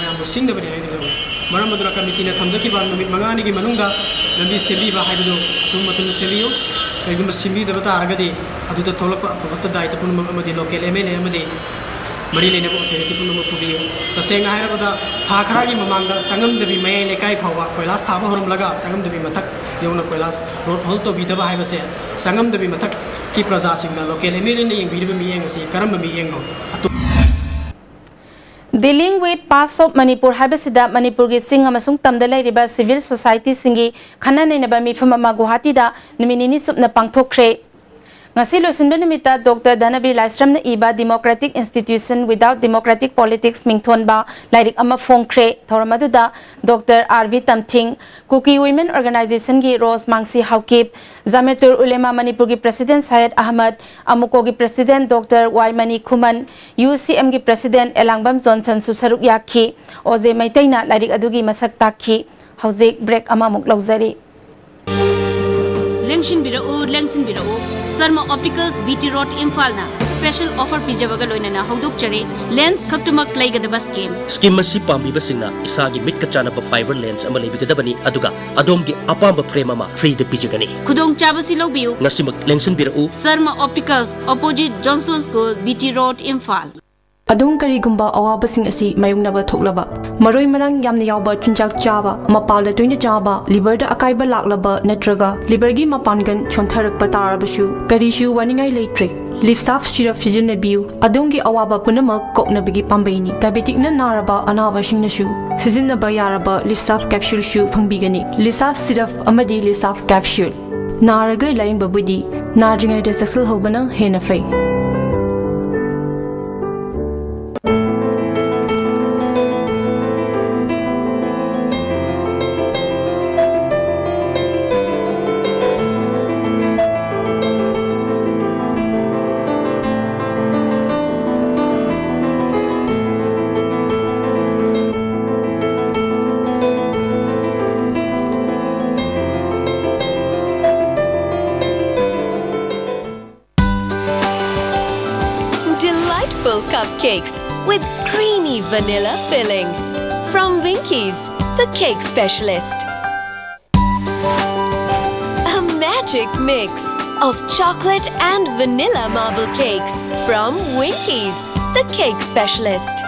ꯃꯌꯥꯝꯕꯨ ꯁꯤꯡꯗꯕꯅꯤ ꯍꯥꯏꯅ ꯂꯧꯏ꯫ ꯃꯔꯝ ꯑꯗꯨꯅ ꯀꯃꯤꯇꯤꯅ ꯊꯝꯖꯈꯤꯕ ꯅꯨꯃꯤꯠ ꯃꯉꯥꯅꯤꯒꯤ ꯃꯅꯨꯡꯗ ꯂꯝꯕꯤ ꯁꯦꯝꯕꯤꯕ ꯍꯥꯏꯕꯗꯨ ꯑꯊꯨꯕ ꯃꯇꯝꯗ ꯁꯦꯝꯕꯤꯌꯨ꯫ ꯀꯔꯤꯒꯨꯝꯕ ꯁꯤꯟꯕꯤꯗꯕ ꯇꯥꯔꯒꯗꯤ ꯑꯗꯨꯗ ꯊꯣꯛꯂꯛꯄ ꯑꯐ ꯐꯠꯇ ꯗꯥꯏꯇ ꯄꯨꯝꯅꯃꯛ ꯑꯃꯗꯤ local M L A ꯑꯃꯗꯤ ꯃꯔꯤ ꯂꯩꯅꯕ authority ꯄꯨꯝꯅꯃꯛ ꯄꯨꯕꯤꯌꯨ꯫ ꯇꯁꯦꯡꯅ ꯍꯥꯏꯔꯕꯗ ꯊꯥ ꯈꯔꯒꯤ ꯃꯃꯥꯡꯗ ꯆꯪꯉꯝꯗꯕꯤ ꯃꯌꯥꯏ ꯂꯩꯀꯥꯏ ꯐꯥꯎꯕ ꯀꯣꯏꯂꯥꯁ ꯊꯥꯕ ꯍꯧꯔꯝꯂꯒ ꯆꯪꯉꯝꯗꯕꯤ ꯃꯊꯛ ꯌꯧꯅ ꯀꯣꯏꯂꯥꯁ road hole ꯇꯧꯕꯤꯗꯕ ꯍꯥꯏꯕꯁꯦ ꯆꯪꯉꯝꯗꯕꯤ ꯃꯊꯛꯀꯤ ꯄ꯭ꯔꯖꯥꯁꯤꯡꯗ local M L Aꯅ ꯌꯦꯡꯕꯤꯔꯤꯕ ꯃꯤꯠꯌꯦꯡ ꯑꯁꯤ ꯀꯔꯝꯕ ꯃꯤꯠꯌꯦꯡꯅꯣ? ꯑꯇꯣꯞ- Dealing with Parts of Manipur ꯍꯥꯏꯕꯁꯤꯗ ꯃꯅꯤꯄꯨꯔꯒꯤ ꯆꯤꯡ ꯑꯃꯁꯨꯡ ꯇꯝꯗ ꯂꯩꯔꯤꯕ civil societyꯁꯤꯡꯒꯤ ꯈꯟꯅ ꯅꯩꯅꯕ ꯃꯤꯐꯝ ꯑꯃ ꯒꯨꯋꯥꯍꯥꯇꯤꯗ ꯅꯨꯃꯤꯠ ꯅꯤꯅꯤ ꯆꯨꯞꯅ ꯄꯥꯡꯊꯣꯛꯈ꯭ꯔꯦ꯫ ꯉꯁꯤ ꯂꯣꯏꯁꯤꯟꯕ ꯅꯨꯃꯤꯠꯇ ꯗꯣꯛꯇꯔ ꯙꯅꯕꯤꯔ ꯂꯥꯏꯁ꯭ꯔꯝꯅ ꯏꯕ Democratic Institution Without Democratic Politics ꯃꯤꯡꯊꯣꯟꯕ ꯂꯥꯏꯔꯤꯛ ꯑꯃ ꯐꯣꯡꯈ꯭ꯔꯦ꯫ ꯊꯧꯔꯝ ꯑꯗꯨꯗ ꯗꯣꯛꯇꯔ ꯑꯥꯔ ꯚꯤ ꯇꯝꯊꯤꯡ, ꯀꯨꯀꯤ Women Organizationꯒꯤ ꯔꯣꯁ ꯃꯥꯡꯁꯤ ꯍꯥꯎꯀꯤꯞ, ꯖꯥꯃꯦꯇꯨꯔ ꯎꯂꯦꯃꯥ ꯃꯅꯤꯄꯨꯔꯒꯤ president ꯁꯌꯦꯗ ꯑꯍꯃꯗ, ꯑꯃꯨꯀꯣꯒꯤ president ꯗꯣꯛꯇꯔ ꯋꯥꯏ ꯃꯅꯤ ꯈꯨꯃꯟ, UCMꯒꯤ president ꯑꯦꯂꯥꯡꯕꯝ ꯖꯣꯟꯁꯟꯁꯨ ꯁꯔꯨꯛ ꯌꯥꯈꯤ꯫ ꯑꯣꯖꯦ ꯃꯩꯇꯩꯅ ꯂꯥꯏꯔꯤꯛ ꯑꯗꯨꯒꯤ ꯃꯁꯛ ꯇꯥꯛꯈꯤ꯫ ꯍꯧꯖꯤꯛ break ꯑꯃꯃꯨꯛ ꯂꯧꯖꯔꯤ꯫ ꯂꯦꯡꯁꯤꯟꯕꯤꯔꯛꯎ, ꯂꯦꯡꯁꯤꯟꯕꯤꯔꯛꯎ꯫ Sharma Opticals, B T Road, ꯏꯝꯐꯥꯜꯅ special offer ꯄꯤꯖꯕꯒ ꯂꯣꯏꯅꯅ ꯍꯧꯗꯣꯛꯆꯔꯤ꯫ Lens ꯈꯛꯇꯃꯛ ꯂꯩꯒꯗꯕ scheme꯫ Scheme ꯑꯁꯤ ꯄꯥꯝꯕꯤꯕꯁꯤꯡꯅ ꯏꯁꯥꯒꯤ ꯃꯤꯠꯀ ꯆꯥꯟꯅꯕ fiber lens ꯑꯃ ꯂꯩꯕꯤꯒꯗꯕꯅꯤ, ꯑꯗꯨꯒ ꯑꯗꯣꯝꯒꯤ ꯑꯄꯥꯝꯕ frame ꯑꯃ freeꯗ ꯄꯤꯖꯒꯅꯤ꯫ ꯈꯨꯗꯣꯡꯆꯥꯕꯁꯤ ꯂꯧꯕꯤꯌꯨ꯫ ꯉꯁꯤꯃꯛ ꯂꯦꯡꯁꯤꯟꯕꯤꯔꯛꯎ꯫ Sharma Opticals, opposite Johnson School, B T Road, Imphal. ꯑꯗꯣꯝ ꯀꯔꯤꯒꯨꯝꯕ ꯑꯋꯥꯕꯁꯤꯡ ꯑꯁꯤ ꯃꯥꯌꯣꯛꯅꯕ ꯊꯣꯛꯂꯕ, ꯃꯔꯣꯏ ꯃꯔꯥꯡ ꯌꯥꯝꯅ ꯌꯥꯎꯕ ꯆꯤꯟꯖꯥꯛ ꯆꯥꯕ, ꯃꯄꯥꯜꯗ ꯇꯣꯏꯅ ꯆꯥꯕ, liverꯗ ꯑꯀꯥꯏꯕ ꯂꯥꯛꯂꯕ ꯅꯠꯇ꯭ꯔꯒ liverꯒꯤ ꯃꯄꯥꯡꯒꯜ ꯁꯣꯟꯊꯔꯛꯄ ꯇꯥꯔꯕꯁꯨ, ꯀꯔꯤꯁꯨ ꯋꯥꯅꯤꯡꯉꯥꯏ ꯂꯩꯇ꯭ꯔꯦ꯫ Lifsaf syrup ꯁꯤꯖꯤꯟꯅꯕꯤꯌꯨ꯫ ꯑꯗꯣꯝꯒꯤ ꯑꯋꯥꯕ ꯄꯨꯝꯅꯃꯛ ꯀꯣꯛꯅꯕꯒꯤ ꯄꯥꯝꯕꯩꯅꯤ꯫ Diabeticꯅ ꯅꯥꯔꯕ ꯑꯅꯥꯕꯁꯤꯡꯅꯁꯨ ꯁꯤꯖꯤꯟꯅꯕ ꯌꯥꯔꯕ Lifsaf capsuleꯁꯨ ꯐꯪꯕꯤꯒꯅꯤ꯫ Lifsaf syrup ꯑꯃꯗꯤ Lifsaf capsule꯫ ꯅꯥꯔꯒ ꯂꯥꯌꯦꯡꯕꯕꯨꯗꯤ ꯅꯥꯗ꯭ꯔꯤꯉꯩꯗ ꯆꯦꯛꯁꯤꯜꯍꯧꯕꯅ ꯍꯦꯟꯅ ꯐꯩ꯫ Delightful cupcakes with creamy vanilla filling. From Winkies, the cake specialist. A Magic mix of chocolate and vanilla marble cakes from Winkies, the cake specialist.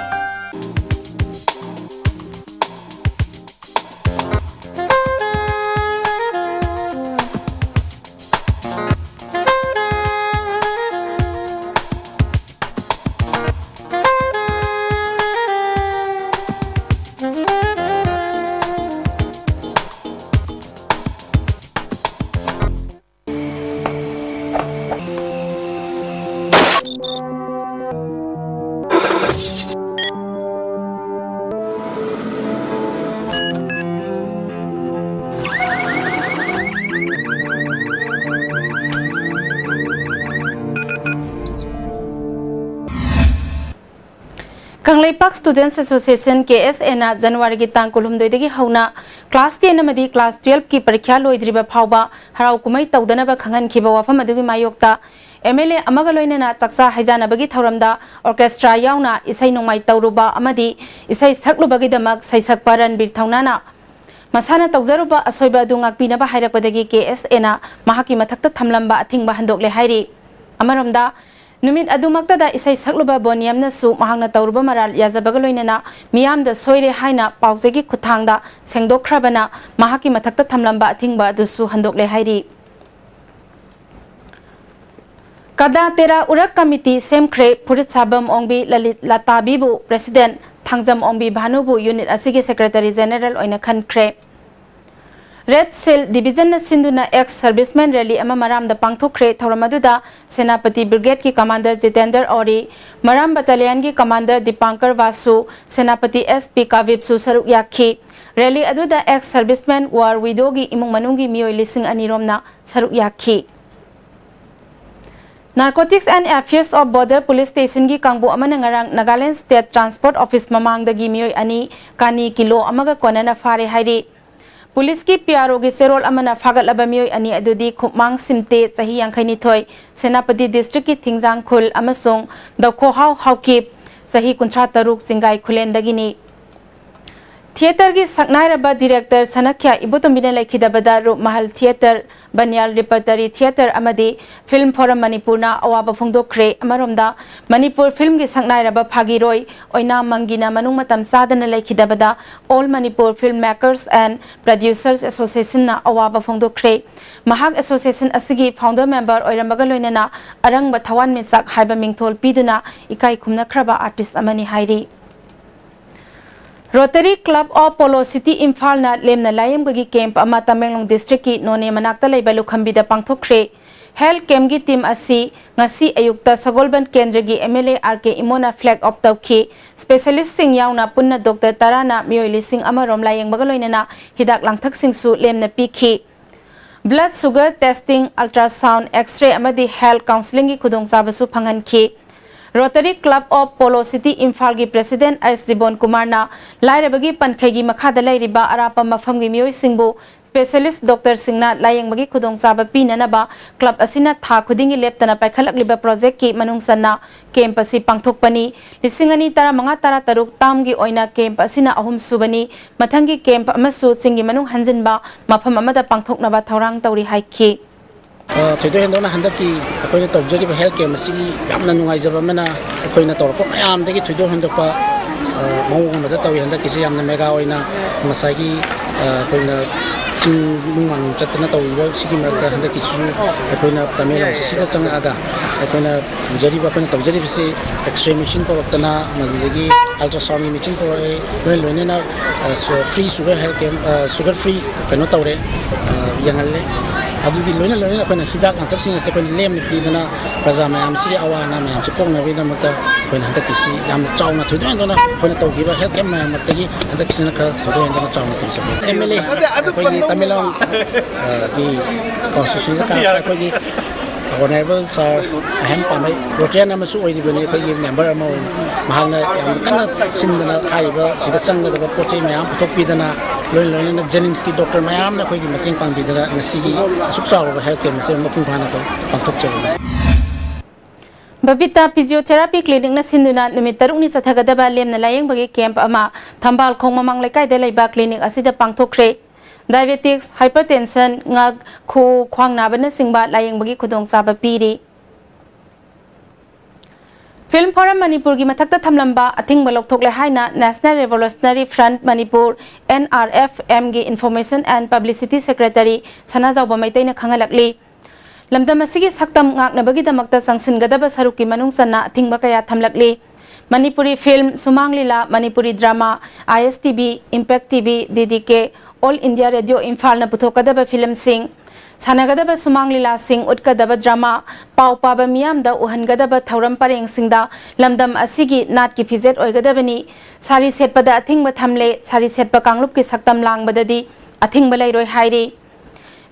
Kangleipak Students Association, ꯀꯦ ꯑꯦꯁ ꯑꯦꯅ ꯖꯅꯋꯥꯔꯤꯒꯤ ꯇꯥꯡ ꯀꯨꯟꯍꯨꯝꯗꯣꯏꯗꯒꯤ ꯍꯧꯅ class ten ꯑꯃꯗꯤ class twelve ꯀꯤ ꯄꯔꯤꯈ꯭ꯌꯥ ꯂꯣꯏꯗ꯭ꯔꯤꯕ ꯐꯥꯎꯕ ꯍꯔꯥꯎ ꯀꯨꯝꯍꯩ ꯇꯧꯗꯅꯕ ꯈꯪꯍꯟꯈꯤꯕ ꯋꯥꯐꯝ ꯑꯗꯨꯒꯤ ꯃꯥꯌꯣꯛꯇ ꯑꯦꯝ ꯑꯦꯜ ꯑꯦ ꯑꯃꯒ ꯂꯣꯏꯅꯅ ꯆꯥꯛꯆꯥ ꯍꯩꯖꯥꯅꯕꯒꯤ ꯊꯧꯔꯝꯗ orchestra ꯌꯥꯎꯅ ꯏꯁꯩ ꯅꯣꯡꯃꯥꯏ ꯇꯧꯔꯨꯕ ꯑꯃꯗꯤ ꯏꯁꯩ ꯁꯛꯂꯨꯕꯒꯤꯗꯃꯛ ꯁꯩꯁꯛꯄ ꯔꯟꯕꯤꯔ ꯊꯧꯅꯥꯅ ꯃꯁꯥꯅ ꯇꯧꯖꯔꯨꯕ ꯑꯁꯣꯏꯕ ꯑꯗꯨ ꯉꯥꯛꯄꯤꯅꯕ ꯍꯥꯏꯔꯛꯄꯗꯒꯤ ꯀꯦ ꯑꯦꯁ ꯑꯦꯅ ꯃꯍꯥꯛꯀꯤ ꯃꯊꯛꯇ ꯊꯝꯂꯝꯕ ꯑꯊꯤꯡꯕ ꯍꯟꯗꯣꯛꯂꯦ ꯍꯥꯏꯔꯤ꯫ ꯑꯃꯔꯣꯝꯗ, ꯅꯨꯃꯤꯠ ꯑꯗꯨꯃꯛꯇꯗ ꯏꯁꯩ ꯁꯛꯂꯨꯕ ꯕꯣꯅꯤꯌꯝꯅꯁꯨ ꯃꯍꯥꯛꯅ ꯇꯧꯔꯨꯕ ꯃꯔꯥꯜ ꯌꯥꯖꯕꯒ ꯂꯣꯏꯅꯅ ꯃꯤꯌꯥꯝꯗ ꯁꯣꯏꯔꯦ ꯍꯥꯏꯅ ꯄꯥꯎꯆꯦꯒꯤ ꯈꯨꯠꯊꯥꯡꯗ ꯁꯦꯡꯗꯣꯛꯈ꯭ꯔꯕꯅ ꯃꯍꯥꯛꯀꯤ ꯃꯊꯛꯇ ꯊꯝꯂꯝꯕ ꯑꯊꯤꯡꯕ ꯑꯗꯨꯁꯨ ꯍꯟꯗꯣꯛꯂꯦ ꯍꯥꯏꯔꯤ꯫ ꯀꯗꯥ ꯇꯦꯔꯥ ꯎꯔꯛ ꯀꯃꯤꯇꯤ ꯁꯦꯝꯈ꯭ꯔꯦ꯫ ꯐꯨꯔꯤꯠ ꯁꯥꯕꯝ ꯑꯣꯡꯕꯤ ꯂꯂꯤꯠ ꯂꯇꯥꯕꯤꯕꯨ president, ꯊꯥꯡꯖꯝ ꯑꯣꯡꯕꯤ ꯚꯥꯅꯨꯕꯨ unit ꯑꯁꯤꯒꯤ secretary general ꯑꯣꯏꯅ ꯈꯟꯈ꯭ꯔꯦ꯫ Red Shield Division ꯅ ꯁꯤꯟꯗꯨꯅ ex serviceman rally ꯑꯃ ꯃꯔꯥꯝꯗ ꯄꯥꯡꯊꯣꯛꯈ꯭ꯔꯦ꯫ ꯊꯧꯔꯝ ꯑꯗꯨꯗ ꯁꯦꯅꯥꯄꯇꯤ Brigade ꯀꯤ commander ꯖꯤꯇꯦꯟꯗꯔ ꯑꯣꯔꯤ, ꯃꯔꯥꯝ battalion ꯒꯤ commander ꯗꯤꯄꯥꯡꯀꯔ ꯕꯥꯁꯨ, ꯁꯦꯅꯥꯄꯇꯤ S P ꯀꯥꯕꯤꯕꯁꯨ ꯁꯔꯨꯛ ꯌꯥꯈꯤ꯫ Rally ꯑꯗꯨꯗ ex serviceman, war widow ꯒꯤ ꯏꯃꯨꯡ ꯃꯅꯨꯡꯒꯤ ꯃꯤꯑꯣꯏ ꯂꯤꯁꯤꯡ ꯑꯅꯤ ꯔꯣꯝꯅ ꯁꯔꯨꯛ ꯌꯥꯈꯤ꯫ Narcotics and Affairs of Border Police Station ꯒꯤ ꯀꯥꯡꯕꯨ ꯑꯃꯅ ꯉꯔꯥꯡ Nagaland State Transport Office ꯃꯃꯥꯡꯗꯒꯤ ꯃꯤꯑꯣꯏ ꯑꯅꯤ ꯀꯥꯅꯤ ꯀꯤꯂꯣ ꯑꯃꯒ ꯀꯣꯟꯅꯅ ꯐꯥꯔꯦ ꯍꯥꯏꯔꯤ꯫ ꯄꯨꯂꯤꯁꯀꯤ P R O ꯒꯤ ꯆꯦꯔꯣꯜ ꯑꯃꯅ ꯐꯥꯒꯠꯂꯕ ꯃꯤꯑꯣꯏ ꯑꯅꯤ ꯑꯗꯨꯗꯤ ꯈꯨꯃꯥꯡ ꯁꯤꯝꯇꯦ, ꯆꯍꯤ ꯌꯥꯡꯈꯩꯅꯤꯊꯣꯏ, ꯁꯦꯅꯥꯄꯇꯤ district ꯀꯤ ꯊꯤꯡꯖꯥꯡꯈꯨꯜ, ꯑꯃꯁꯨꯡ ꯗꯧꯈꯣꯍꯥꯎ ꯍꯥꯎꯀꯤꯞ, ꯆꯍꯤ ꯀꯨꯟꯊ꯭ꯔꯥ ꯇꯔꯨꯛ, ꯆꯤꯡꯒꯥꯏ ꯈꯨꯂꯦꯟꯗꯒꯤꯅꯤ꯫ ꯊꯤꯌꯦꯇꯔꯒꯤ ꯁꯛꯅꯥꯏꯔꯕ ꯗꯤꯔꯦꯛꯇꯔ ꯁꯅꯈ꯭ꯌꯥ ꯏꯕꯣꯇꯣꯝꯕꯤꯅ ꯂꯩꯈꯤꯗꯕꯗ ꯔꯨꯞꯃꯍꯜ ꯊꯤꯌꯦꯇꯔ, ꯕꯅꯤꯌꯥꯜ ꯔꯤꯄꯔꯇꯔꯤ ꯊꯤꯌꯦꯇꯔ ꯑꯃꯗꯤ ꯐꯤꯜꯝ ꯐꯣꯔꯝ ꯃꯅꯤꯄꯨꯔꯅ ꯑꯋꯥꯕ ꯐꯣꯡꯗꯣꯛꯈ꯭ꯔꯦ꯫ ꯑꯃꯔꯣꯝꯗ, ꯃꯅꯤꯄꯨꯔ ꯐꯤꯜꯝꯒꯤ ꯁꯛꯅꯥꯏꯔꯕ ꯐꯥꯒꯤꯔꯣꯏ ꯑꯣꯏꯅꯥꯝ ꯃꯪꯒꯤꯅ ꯃꯅꯨꯡ ꯃꯇꯝ ꯆꯥꯗꯅ ꯂꯩꯈꯤꯗꯕꯗ All Manipur Film Makers and Producers Associationꯅ ꯑꯋꯥꯕ ꯐꯣꯡꯗꯣꯛꯈ꯭ꯔꯦ꯫ ꯃꯍꯥꯛ ꯑꯦꯁꯣꯁꯤꯌꯦꯁꯟ ꯑꯁꯤꯒꯤ ꯐꯥꯎꯟꯗꯔ ꯃꯦꯝꯕꯔ ꯑꯣꯏꯔꯝꯕꯒ ꯂꯣꯏꯅꯅ ꯑꯔꯪꯕ ꯊꯋꯥꯟꯃꯤꯆꯥꯛ ꯍꯥꯏꯕ ꯃꯤꯡꯊꯣꯜ ꯄꯤꯗꯨꯅ ꯏꯀꯥꯏ ꯈꯨꯝꯅꯈ꯭ꯔꯕ ꯑꯥꯔꯇꯤꯁ ꯑꯃꯅꯤ ꯍꯥꯏꯔꯤ꯫ Rotary club of polo city ꯏꯝꯐꯥꯜꯅ ꯂꯦꯝꯅ ꯂꯥꯌꯦꯡꯕꯒꯤ ꯀꯦꯝꯞ ꯑꯃ ꯇꯃꯦꯡꯂꯣꯡ ꯗꯤꯁꯇ꯭ꯔꯤꯛꯀꯤ ꯅꯣꯅꯦ ꯃꯅꯥꯛꯇ ꯂꯩꯕ ꯂꯨꯈꯝꯕꯤꯗ ꯄꯥꯡꯊꯣꯛꯈ꯭ꯔꯦ꯫ ꯍꯦꯜꯊ ꯀꯦꯝꯞꯀꯤ ꯇꯤꯝ ꯑꯁꯤ ꯉꯁꯤ ꯑꯌꯨꯛꯇ ꯁꯒꯣꯜꯕꯟ ꯀꯦꯟꯗ꯭ꯔꯒꯤ M L A R K ꯏꯃꯣꯅ ꯐ꯭ꯂꯦꯒ ꯑꯣꯐ ꯇꯧꯈꯤ꯫ ꯁ꯭ꯄꯦꯁꯤꯌꯦꯂꯤꯁ꯭ꯠꯁꯤꯡ ꯌꯥꯎꯅ ꯄꯨꯟꯅ ꯗꯣꯛꯇꯔ ꯇꯔꯥꯅ ꯃꯤꯑꯣꯏ ꯂꯤꯁꯤꯡ ꯑꯃ ꯔꯣꯝ ꯂꯥꯌꯦꯡꯕꯒ ꯂꯣꯏꯅꯅ ꯍꯤꯗꯥꯛ ꯂꯥꯡꯊꯛꯁꯤꯡꯁꯨ ꯂꯦꯝꯅ ꯄꯤꯈꯤ꯫ Blood sugar testing, ultrasound, X-ray ꯑꯃꯗꯤ ꯍꯦꯜꯊ ꯀꯥꯎꯟꯁꯤꯂꯤꯡꯒꯤ ꯈꯨꯗꯣꯡꯆꯥꯕꯁꯨ ꯐꯪꯍꯟꯈꯤ꯫ Rotary club of polo city ꯏꯝꯐꯥꯜꯒꯤ ꯄ꯭ꯔꯦꯁꯤꯗꯦꯟꯠ ꯑꯦꯁ ꯖꯤꯕꯣꯟ ꯀꯨꯃꯥꯔꯅ ꯂꯥꯏꯔꯕꯒꯤ ꯄꯟꯈꯩꯒꯤ ꯃꯈꯥꯗ ꯂꯩꯔꯤꯕ ꯑꯔꯥꯞꯄ ꯃꯐꯝꯒꯤ ꯃꯤꯑꯣꯏꯁꯤꯡꯕꯨ ꯁ꯭ꯄꯦꯁꯤꯌꯦꯂꯤꯁ꯭ꯠ ꯗꯣꯛꯇꯔꯁꯤꯡꯅ ꯂꯥꯌꯦꯡꯕꯒꯤ ꯈꯨꯗꯣꯡꯆꯥꯕ ꯄꯤꯅꯅꯕ ꯀ꯭ꯂꯕ ꯑꯁꯤꯅ ꯊꯥ ꯈꯨꯗꯤꯡꯒꯤ ꯂꯦꯞꯇꯅ ꯄꯥꯏꯈꯠꯂꯛꯂꯤꯕ ꯄ꯭ꯔꯣꯖꯦꯛꯀꯤ ꯃꯅꯨꯡ ꯆꯟꯅ ꯀꯦꯝꯞ ꯑꯁꯤ ꯄꯥꯡꯊꯣꯛꯄꯅꯤ꯫ ꯂꯤꯁꯤꯡ ꯑꯅꯤ ꯇꯔꯥꯃꯉꯥ ꯇꯔꯥꯇꯔꯨꯛ ꯇꯥꯝꯒꯤ ꯑꯣꯏꯅ ꯀꯦꯝꯞ ꯑꯁꯤꯅ ꯑꯍꯨꯝꯁꯨꯕꯅꯤ꯫ ꯃꯊꯪꯒꯤ ꯀꯦꯝꯞ ꯑꯃꯁꯨ ꯆꯤꯡꯒꯤ ꯃꯅꯨꯡ ꯍꯟꯖꯤꯟꯕ ꯃꯐꯝ ꯑꯃꯗ ꯄꯥꯡꯊꯣꯛꯅꯕ ꯊꯧꯔꯥꯡ ꯇꯧꯔꯤ ꯍꯥꯏꯈꯤ꯫ ꯑ, ꯊꯣꯏꯗꯣꯛ ꯍꯦꯟꯗꯣꯛꯅ ꯍꯟꯗꯛꯀꯤ ꯑꯩꯈꯣꯏꯅ ꯇꯧꯖꯔꯤꯕ ꯍꯦꯜꯊ ꯀꯦꯝꯞ ꯑꯁꯤꯒꯤ ꯌꯥꯝꯅ ꯅꯨꯡꯉꯥꯏꯖꯕ ꯑꯃꯅ, ꯑꯩꯈꯣꯏꯅ ꯇꯧꯔꯛꯄ ꯃꯌꯥꯝꯗꯒꯤ ꯊꯣꯏꯗꯣꯛ ꯍꯦꯟꯗꯣꯛꯄ, ꯑ, ꯃꯑꯣꯡ ꯑꯃꯗ ꯇꯧꯏ꯫ ꯍꯟꯗꯛꯀꯤꯁꯤ ꯌꯥꯝꯅ ꯃꯦꯒꯥ ꯑꯣꯏꯅ ꯉꯁꯥꯏꯒꯤ, ꯑ, ꯑꯩꯈꯣꯏꯅ ꯆꯤꯡ ꯅꯨꯡ ꯃꯥꯡ ꯆꯠꯇꯅ ꯇꯧꯔꯤꯕ ꯁꯤꯒꯤ ꯃꯔꯛꯇ ꯍꯟꯗꯛꯀꯤꯁꯤꯁꯨ ꯑꯩꯈꯣꯏꯅ ꯇꯃꯦꯡꯂꯣꯡ ꯁꯤꯗ ꯆꯪꯉꯛꯑꯒ ꯑꯩꯈꯣꯏꯅ ꯇꯧꯖꯔꯤꯕ, ꯑꯩꯈꯣꯏꯅ ꯇꯧꯖꯔꯤꯕꯁꯤ ꯑꯦꯛꯁ-ꯔꯦ ꯃꯦꯆꯤꯟ ꯄꯨꯔꯛꯇꯅ, ꯃꯗꯨꯗꯒꯤ ꯑꯜꯇ꯭ꯔꯥꯁꯥꯎꯟꯒꯤ ꯃꯦꯆꯤꯟ ꯄꯨꯔꯛꯑꯦ, ꯂꯣꯏ ꯂꯣꯏꯅꯅ, ꯑ, ꯁꯨ-, ꯐ꯭ꯔꯤ ꯁꯨꯒꯔ ꯍꯦꯜꯊ ꯀꯦꯝꯞ, ꯑ, ꯁꯨꯒꯔ ꯐ꯭ꯔꯤ ꯀꯩꯅꯣ ꯇꯧꯔꯦ, ꯑ, ꯌꯦꯡꯍꯜꯂꯦ꯫ ꯑꯗꯨꯒꯤ ꯂꯣꯏꯅ ꯂꯣꯏꯅꯅ ꯑꯩꯈꯣꯏꯅ ꯍꯤꯗꯥꯛ ꯂꯥꯡꯊꯛꯁꯤꯡ ꯑꯁꯤ ꯑꯩꯈꯣꯏꯅ ꯂꯦꯝꯅ ꯄꯤꯗꯅ ꯄ꯭ꯔꯖꯥ ꯃꯌꯥꯝꯁꯤꯒꯤ ꯑꯋꯥ ꯑꯅꯥ ꯃꯌꯥꯝꯁꯤ ꯀꯣꯛꯅꯕꯒꯤꯗꯃꯛꯇ ꯑꯩꯈꯣꯏꯅ ꯍꯟꯗꯛꯀꯤꯁꯤ ꯌꯥꯝꯅ ꯆꯥꯎꯅ ꯊꯣꯏꯗꯣꯛ ꯍꯦꯟꯗꯣꯛꯅ ꯑꯩꯈꯣꯏꯅ ꯇꯧꯈꯤꯕ ꯍꯦꯜꯊ ꯀꯦꯝꯞ ꯃꯌꯥꯝꯃꯛꯇꯒꯤ ꯍꯟꯗꯛꯀꯤꯁꯤꯅ ꯈꯔ ꯊꯣꯏꯗꯣꯛ ꯍꯦꯟꯗꯣꯛꯅ ꯆꯥꯎꯅ ꯇꯧꯖꯕꯅꯤ꯫ ꯑꯦꯝ ꯑꯦꯜ ꯑꯦ ꯑꯩꯈꯣꯏꯒꯤ ꯇꯃꯦꯡꯂꯣꯡ, ꯑ, ꯒꯤ ꯀꯣꯟꯁꯇꯤꯇ꯭ꯌꯨꯁꯟꯗ ꯇꯥꯔꯛꯄ ꯑꯩꯈꯣꯏꯒꯤ ꯑꯣꯅꯔꯦꯕꯜ ꯁꯥꯔ ꯑꯍꯦꯝ ꯄꯥꯝꯕꯩ ꯔꯣꯇꯦꯔꯤꯌꯟ ꯑꯃꯁꯨ ꯑꯣꯏꯔꯤꯕꯅꯤ, ꯑꯩꯈꯣꯏꯒꯤ ꯃꯦꯝꯕꯔ ꯑꯃ ꯑꯣꯏꯅ ꯃꯍꯥꯛꯅ ꯌꯥꯝꯅ ꯀꯟꯅ ꯁꯤꯟꯗꯅ ꯍꯥꯏꯔꯤꯕ ꯁꯤꯗ ꯆꯪꯒꯗꯕ ꯄꯣꯠ ꯆꯩ ꯃꯌꯥꯝ ꯄꯨꯊꯣꯛꯄꯤꯗꯅ, ꯂꯣꯏ ꯂꯣꯏꯅꯅ ꯖꯦꯅꯤꯝꯁꯀꯤ ꯗꯣꯛꯇꯔ ꯃꯌꯥꯝꯅ ꯑꯩꯈꯣꯏꯒꯤ ꯃꯇꯦꯡ ꯄꯥꯡꯕꯤꯗꯅ ꯉꯁꯤꯒꯤ ꯑꯁꯨꯛ ꯆꯥꯎꯔꯕ ꯍꯦꯜꯊ ꯀꯦꯝꯞ ꯑꯁꯤ ꯃꯄꯨꯡ ꯐꯥꯅ ꯑꯩꯈꯣꯏ ꯄꯥꯡꯊꯣꯛꯆꯕꯅꯤ꯫ ꯕꯕꯤꯇꯥ ꯐꯤꯖꯤꯌꯣꯊꯦꯔꯥꯄꯤ ꯀ꯭ꯂꯤꯅꯤꯛꯅ ꯁꯤꯟꯗꯨꯅ ꯅꯨꯃꯤꯠ ꯇꯔꯨꯛꯅꯤ ꯆꯠꯊꯒꯗꯕ ꯂꯦꯝꯅ ꯂꯥꯌꯦꯡꯕꯒꯤ ꯀꯦꯝꯞ ꯑꯃ ꯊꯝꯕꯥꯜ ꯈꯣꯡ ꯃꯃꯥꯡ ꯂꯩꯀꯥꯏꯗ ꯂꯩꯕ ꯀ꯭ꯂꯤꯅꯤꯛ ꯑꯁꯤꯗ ꯄꯥꯡꯊꯣꯛꯈ꯭ꯔꯦ꯫ ꯗꯥꯏꯕꯦꯇꯤꯛꯁ, ꯍꯥꯏꯄꯔꯇꯦꯟꯁꯟ, ꯉꯛ, ꯈꯨꯎ, ꯈ꯭ꯋꯥꯡ ꯅꯥꯕꯅꯆꯤꯡꯕ ꯂꯥꯌꯦꯡꯕꯒꯤ ꯈꯨꯗꯣꯡꯆꯥꯕ ꯄꯤꯔꯤ꯫ ꯐꯤꯜꯝ ꯐꯣꯔꯝ ꯃꯅꯤꯄꯨꯔꯒꯤ ꯃꯊꯛꯇ ꯊꯝꯂꯝꯕ ꯑꯊꯤꯡꯕ ꯂꯧꯊꯣꯛꯂꯦ ꯍꯥꯏꯅ National Revolutionary Front Manipur, N R F M ꯒꯤ Information and Publicity Secretary ꯁꯅꯥꯖꯥꯎꯕ ꯃꯩꯇꯩꯅ ꯈꯪꯍꯜꯂꯛꯂꯤ꯫ ꯂꯝꯗꯝ ꯑꯁꯤꯒꯤ ꯁꯛꯇꯝ ꯉꯥꯛꯅꯕꯒꯤꯗꯃꯛꯇ ꯆꯪꯁꯤꯟꯒꯗꯕ ꯁꯔꯨꯛꯀꯤ ꯃꯅꯨꯡ ꯆꯟꯅ ꯑꯊꯤꯡꯕ ꯀꯌꯥ ꯊꯝꯂꯛꯂꯤ꯫ ꯃꯅꯤꯄꯨꯔꯤ ꯐꯤꯜꯝ, ꯁꯨꯃꯥꯡ ꯂꯤꯂꯥ, Manipuri drama, I S T V, Impact T V, D D K, All India Radio ꯏꯝꯐꯥꯜꯅ ꯄꯨꯊꯣꯛꯀꯗꯕ ꯐꯤꯜꯝꯁꯤꯡ, ꯁꯥꯟꯅꯒꯗꯕ ꯁꯨꯃꯥꯡ ꯂꯤꯂꯥꯁꯤꯡ, ꯎꯠꯀꯗꯕ ꯗ꯭ꯔꯃꯥ, ꯄꯥꯎ ꯄꯥꯕ ꯃꯤꯌꯥꯝꯗ ꯎꯍꯟꯒꯗꯕ ꯊꯧꯔꯝ ꯄꯔꯦꯡꯁꯤꯡꯗ ꯂꯝꯗꯝ ꯑꯁꯤꯒꯤ ꯅꯥꯠꯀꯤ ꯐꯤꯖꯦꯠ ꯑꯣꯏꯒꯗꯕꯅꯤ, ꯁꯥꯔꯤ ꯁꯦꯠꯄꯗ ꯑꯊꯤꯡꯕ ꯊꯝꯂꯦ, ꯁꯥꯔꯤ ꯁꯦꯠꯄ ꯀꯥꯡꯂꯨꯞꯀꯤ ꯁꯛꯇꯝ ꯂꯥꯡꯕꯗꯗꯤ ꯑꯊꯤꯡꯕ ꯂꯩꯔꯣꯏ ꯍꯥꯏꯔꯤ꯫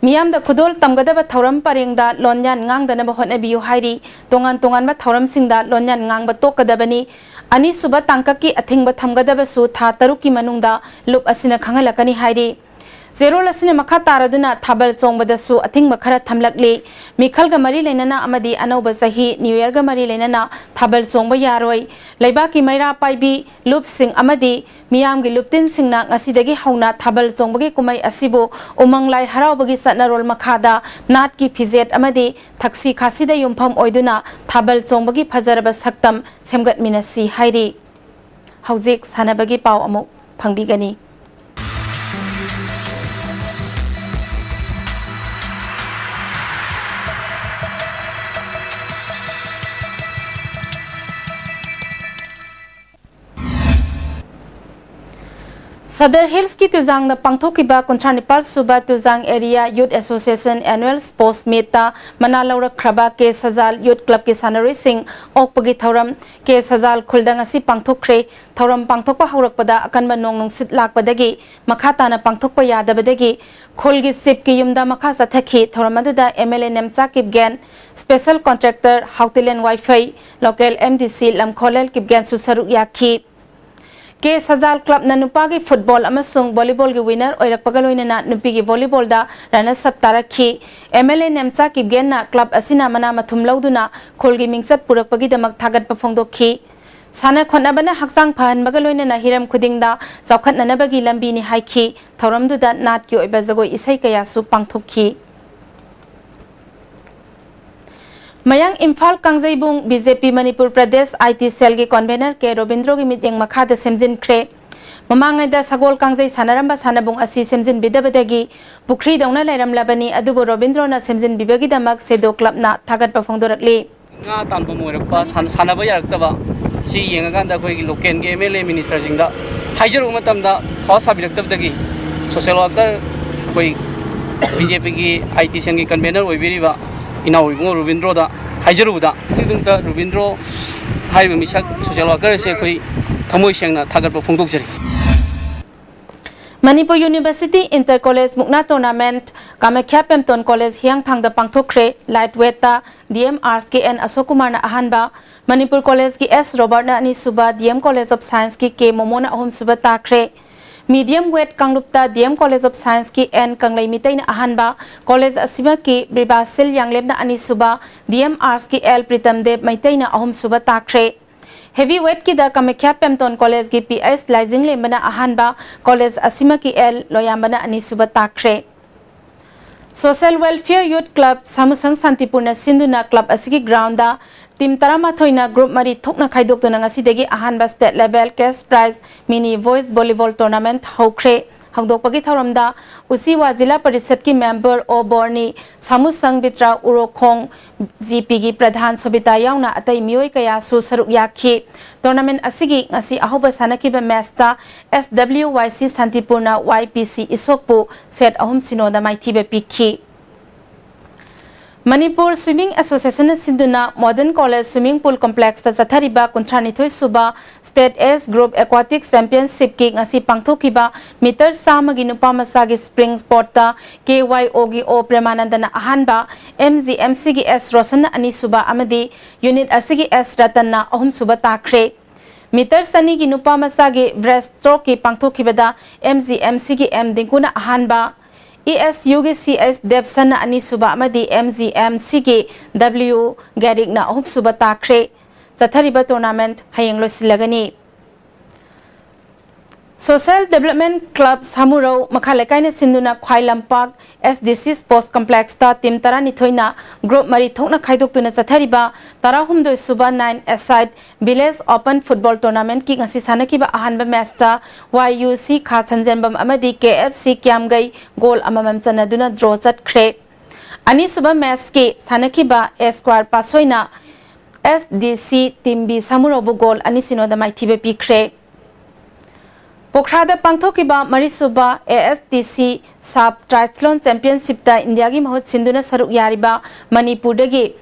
ꯃꯤꯌꯥꯝꯗ ꯈꯨꯗꯣꯜ ꯇꯝꯒꯗꯕ ꯊꯧꯔꯝ ꯄꯔꯦꯡꯗ ꯂꯣꯟꯌꯥꯟ ꯉꯥꯡꯗꯅꯕ ꯍꯣꯠꯅꯕꯤꯌꯨ ꯍꯥꯏꯔꯤ꯫ ꯇꯣꯉꯥꯟ ꯇꯣꯉꯥꯟꯕ ꯊꯧꯔꯝꯁꯤꯡꯗ ꯂꯣꯟꯌꯥꯟ ꯉꯥꯡꯕ ꯇꯣꯛꯀꯗꯕꯅꯤ꯫ ꯑꯅꯤꯁꯨꯕ ꯇꯥꯡꯀꯛꯀꯤ ꯑꯊꯤꯡꯕ ꯊꯝꯒꯗꯕꯁꯨ ꯊꯥ ꯇꯔꯨꯛꯀꯤ ꯃꯅꯨꯡꯗ ꯂꯨꯞ ꯑꯁꯤꯅ ꯈꯪꯍꯜꯂꯛꯀꯅꯤ ꯍꯥꯏꯔꯤ꯫ ꯆꯦꯔꯣꯜ ꯑꯁꯤꯅ ꯃꯈꯥ ꯇꯥꯔꯗꯨꯅ ꯊꯥꯕꯜ ꯆꯣꯡꯕꯗꯁꯨ ꯑꯊꯤꯡꯕ ꯈꯔ ꯊꯝꯂꯛꯂꯤ꯫ ꯃꯤꯈꯜꯒ ꯃꯔꯤ ꯂꯩꯅꯅ ꯑꯃꯗꯤ ꯑꯅꯧꯕ ꯆꯍꯤ, ꯅ꯭ꯌꯨ ꯌꯔꯒ ꯃꯔꯤ ꯂꯩꯅꯅ ꯊꯥꯕꯜ ꯆꯣꯡꯕ ꯌꯥꯔꯣꯏ꯫ ꯂꯩꯕꯥꯛꯀꯤ ꯃꯩꯔꯥ ꯄꯥꯏꯕꯤ ꯂꯨꯞꯁꯤꯡ ꯑꯃꯗꯤ ꯃꯤꯌꯥꯝꯒꯤ ꯂꯨꯞꯇꯤꯟꯁꯤꯡꯅ ꯉꯁꯤꯗꯒꯤ ꯍꯧꯅ ꯊꯥꯕꯜ ꯆꯣꯡꯕꯒꯤ ꯀꯨꯝꯍꯩ ꯑꯁꯤꯕꯨ ꯎꯃꯪ ꯂꯥꯏ ꯍꯔꯥꯎꯕꯒꯤ ꯆꯠꯅꯔꯣꯜ ꯃꯈꯥꯗ ꯅꯥꯠꯀꯤ ꯐꯤꯖꯦꯠ ꯑꯃꯗꯤ ꯊꯛꯁꯤ ꯈꯥꯁꯤꯗ ꯌꯨꯝꯐꯝ ꯑꯣꯏꯗꯨꯅ ꯊꯥꯕꯜ ꯆꯣꯡꯕꯒꯤ ꯐꯖꯔꯕ ꯁꯛꯇꯝ ꯁꯦꯝꯒꯠꯃꯤꯟꯅꯁꯤ ꯍꯥꯏꯔꯤ꯫ ꯍꯧꯖꯤꯛ ꯁꯥꯟꯅꯕꯒꯤ ꯄꯥꯎ ꯑꯃꯨꯛ ꯐꯪꯕꯤꯒꯅꯤ꯫ ꯁꯗꯔ ꯍꯤꯜꯁꯀꯤ ꯇꯨꯖꯥꯡꯗ ꯄꯥꯡꯊꯣꯛꯈꯤꯕ ꯀꯨꯟꯊ꯭ꯔꯥ ꯅꯤꯄꯥꯜ ꯁꯨꯕ ꯇꯨꯖꯥꯡ ꯑꯦꯔꯤꯌꯥ ꯌꯨꯠ ꯑꯦꯁꯣꯁꯤꯌꯦꯁꯟ ꯑꯦꯅꯨꯑꯦꯜ ꯁ꯭ꯄꯣꯔꯠꯁ ꯃꯤꯠꯇ ꯃꯅꯥ ꯂꯧꯔꯛꯈ꯭ꯔꯕ ꯀꯦ ꯁꯖꯥꯜ ꯌꯨꯠ ꯀ꯭ꯂꯕꯀꯤ ꯁꯥꯟꯅꯔꯣꯏꯁꯤꯡ ꯑꯣꯛꯄꯒꯤ ꯊꯧꯔꯝ ꯀꯦ ꯁꯖꯥꯜ ꯈꯨꯜꯗ ꯉꯁꯤ ꯄꯥꯡꯊꯣꯛꯈ꯭ꯔꯦ꯫ ꯊꯧꯔꯝ ꯄꯥꯡꯊꯣꯛꯄ ꯍꯧꯔꯛꯄꯗ ꯑꯀꯟꯕ ꯅꯣꯡ ꯅꯨꯡꯁꯤꯠ ꯂꯥꯛꯄꯗꯒꯤ ꯃꯈꯥ ꯇꯥꯅ ꯄꯥꯡꯊꯣꯛꯄ ꯌꯥꯗꯕꯗꯒꯤ ꯈꯨꯜꯒꯤ ꯆꯤꯞꯀꯤ ꯌꯨꯝꯗ ꯃꯈꯥ ꯆꯠꯊꯈꯤ꯫ ꯊꯧꯔꯝ ꯑꯗꯨꯗ M L A Nemcha Kipgen, special contractor Haotilen Vaiphei, local M D C Lamkholel ꯀꯤꯞꯒꯦꯟꯁꯨ ꯁꯔꯨꯛ ꯌꯥꯈꯤ꯫ ꯀꯦ ꯁꯖꯥꯜ ꯀ꯭ꯂꯕꯅ ꯅꯨꯄꯥꯒꯤ ꯐꯨꯠꯕꯣꯜ ꯑꯃꯁꯨꯡ ꯚꯣꯂꯤꯕꯣꯜꯒꯤ ꯋꯤꯅꯔ ꯑꯣꯏꯔꯛꯄꯒ ꯂꯣꯏꯅꯅ ꯅꯨꯄꯤꯒꯤ ꯚꯣꯂꯤꯕꯣꯜꯗ ꯔꯅꯔꯁ ꯑꯞ ꯇꯥꯔꯛꯈꯤ꯫ ꯑꯦꯝ ꯑꯦꯜ ꯑꯦ ꯅꯦꯝꯆꯥ ꯀꯤꯞꯒꯦꯟꯅ ꯀ꯭ꯂꯕ ꯑꯁꯤꯅ ꯃꯅꯥ ꯃꯊꯨꯝ ꯂꯧꯗꯨꯅ ꯈꯨꯜꯒꯤ ꯃꯤꯡꯆꯠ ꯄꯨꯔꯛꯄꯒꯤꯗꯃꯛ ꯊꯥꯒꯠꯄ ꯐꯣꯡꯗꯣꯛꯈꯤ꯫ ꯁꯥꯟꯅ ꯈꯣꯠꯅꯕꯅ ꯍꯛꯆꯥꯡ ꯐꯍꯟꯕꯒ ꯂꯣꯏꯅꯅ ꯍꯤꯔꯝ ꯈꯨꯗꯤꯡꯗ ꯆꯥꯎꯈꯠꯅꯅꯕꯒꯤ ꯂꯝꯕꯤꯅꯤ ꯍꯥꯏꯈꯤ꯫ ꯊꯧꯔꯝꯗꯨꯗ ꯅꯥꯠꯀꯤ ꯑꯣꯏꯕ ꯖꯒꯣꯏ ꯏꯁꯩ ꯀꯌꯥꯁꯨ ꯄꯥꯡꯊꯣꯛꯈꯤ꯫ ꯃꯌꯥꯡ ꯏꯝꯐꯥꯜ ꯀꯥꯡꯖꯩꯕꯨꯡ ꯕꯤ ꯖꯦ ꯄꯤ ꯃꯅꯤꯄꯨꯔ ꯄ꯭ꯔꯗꯦꯁ ꯑꯥꯏ ꯇꯤ ꯁꯦꯜꯒꯤ ꯀꯣꯟꯚꯦꯅꯔ ꯀꯦ ꯔꯣꯕꯤꯟꯗ꯭ꯔꯣꯒꯤ ꯃꯤꯠꯌꯦꯡ ꯃꯈꯥꯗ ꯁꯦꯝꯖꯤꯟꯈ꯭ꯔꯦ꯫ ꯃꯃꯥꯡꯉꯩꯗ ꯁꯒꯣꯜ ꯀꯥꯡꯖꯩ ꯁꯥꯟꯅꯔꯝꯕ ꯁꯥꯟꯅꯕꯨꯡ ꯑꯁꯤ ꯁꯦꯝꯖꯤꯟꯕꯤꯗꯕꯗꯒꯤ ꯄꯨꯈ꯭ꯔꯤꯗꯧꯅ ꯂꯩꯔꯝꯂꯕꯅꯤ, ꯑꯗꯨꯕꯨ ꯔꯣꯕꯤꯟꯗ꯭ꯔꯣꯅ ꯁꯦꯝꯖꯤꯟꯕꯤꯕꯒꯤꯗꯃꯛ ꯁꯦꯗꯣ ꯀ꯭ꯂꯕꯅ ꯊꯥꯒꯠꯄ ꯐꯣꯡꯗꯣꯔꯛꯂꯤ꯫ ꯉꯥ ꯇꯥꯟꯐꯝ ꯑꯣꯏꯔꯛꯄ, ꯁꯥꯟ-, ꯁꯥꯟꯅꯕ ꯌꯥꯔꯛꯇꯕ, ꯁꯤ ꯌꯦꯡꯉꯀꯥꯟꯗ ꯑꯩꯈꯣꯏꯒꯤ ꯂꯣꯀꯦꯜꯒꯤ ꯑꯦꯝ ꯑꯦꯜ ꯑꯦ ꯃꯤꯅꯤꯁꯇꯔꯁꯤꯡꯗ ꯍꯥꯏꯖꯔꯨꯕ ꯃꯇꯝꯗ ꯊꯋꯥ ꯁꯥꯕꯤꯔꯛꯇꯕꯗꯒꯤ ꯁꯣꯁꯦꯜ ꯋꯥꯔꯀꯔ ꯑꯩꯈꯣꯏ ꯕꯤ ꯖꯦ ꯄꯤꯒꯤ ꯑꯥꯏ ꯇꯤ ꯁꯦꯜꯒꯤ ꯀꯟꯚꯦꯅꯔ ꯑꯣꯏꯕꯤꯔꯤꯕ ꯏꯅꯥꯎ ꯏꯕꯨꯡꯉꯣ ꯔꯣꯕꯤꯟꯗ꯭ꯔꯣꯗ ꯍꯥꯏꯖꯔꯨꯕꯗ, ꯑꯗꯨꯒꯤꯗꯃꯛꯇ ꯔꯣꯕꯤꯟꯗ꯭ꯔꯣ ꯍꯥꯏꯔꯤꯕ ꯃꯤꯁꯛ ꯁꯣꯁꯦꯜ ꯋꯥꯔꯀꯔ ꯑꯁꯤ ꯑꯩꯈꯣꯏ ꯊꯃꯣꯏ ꯁꯦꯡꯅ ꯊꯥꯒꯠꯄ ꯐꯣꯡꯗꯣꯛꯆꯔꯤ꯫ ꯃꯅꯤꯄꯨꯔ ꯌꯨꯅꯤꯚꯔꯁꯤꯇꯤ ꯏꯟꯇꯔ ꯀꯣꯂꯦꯖ ꯃꯨꯛꯅꯥ ꯇꯣꯔꯅꯥꯃꯦꯟꯠ ꯀꯥꯃꯥꯈ꯭ꯌꯥ ꯄꯦꯝꯇꯣꯟ ꯀꯣꯂꯦꯖ ꯍꯤꯌꯥꯡꯊꯥꯡꯗ ꯄꯥꯡꯊꯣꯛꯈ꯭ꯔꯦ꯫ ꯂꯥꯏꯠ ꯋꯦꯠꯇ ꯗꯤ ꯑꯦꯝ ꯑꯥꯔꯠꯁꯀꯤ ꯑꯦꯟ ꯑꯁꯣꯛ ꯀꯨꯃꯥꯔꯅ ꯑꯍꯥꯟꯕ, ꯃꯅꯤꯄꯨꯔ ꯀꯣꯂꯦꯖꯀꯤ ꯑꯦꯁ ꯔꯣꯕꯥꯔꯠꯅ ꯑꯅꯤꯁꯨꯕ, ꯗꯤ ꯑꯦꯝ ꯀꯣꯂꯦꯖ ꯑꯣꯐ ꯁꯥꯏꯟꯁꯀꯤ ꯀꯦ ꯃꯣꯃꯣꯅ ꯑꯍꯨꯝꯁꯨꯕ ꯇꯥꯈ꯭ꯔꯦ꯫ ꯃꯤꯗꯤꯌꯝ ꯋꯦꯠ ꯀꯥꯡꯂꯨꯞꯇ ꯗꯤ ꯑꯦꯝ ꯀꯣꯂꯦꯖ ꯑꯣꯐ ꯁꯥꯏꯟꯁꯀꯤ ꯑꯦꯟ ꯀꯪꯂꯩ ꯃꯤꯇꯩꯅ ꯑꯍꯥꯟꯕ, ꯀꯣꯂꯦꯖ ꯑꯁꯤꯃꯛꯀꯤ ꯕꯤꯕꯥꯁꯤꯜ ꯌꯥꯡꯂꯦꯝꯅ ꯑꯅꯤꯁꯨꯕ, ꯗꯤ ꯑꯦꯝ ꯑꯥꯔꯠꯁꯀꯤ ꯑꯦꯜ ꯄ꯭ꯔꯤꯇꯝ ꯗꯦꯕ ꯃꯩꯇꯩꯅ ꯑꯍꯨꯝꯁꯨꯕ ꯇꯥꯈ꯭ꯔꯦ꯫ ꯍꯦꯚꯤ ꯋꯦꯠꯀꯤꯗ ꯀꯥꯃꯥꯈ꯭ꯌꯥ ꯄꯦꯝꯇꯣꯟ ꯀꯣꯂꯦꯖꯀꯤ ꯄꯤ ꯑꯩꯆ ꯂꯥꯏꯖꯤꯡꯂꯦꯝꯕꯅ ꯑꯍꯥꯟꯕ, ꯀꯣꯂꯦꯖ ꯑꯁꯤꯃꯛꯀꯤ ꯑꯦꯜ ꯂꯣꯌꯥꯝꯕꯅ ꯑꯅꯤꯁꯨꯕ ꯇꯥꯈ꯭ꯔꯦ꯫ ꯁꯣꯁꯤꯌꯦꯜ ꯋꯦꯜꯐꯤꯌꯔ ꯌꯨꯠ ꯀ꯭ꯂꯕ ꯁꯥꯃꯨꯁꯪ ꯁꯥꯟꯇꯤꯄꯨꯔꯅ ꯁꯤꯟꯗꯨꯅ ꯀ꯭ꯂꯕ ꯑꯁꯤꯒꯤ ꯒ꯭ꯔꯥꯎꯟꯗ ꯇꯤꯝ ꯇꯔꯥꯃꯥꯊꯣꯏꯅ ꯒ꯭ꯔꯨꯞ ꯃꯔꯤ ꯊꯣꯛꯅ ꯈꯥꯏꯗꯣꯛꯇꯨꯅ ꯉꯁꯤꯗꯒꯤ ꯑꯍꯥꯟꯕ ꯁ꯭ꯇꯦꯠ ꯂꯦꯚꯦꯜ ꯀꯦꯁ ꯄ꯭ꯔꯥꯏꯖ ꯃꯤꯅꯤ ꯚꯣꯏꯁ ꯚꯣꯂꯤꯕꯣꯜ ꯇꯣꯔꯅꯥꯃꯦꯟꯠ ꯍꯧꯈ꯭ꯔꯦ꯫ ꯍꯧꯗꯣꯛꯄꯒꯤ ꯊꯧꯔꯝꯗ ꯎꯆꯤꯋꯥ ꯖꯤꯂꯥ ꯄꯔꯤꯁꯠꯀꯤ ꯃꯦꯝꯕꯔ ꯑꯣ ꯕꯣꯔꯅꯤ, ꯁꯥꯃꯨꯁꯪ ꯕꯤꯇ꯭ꯔꯥ ꯎꯔꯣꯈꯣꯡ, ꯖꯤ ꯄꯤꯒꯤ ꯄ꯭ꯔꯙꯥꯟ ꯁꯣꯕꯤꯇꯥ ꯌꯥꯎꯅ ꯑꯇꯩ ꯃꯤꯑꯣꯏ ꯀꯌꯥꯁꯨ ꯁꯔꯨꯛ ꯌꯥꯈꯤ꯫ ꯇꯣꯔꯅꯥꯃꯦꯟꯠ ꯑꯁꯤꯒꯤ ꯉꯁꯤ ꯑꯍꯧꯕ ꯁꯥꯟꯅꯈꯤꯕ ꯃꯦꯆꯇ ꯑꯦꯁ ꯗꯕ꯭ꯂꯤꯎ ꯋꯥꯏ ꯁꯤ ꯁꯥꯟꯇꯤꯄꯨꯔꯅ ꯋꯥꯏ ꯄꯤ ꯁꯤ ꯏꯁꯣꯛꯄꯨ ꯁꯦꯠ ꯑꯍꯨꯝ ꯁꯤꯅꯣꯗ ꯃꯥꯏꯊꯤꯕ ꯄꯤꯈꯤ꯫ ꯃꯅꯤꯄꯨꯔ ꯁ꯭ꯋꯤꯃꯤꯡ ꯑꯦꯁꯣꯁꯤꯌꯦꯁꯟꯅ ꯁꯤꯟꯗꯨꯅ ꯃꯣꯗꯔꯟ ꯀꯣꯂꯦꯖ ꯁ꯭ꯋꯤꯃꯤꯡ ꯄꯨꯜ ꯀꯝꯄ꯭ꯂꯦꯛꯁꯇ ꯆꯠꯊꯔꯤꯕ ꯀꯨꯟꯊ꯭ꯔꯥꯅꯤꯊꯣꯏ ꯁꯨꯕ ꯁ꯭ꯇꯦꯠ ꯑꯦꯖ ꯒ꯭ꯔꯨꯞ ꯑꯦꯀ꯭ꯋꯥꯇꯤꯛ ꯆꯦꯝꯄꯤꯌꯟꯁꯤꯞꯀꯤ ꯉꯁꯤ ꯄꯥꯡꯊꯣꯛꯈꯤꯕ ꯃꯤꯇꯔ ꯆꯥꯝꯃꯒꯤ ꯅꯨꯄꯥ ꯃꯆꯥꯒꯤ ꯁ꯭ꯄ꯭ꯔꯤꯡ ꯁ꯭ꯄꯣꯔꯠꯇ ꯀꯦ ꯋꯥꯏ ꯑꯣꯒꯤ ꯑꯣ ꯄ꯭ꯔꯦꯃꯥꯅꯟꯗꯅ ꯑꯍꯥꯟꯕ, ꯑꯦꯝ ꯖꯤ ꯑꯦꯝ ꯁꯤꯒꯤ ꯑꯦꯁ ꯔꯣꯁꯟꯅ ꯑꯅꯤꯁꯨꯕ ꯑꯃꯗꯤ ꯌꯨꯅꯤꯠ ꯑꯁꯤꯒꯤ ꯑꯦꯁ ꯔꯇꯟꯅ ꯑꯍꯨꯝꯁꯨꯕ ꯇꯥꯈ꯭ꯔꯦ꯫ ꯃꯤꯇꯔ ꯆꯅꯤꯒꯤ ꯅꯨꯄꯥ ꯃꯆꯥꯒꯤ ꯕ꯭ꯔꯦꯁ ꯁ꯭ꯇ꯭ꯔꯣꯛꯀꯤ ꯄꯥꯡꯊꯣꯛꯈꯤꯕꯗ ꯑꯦꯝ ꯖꯤ ꯑꯦꯝ ꯁꯤꯒꯤ ꯑꯦꯝ ꯗꯤꯡꯀꯨꯅ ꯑꯍꯥꯟꯕ, ꯏ ꯑꯦꯁ ꯌꯨꯒꯤ ꯁꯤ ꯑꯦꯁ ꯗꯦꯕꯁꯟꯅ ꯑꯅꯤꯁꯨꯕ ꯑꯃꯗꯤ ꯑꯦꯝ ꯖꯤ ꯑꯦꯝ ꯁꯤꯒꯤ ꯗꯕ꯭ꯂꯤꯎ ꯒꯦꯔꯤꯛꯅ ꯑꯍꯨꯝꯁꯨꯕ ꯇꯥꯈ꯭ꯔꯦ꯫ ꯆꯠꯊꯔꯤꯕ ꯇꯣꯔꯅꯥꯃꯦꯟꯠ ꯍꯌꯦꯡ ꯂꯣꯏꯁꯤꯜꯂꯒꯅꯤ꯫ ꯁꯣꯁꯤꯌꯦꯜ ꯗꯤꯕꯦꯂꯞꯃꯦꯟꯠ ꯀ꯭ꯂꯕ ꯁꯥꯃꯨꯔꯧ ꯃꯈꯥ ꯂꯩꯀꯥꯏꯅ ꯁꯤꯟꯗꯨꯅ ꯈ꯭ꯋꯥꯏ ꯂꯝꯄꯥꯛ ꯑꯦꯁ ꯗꯤ ꯁꯤ ꯁ꯭ꯄꯣꯔꯠꯁ ꯀꯝꯄ꯭ꯂꯦꯛꯁꯇ ꯇꯤꯝ ꯇꯔꯥꯅꯤꯊꯣꯏꯅ ꯒ꯭ꯔꯨꯞ ꯃꯔꯤ ꯊꯣꯛꯅ ꯈꯥꯏꯗꯣꯛꯇꯨꯅ ꯆꯠꯊꯔꯤꯕ ꯇꯔꯥꯍꯨꯝꯗꯣꯏ ꯁꯨꯕ ꯅꯥꯏꯟ ꯑꯦꯁꯥꯏꯠ ꯚꯤꯂꯦꯖ ꯑꯣꯄꯟ ꯐꯨꯠꯕꯣꯜ ꯇꯣꯔꯅꯥꯃꯦꯟꯠꯀꯤ ꯉꯁꯤ ꯁꯥꯟꯅꯈꯤꯕ ꯑꯍꯥꯟꯕ ꯃꯦꯆꯇ ꯋꯥꯏ ꯌꯨ ꯁꯤ ꯈꯥ ꯁꯟꯖꯦꯝꯕꯝ ꯑꯃꯗꯤ ꯀꯦ ꯑꯦꯐ ꯁꯤ ꯀ꯭ꯌꯥꯝꯒꯩ ꯒꯣꯜ ꯑꯃꯃꯝ ꯆꯟꯅꯗꯨꯅ ꯗ꯭ꯔꯣ ꯆꯠꯈ꯭ꯔꯦ꯫ ꯑꯅꯤꯁꯨꯕ ꯃꯦꯆꯀꯤ ꯁꯥꯟꯅꯈꯤꯕ ꯑꯦ ꯁ꯭ꯀ꯭ꯋꯥꯔ ꯄꯥꯁꯣꯏꯅ ꯑꯦꯁ ꯗꯤ ꯁꯤ ꯇꯤꯝ ꯕꯤ ꯁꯥꯃꯨꯔꯧꯕꯨ ꯒꯣꯜ ꯑꯅꯤ ꯁꯤꯅꯣꯗ ꯃꯥꯏꯊꯤꯕ ꯄꯤꯈ꯭ꯔꯦ꯫ ꯄꯣꯈ꯭ꯔꯥꯗ ꯄꯥꯡꯊꯣꯛꯈꯤꯕ ꯃꯔꯤꯁꯨꯕ ꯑꯦ ꯑꯦꯁ ꯗꯤ ꯁꯤ ꯁꯕ ꯇ꯭ꯔꯥꯏꯊ꯭ꯂꯣꯟ ꯆꯦꯝꯄꯤꯌꯟꯁꯤꯞꯇ ꯏꯟꯗꯤꯌꯥꯒꯤ ꯃꯍꯨꯠ ꯁꯤꯟꯗꯨꯅ ꯁꯔꯨꯛ ꯌꯥꯔꯤꯕ ꯃꯅꯤꯄꯨꯔꯗꯒꯤ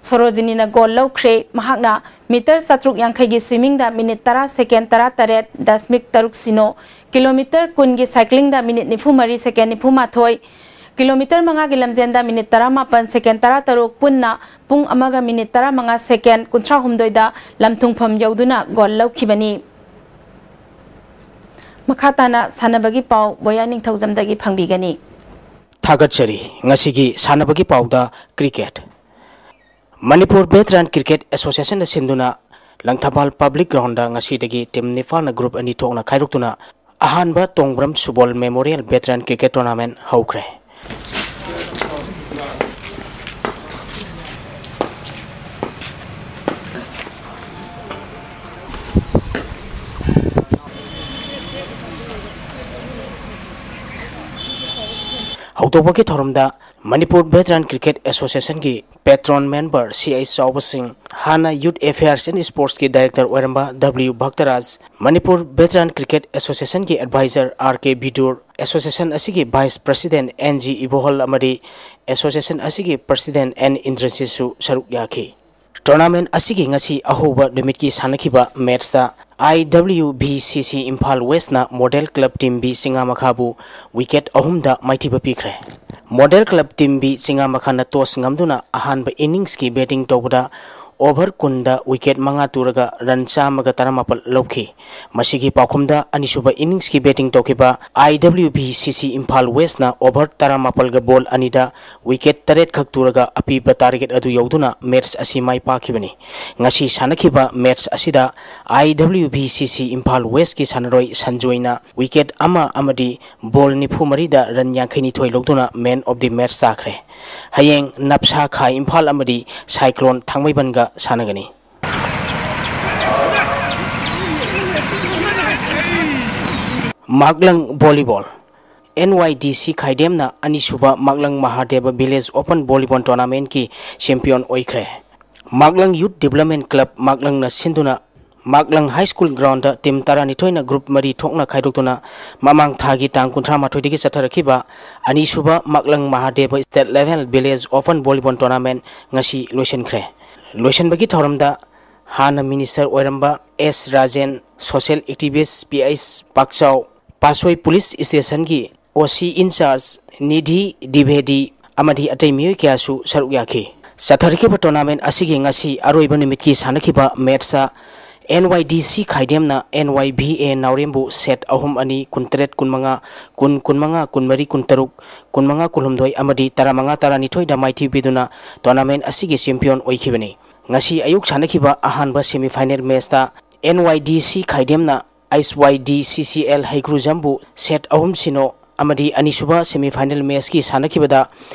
ꯁꯣꯔꯣꯖꯤꯅꯤꯅ ꯒꯣꯜ ꯂꯧꯈ꯭ꯔꯦ꯫ ꯃꯍꯥꯛꯅ ꯃꯤꯇꯔ ꯆꯥꯇ꯭ꯔꯨꯛ ꯌꯥꯡꯈꯩꯒꯤ ꯁ꯭ꯋꯤꯃꯤꯡꯗ ꯃꯤꯅꯤꯠ ꯇꯔꯥ ꯁꯦꯀꯦꯟ ꯇꯔꯥꯇꯔꯦꯠ ꯗꯁꯃꯤꯛ ꯇꯔꯨꯛ ꯁꯤꯅꯣ, ꯀꯤꯂꯣꯃꯤꯇꯔ ꯀꯨꯟꯒꯤ ꯁꯥꯏꯀ꯭ꯂꯤꯡꯗ ꯃꯤꯅꯤꯠ ꯅꯤꯐꯨꯃꯔꯤ ꯁꯦꯀꯦꯟ ꯅꯤꯐꯨꯃꯥꯊꯣꯏ, ꯀꯤꯂꯣꯃꯤꯇꯔ ꯃꯉꯥꯒꯤ ꯂꯝꯖꯦꯟꯗ ꯃꯤꯅꯤꯠ ꯇꯔꯥꯃꯥꯄꯟ ꯁꯦꯀꯦꯟ ꯇꯔꯥꯇꯔꯨꯛ, ꯄꯨꯟꯅ ꯄꯨꯡ ꯑꯃꯒ ꯃꯤꯅꯤꯠ ꯇꯔꯥꯃꯉꯥ ꯁꯦꯀꯦꯟ ꯀꯨꯟꯊ꯭ꯔꯥꯍꯨꯝꯗꯣꯏꯗ ꯂꯝꯊꯨꯡꯐꯝ ꯌꯧꯗꯨꯅ ꯒꯣꯜ ꯂꯧꯈꯤꯕꯅꯤ꯫ ꯃꯈꯥ ꯇꯥꯅ ꯁꯥꯟꯅꯕꯒꯤ ꯄꯥꯎ ꯕꯣꯌꯥ ꯅꯤꯡꯊꯧꯖꯝꯗꯒꯤ ꯐꯪꯕꯤꯒꯅꯤ꯫ ꯊꯥꯒꯠꯆꯔꯤ꯫ ꯉꯁꯤꯒꯤ ꯁꯥꯟꯅꯕꯒꯤ ꯄꯥꯎꯗ ꯀ꯭ꯔꯤꯀꯦꯠ꯫ ꯃꯅꯤꯄꯨꯔ ꯚꯦꯇꯔꯥꯟ ꯀ꯭ꯔꯤꯀꯦꯠ ꯑꯦꯁꯣꯁꯤꯌꯦꯁꯟꯅ ꯁꯤꯟꯗꯨꯅ ꯂꯪꯊꯕꯥꯜ ꯄꯕ꯭ꯂꯤꯛ ꯒ꯭ꯔꯥꯎꯟꯗ ꯉꯁꯤꯗꯒꯤ ꯇꯤꯝ ꯅꯤꯄꯥꯜꯅ ꯒ꯭ꯔꯨꯞ ꯑꯅꯤ ꯊꯣꯛꯅ ꯈꯥꯏꯗꯣꯛꯇꯨꯅ ꯑꯍꯥꯟꯕ Tongbram Subol memorial veteran cricket tournament ꯍꯧꯈ꯭ꯔꯦ꯫ ꯍꯧꯗꯣꯛꯄꯒꯤ ꯊꯧꯔꯝꯗ ꯃꯅꯤꯄꯨꯔ ꯚꯦꯇꯔꯥꯟ ꯀ꯭ꯔꯤꯀꯦꯠ ꯑꯦꯁꯣꯁꯤꯌꯦꯁꯟꯒꯤ ꯄꯦꯇ꯭ꯔꯣꯟ ꯃꯦꯝꯕꯔ ꯁꯤ ꯑꯩꯆ ꯆꯥꯎꯕꯁꯤꯡ, ꯍꯥꯟꯅ ꯌꯨꯠ ꯑꯦꯐꯤꯌꯔꯁ ꯑꯦꯟ ꯁ꯭ꯄꯣꯔꯠꯁꯀꯤ ꯗꯥꯏꯔꯦꯛꯇꯔ ꯑꯣꯏꯔꯝꯕ W Bhaktaraj, Manipur veteran cricket ꯑꯦꯁꯣꯁꯤꯌꯦꯁꯟꯒꯤ advisor R K Bidur, association ꯑꯁꯤꯒꯤ vice president N G Ibohal ꯑꯃꯗꯤ ꯑꯦꯁꯣꯁꯤꯌꯦꯁꯟ ꯑꯁꯤꯒꯤ ꯄ꯭ꯔꯁꯤꯗꯦꯟꯠ ꯑꯦꯟ ꯏꯟꯗ꯭ꯔꯖꯤꯠꯁꯨ ꯁꯔꯨꯛ ꯌꯥꯈꯤ꯫ ꯇꯣꯔꯅꯥꯃꯦꯟꯠ ꯑꯁꯤꯒꯤ ꯉꯁꯤ ꯑꯍꯧꯕ ꯅꯨꯃꯤꯠꯀꯤ ꯁꯥꯟꯅꯈꯤꯕ ꯃꯦꯆꯇ ꯑꯥꯏ W V C C Imphal ꯋꯦꯁꯅ ꯃꯣꯗꯦꯜ ꯀ꯭ꯂꯕ ꯇꯤꯝ ꯕꯤ ꯆꯤꯡꯉꯥꯃꯈꯥꯕꯨ ꯋꯤꯀꯦꯠ ꯑꯍꯨꯝꯗ ꯃꯥꯏꯊꯤꯕ ꯄꯤꯈ꯭ꯔꯦ꯫ ꯃꯣꯗꯦꯜ ꯀ꯭ꯂꯕ ꯇꯤꯝ ꯕꯤ ꯆꯤꯡꯉꯥꯃꯈꯥꯅ ꯇꯣꯁ ꯉꯝꯗꯨꯅ ꯑꯍꯥꯟꯕ ꯏꯅꯤꯡꯁꯀꯤ ꯕꯦꯇꯤꯡ ꯇꯧꯕꯗ over ꯀꯨꯟꯗ wicket ꯃꯉꯥ ꯇꯨꯔꯒ run ꯆꯥꯝꯃꯒ ꯇꯔꯥꯃꯥꯄꯜ ꯂꯧꯈꯤ꯫ ꯃꯁꯤꯒꯤ ꯄꯥꯎꯈꯨꯝꯗ ꯑꯅꯤꯁꯨꯕ innings ꯀꯤ batting ꯇꯧꯈꯤꯕ I W B C C Imphal West ꯅ over ꯇꯔꯥꯃꯥꯄꯜꯒ ball ꯑꯅꯤꯗ wicket ꯇꯔꯦꯠ ꯈꯛ ꯇꯨꯔꯒ ꯑꯄꯤꯕ target ꯑꯗꯨ ꯌꯧꯗꯨꯅ match ꯑꯁꯤ ꯃꯥꯏ ꯄꯥꯛꯈꯤꯕꯅꯤ꯫ ꯉꯁꯤ ꯁꯥꯟꯅꯈꯤꯕ match ꯑꯁꯤꯗ I W B C C Imphal West ꯀꯤ ꯁꯥꯟꯅꯔꯣꯏ ꯁꯟꯖꯣꯏꯅ wicket ꯑꯃ ꯑꯃꯗꯤ ball ꯅꯤꯐꯨ ꯃꯔꯤꯗ run ꯌꯥꯡꯈꯩ ꯅꯤꯊꯣꯏ ꯂꯧꯗꯨꯅ man of the match ꯇꯥꯈ꯭ꯔꯦ꯫ ꯍꯌꯦꯡ ꯅꯞꯁꯥ ꯈꯥ ꯏꯝꯐꯥꯜ ꯑꯃꯗꯤ Cyclone ꯊꯥꯡꯃꯩꯕꯟꯒ ꯁꯥꯟꯅꯒꯅꯤ꯫ ꯃꯥꯛꯂꯪ volleyball꯫ N Y D C ꯈꯥꯏꯗꯦꯝꯅ ꯑꯅꯤꯁꯨꯕ ꯃꯥꯛꯂꯪ ꯃꯍꯥꯗꯦꯕ Village Open Volleyball Tournament ꯀꯤ champion ꯑꯣꯏꯈ꯭ꯔꯦ꯫ ꯃꯥꯛꯂꯪ Youth Development Club ꯃꯥꯛꯂꯪꯅ ꯁꯤꯟꯗꯨꯅ ꯃꯥꯛꯂꯪ High School ground ꯗ team ꯇꯔꯥꯅꯤꯊꯣꯏꯅ group ꯃꯔꯤ ꯊꯣꯛꯅ ꯈꯥꯏꯗꯣꯛꯇꯨꯅ ꯃꯃꯥꯡ ꯊꯥꯒꯤ ꯇꯥꯡ ꯀꯨꯟꯊ꯭ꯔꯥ ꯃꯥꯊꯣꯏꯗꯒꯤ ꯆꯠꯊꯔꯛꯈꯤꯕ ꯑꯅꯤꯁꯨꯕ ꯃꯥꯛꯂꯪ ꯃꯍꯥꯗꯦꯕ State Level Village Open Volleyball Tournament ꯉꯁꯤ ꯂꯣꯏꯁꯤꯟꯈ꯭ꯔꯦ꯫ ꯂꯣꯏꯁꯤꯟꯕꯒꯤ ꯊꯧꯔꯝꯗ ꯍꯥꯟꯅ minister ꯑꯣꯏꯔꯝꯕ S Rajen, social activist P H ꯄꯥꯛꯆꯥꯎ, ꯄꯥꯠꯁꯣꯏ police station ꯒꯤ O C in charge Nidhi ꯗꯤꯚꯦꯗꯤ ꯑꯃꯗꯤ ꯑꯇꯩ ꯃꯤꯑꯣꯏ ꯀꯌꯥꯁꯨ ꯁꯔꯨꯛ ꯌꯥꯈꯤ꯫ ꯆꯠꯊꯔꯛꯈꯤꯕ tournament ꯑꯁꯤꯒꯤ ꯉꯁꯤ ꯑꯔꯣꯏꯕ ꯅꯨꯃꯤꯠꯀꯤ ꯁꯥꯟꯅꯈꯤꯕ match ꯇ N Y D C ꯈꯥꯏꯗꯦꯝꯅ N Y B A ꯅꯥꯎꯔꯦꯝꯕꯨ set ꯑꯍꯨꯝ ꯑꯅꯤ, ꯀꯨꯟꯇꯔꯦꯠ ꯀꯨꯟꯃꯉꯥ, ꯀꯨꯟ ꯀꯨꯟꯃꯉꯥ, ꯀꯨꯟꯃꯔꯤ ꯀꯨꯟꯇꯔꯨꯛ, ꯀꯨꯟꯃꯉꯥ ꯀꯨꯟꯍꯨꯝꯗꯣꯏ ꯑꯃꯗꯤ ꯇꯔꯥꯃꯉꯥ ꯇꯔꯥꯅꯤꯊꯣꯏꯗ ꯃꯥꯏꯊꯤꯕ ꯄꯤꯗꯨꯅ tournament ꯑꯁꯤꯒꯤ champion ꯑꯣꯏꯈꯤꯕꯅꯤ꯫ ꯉꯁꯤ ꯑꯌꯨꯛ ꯁꯥꯟꯅꯈꯤꯕ ꯑꯍꯥꯟꯕ semi final match ꯇ N Y D C ꯈꯥꯏꯗꯦꯝꯅ H Y D C C L ꯍꯩꯒ꯭ꯔꯨꯖꯝꯕꯨ set ꯑꯍꯨꯝ ꯁꯤꯅꯣ ꯑꯃꯗꯤ ꯑꯅꯤꯁꯨꯕ semi final match ꯀꯤ ꯁꯥꯟꯅꯈꯤꯕꯗ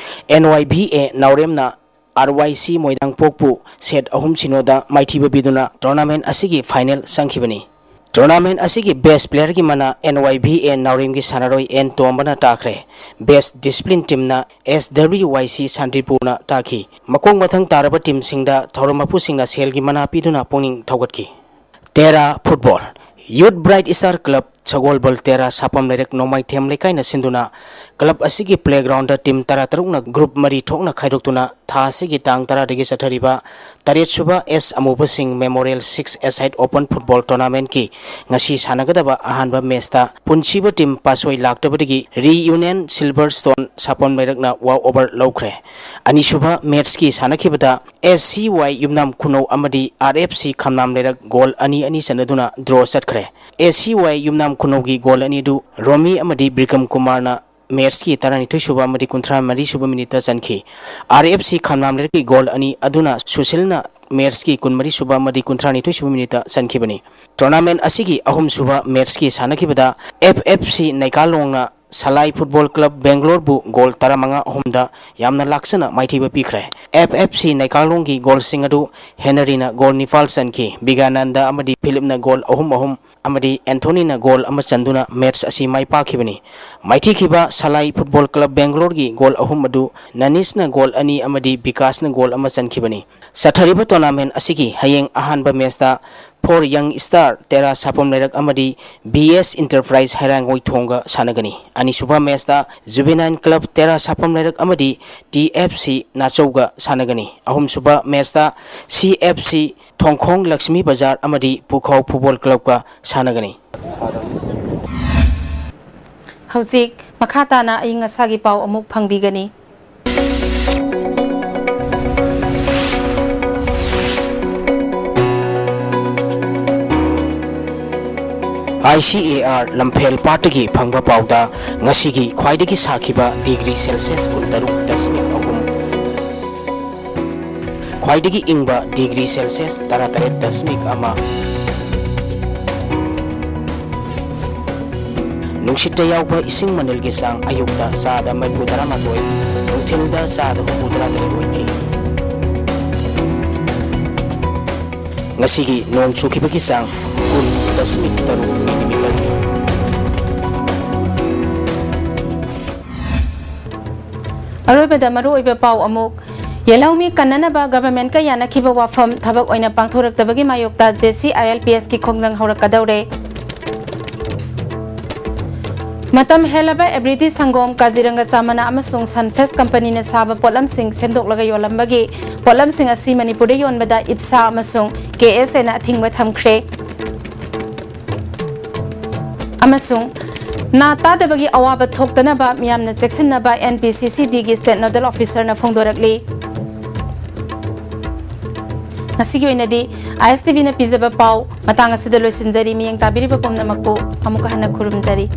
N Y B A ꯅꯥꯎꯔꯦꯝꯅ R Y C ꯃꯣꯏꯔꯥꯡꯄꯣꯛꯄꯨ set ꯑꯍꯨꯝ ꯁꯤꯅꯣꯗ ꯃꯥꯏꯊꯤꯕ ꯄꯤꯗꯨꯅ tournament ꯑꯁꯤꯒꯤ final ꯆꯪꯈꯤꯕꯅꯤ꯫ Tournament ꯑꯁꯤꯒꯤ best player ꯒꯤ ꯃꯅꯥ N Y B A ꯅꯥꯎꯔꯦꯝꯒꯤ ꯁꯥꯟꯅꯔꯣꯏ N ꯇꯣꯝꯕꯅ ꯇꯥꯈ꯭ꯔꯦ꯫ Best discipline team ꯅ S W Y C ꯁꯥꯟꯇꯤꯄꯨꯔꯅ ꯇꯥꯈꯤ꯫ ꯃꯈꯣꯡ ꯃꯊꯪ ꯇꯥꯔꯕ team ꯁꯤꯡꯗ ꯊꯧꯔꯝ ꯃꯄꯨꯁꯤꯡꯅ ꯁꯦꯜꯒꯤ ꯃꯅꯥ ꯄꯤꯗꯨꯅ ꯄꯨꯛꯅꯤꯡ ꯊꯧꯒꯠꯈꯤ꯫ Terra Football꯫ Youth Bright Star Club ꯁꯒꯣꯜꯕꯜ ꯇꯦꯔꯥ ꯁꯥꯄꯝ ꯂꯩꯔꯛ ꯅꯣꯡꯃꯥꯏꯊꯦꯝ ꯂꯩꯀꯥꯏꯅ ꯁꯤꯟꯗꯨꯅ ꯀ꯭ꯂꯕ ꯑꯁꯤꯒꯤ ꯄ꯭ꯂꯦꯒ꯭ꯔꯥꯎꯟꯗ ꯇꯤꯝ ꯇꯔꯥ ꯇꯔꯨꯛꯅ ꯒ꯭ꯔꯨꯞ ꯃꯔꯤ ꯊꯣꯛꯅ ꯈꯥꯏꯗꯣꯛꯇꯨꯅ ꯊꯥ ꯑꯁꯤꯒꯤ ꯇꯥꯡ ꯇꯔꯥꯗꯒꯤ ꯆꯠꯊꯔꯤꯕ ꯇꯔꯦꯠ ꯁꯨꯕ ꯑꯦꯁ ꯑꯃꯨꯕꯁꯤꯡ ꯃꯦꯃꯣꯔꯤꯌꯦꯜ ꯁꯤꯛꯁ ꯑꯦꯁꯥꯏꯠ ꯑꯣꯄꯟ ꯐꯨꯠꯕꯣꯜ ꯇꯣꯔꯅꯥꯃꯦꯟꯠꯀꯤ ꯉꯁꯤ ꯁꯥꯟꯅꯒꯗꯕ ꯑꯍꯥꯟꯕ ꯃꯦꯆꯇ ꯄꯨꯟꯁꯤꯕ ꯇꯤꯝ ꯄꯥꯁꯣꯏ ꯂꯥꯛꯇꯕꯗꯒꯤ ꯔꯤꯌꯨꯅꯤꯌꯟ ꯁꯤꯜꯚꯔ ꯁ꯭ꯇꯣꯟ ꯁꯥꯄꯝ ꯂꯩꯔꯛꯅ ꯋꯥꯛ ꯑꯣꯚꯔ ꯂꯧꯈ꯭ꯔꯦ꯫ ꯑꯅꯤꯁꯨꯕ ꯃꯦꯆꯀꯤ ꯁꯥꯟꯅꯈꯤꯕꯗ ꯑꯦꯁ ꯁꯤ ꯋꯥꯏ ꯌꯨꯝꯅꯥꯝ ꯈꯨꯅꯧ ꯑꯃꯗꯤ ꯑꯥꯔ ꯑꯦꯐ ꯁꯤ ꯈꯝꯅꯥꯝ ꯂꯩꯔꯛ ꯒꯣꯜ ꯑꯅꯤ ꯑꯅꯤ ꯆꯟꯅꯗꯨꯅ ꯗ꯭ꯔꯣ ꯆꯠꯈ꯭ꯔꯦ꯫ ꯑꯦꯁ ꯁꯤ ꯋꯥꯏ ꯌꯨꯝꯅꯥꯝ ꯈꯨꯅꯧꯒꯤ ꯒꯣꯜ ꯑꯅꯤꯗꯨ ꯔꯣꯃꯤ ꯑꯃꯗꯤ ꯕꯤꯀ꯭ꯔꯝ ꯀꯨꯃꯥꯔꯅ ꯃꯦꯆꯀꯤ ꯇꯔꯥꯅꯤꯊꯣꯏ ꯁꯨꯕ ꯑꯃꯗꯤ ꯀꯨꯟꯊ꯭ꯔꯥ ꯃꯔꯤ ꯁꯨꯕ ꯃꯤꯅꯤꯠꯇ ꯆꯟꯈꯤ꯫ ꯑꯥꯔ ꯑꯦꯐ ꯁꯤ ꯈꯝꯅꯥꯝ ꯂꯩꯔꯛꯀꯤ ꯒꯣꯜ ꯑꯅꯤ ꯑꯗꯨꯅ ꯁꯨꯁꯤꯜꯅ ꯃꯦꯆꯀꯤ ꯀꯨꯟꯃꯔꯤ ꯁꯨꯕ ꯑꯃꯗꯤ ꯀꯨꯟꯊ꯭ꯔꯥꯅꯤꯊꯣꯏ ꯁꯨꯕ ꯃꯤꯅꯤꯠꯇ ꯆꯟꯈꯤꯕꯅꯤ꯫ ꯇꯣꯔꯅꯥꯃꯦꯟꯠ ꯑꯁꯤꯒꯤ ꯑꯍꯨꯝꯁꯨꯕ ꯃꯦꯆꯀꯤ ꯁꯥꯟꯅꯈꯤꯕꯗ ꯑꯦꯐ ꯑꯦꯐ ꯁꯤ ꯅꯩꯀꯥꯂꯣꯡꯅ ꯁꯂꯥꯏ ꯐꯨꯠꯕꯣꯜ ꯀ꯭ꯂꯕ ꯕꯦꯡꯒ꯭ꯂꯣꯔꯕꯨ ꯒꯣꯜ ꯇꯔꯥꯃꯉꯥ ꯑꯍꯨꯝꯗ ꯌꯥꯝꯅ ꯂꯥꯛꯆꯅ ꯃꯥꯏꯊꯤꯕ ꯄꯤꯈ꯭ꯔꯦ꯫ ꯑꯦꯐ ꯑꯦꯐ ꯁꯤ ꯅꯩꯀꯥꯂꯣꯡꯒꯤ ꯒꯣꯜꯁꯤꯡ ꯑꯗꯨ ꯍꯦꯅꯔꯤꯅ ꯒꯣꯜ ꯅꯤꯄꯥꯜ ꯆꯟꯈꯤ, ꯕꯤꯒꯥꯅꯟꯗ ꯑꯃꯗꯤ ꯐꯤꯂꯤꯞꯅ ꯒꯣꯜ ꯑꯍꯨꯝ ꯑꯍꯨꯝ ꯑꯃꯗꯤ ꯑꯦꯟꯊꯣꯅꯤꯅ ꯒꯣꯜ ꯑꯃ ꯆꯟꯗꯨꯅ ꯃꯦꯆ ꯑꯁꯤ ꯃꯥꯏ ꯄꯥꯛꯈꯤꯕꯅꯤ꯫ ꯃꯥꯏꯊꯤꯈꯤꯕ ꯁꯂꯥꯏ ꯐꯨꯠꯕꯣꯜ ꯀ꯭ꯂꯕ ꯕꯦꯡꯒ꯭ꯂꯣꯔꯒꯤ ꯒꯣꯜ ꯑꯍꯨꯝ ꯑꯗꯨ ꯅꯅꯤꯁꯅ ꯒꯣꯜ ꯑꯅꯤ ꯑꯃꯗꯤ ꯕꯤꯀꯥꯁꯅ ꯒꯣꯜ ꯑꯃ ꯆꯟꯈꯤꯕꯅꯤ꯫ ꯆꯠꯊꯔꯤꯕ ꯇꯣꯔꯅꯥꯃꯦꯟꯠ ꯑꯁꯤꯒꯤ ꯍꯌꯦꯡ ꯑꯍꯥꯟꯕ ꯃꯦꯆꯇ ꯐꯣꯔ ꯌꯪ ꯁ꯭ꯇꯥꯔ ꯇꯦꯔꯥ ꯁꯥꯄꯝ ꯂꯩꯔꯛ ꯑꯃꯗꯤ ꯕꯤ ꯑꯦꯁ ꯏꯟꯇꯔꯄ꯭ꯔꯥꯏꯁ ꯍꯩꯔꯥꯡꯒꯣꯏꯊꯣꯡꯒ ꯁꯥꯟꯅꯒꯅꯤ꯫ ꯑꯅꯤꯁꯨꯕ ꯃꯦꯆꯇ ꯖꯨꯕꯦꯅꯥꯏꯟ ꯀ꯭ꯂꯕ ꯇꯦꯔꯥ ꯁꯥꯄꯝ ꯂꯩꯔꯛ ꯑꯃꯗꯤ ꯇꯤ ꯑꯦꯐ ꯁꯤ ꯅꯥꯆꯧꯒ ꯁꯥꯟꯅꯒꯅꯤ꯫ ꯑꯍꯨꯝꯁꯨꯕ ꯃꯦꯆꯇ ꯁꯤ ꯑꯦꯐ ꯁꯤ ꯊꯣꯡꯈꯣꯡ ꯂꯛꯁꯃꯤ ꯕꯖꯥꯔ ꯑꯃꯗꯤ ꯄꯨꯈꯥꯎ ꯐꯨꯠꯕꯣꯜ ꯀ꯭ꯂꯕꯀ ꯁꯥꯟꯅꯒꯅꯤ꯫ ꯍꯧꯖꯤꯛ ꯃꯈꯥ ꯇꯥꯅ ꯑꯏꯪ ꯑꯁꯥꯒꯤ ꯄꯥꯎ ꯑꯃꯨꯛ ꯐꯪꯕꯤꯒꯅꯤ꯫ ꯑꯥꯏ ꯁꯤ ꯑꯦ ꯑꯥꯔ ꯂꯝꯐꯦꯜ ꯄꯥꯠꯇꯒꯤ ꯐꯪꯕ ꯄꯥꯎꯗ ꯉꯁꯤꯒꯤ ꯈ꯭ꯋꯥꯏꯗꯒꯤ ꯁꯥꯈꯤꯕ ꯗꯤꯒ꯭ꯔꯤ ꯁꯦꯜꯁꯤꯌꯁ ꯀꯨꯟꯇꯔꯨꯛ ꯗꯁꯃꯤꯛ ꯑꯍꯨꯝ, ꯈ꯭ꯋꯥꯏꯗꯒꯤ ꯏꯪꯕ ꯗꯤꯒ꯭ꯔꯤ ꯁꯦꯜꯁꯤꯌꯁ ꯇꯔꯥꯇꯔꯦꯠ ꯗꯁꯃꯤꯛ ꯑꯃ꯫ ꯅꯨꯡꯁꯤꯠꯇ ꯌꯥꯎꯕ ꯏꯁꯤꯡ ꯃꯅꯤꯜꯒꯤ ꯆꯥꯡ ꯑꯌꯨꯛꯇ ꯆꯥꯗ ꯃꯔꯤꯐꯨ ꯇꯔꯥꯃꯥꯊꯣꯏ, ꯅꯨꯡꯊꯤꯜꯗ ꯆꯥꯗ ꯍꯨꯝꯐꯨ ꯇꯔꯥꯇꯔꯦꯠ ꯑꯣꯏꯈꯤ꯫ ꯉꯁꯤꯒꯤ ꯅꯣꯡ ꯆꯨꯈꯤꯕꯒꯤ ꯆꯥꯡ ꯀꯨꯟ ꯗꯁꯃꯤꯛ ꯇꯔꯨꯛ ꯃꯤꯂꯤꯃꯤꯇꯔꯅꯤ꯫ ꯑꯔꯣꯏꯕꯗ ꯃꯔꯨꯑꯣꯏꯕ ꯄꯥꯎ ꯑꯃꯨꯛ꯫ ꯌꯦꯜꯍꯧꯃꯤ ꯀꯟꯅꯅꯕ ꯒꯚꯔꯟꯃꯦꯟꯠꯀ ꯌꯥꯅꯈꯤꯕ ꯋꯥꯐꯝ ꯊꯕꯛ ꯑꯣꯏꯅ ꯄꯥꯡꯊꯣꯔꯛꯇꯕꯒꯤ ꯃꯥꯌꯣꯛꯇ J C I L P ꯑꯦꯁꯀꯤ ꯈꯣꯡꯖꯪ ꯍꯧꯔꯛꯀꯗꯧꯔꯦ꯫ ꯃꯇꯝ ꯍꯦꯜꯂꯕ ꯑꯦꯕ꯭ꯔꯤꯗꯤ ꯁꯪꯒꯣꯝ, ꯀꯥꯖꯤꯔꯪꯒ ꯆꯥ ꯃꯅꯥ ꯑꯃꯁꯨꯡ ꯁꯟꯐꯦꯁ ꯀꯝꯄꯅꯤꯅ ꯁꯥꯕ ꯄꯣꯠꯂꯝꯁꯤꯡ ꯁꯦꯝꯗꯣꯛꯂꯒ ꯌꯣꯜꯂꯝꯕꯒꯤ ꯄꯣꯠꯂꯝꯁꯤꯡ ꯑꯁꯤ ꯃꯅꯤꯄꯨꯔꯗ ꯌꯣꯟꯕꯗ ꯏꯞꯁꯥ ꯑꯃꯁꯨꯡ ꯀꯦ ꯑꯦꯁ ꯑꯦꯅ ꯑꯊꯤꯡꯕ ꯊꯝꯈ꯭ꯔꯦ꯫ ꯑꯃꯁꯨꯡ ꯅꯥ ꯇꯥꯗꯕꯒꯤ ꯑꯋꯥꯕ ꯊꯣꯛꯇꯅꯕ ꯃꯤꯌꯥꯝꯅ ꯆꯦꯛꯁꯤꯟꯅꯕ ꯑꯦꯟ ꯄꯤ ꯁꯤ ꯁꯤ ꯗꯤꯒꯤ ꯁ꯭ꯇꯦꯠ ꯅꯣꯗꯦꯜ ꯑꯣꯐꯤꯁꯔꯅ ꯐꯣꯡꯗꯣꯔꯛꯂꯤ꯫ ꯉꯁꯤꯒꯤ ꯑꯣꯏꯅꯗꯤ ꯑꯥꯏ ꯑꯦꯁ ꯇꯤ ꯚꯤꯅ ꯄꯤꯖꯕ ꯄꯥꯎ ꯃꯇꯥꯡ ꯑꯁꯤꯗ ꯂꯣꯏꯁꯤꯟꯖꯔꯤ꯫ ꯃꯤꯠꯌꯦꯡ ꯇꯥꯕꯤꯔꯤꯕ ꯄꯨꯝꯅꯃꯛꯄꯨ ꯑꯃꯨꯛꯀ ꯍꯟꯅ ꯈꯨꯔꯨꯝꯖꯔꯤ꯫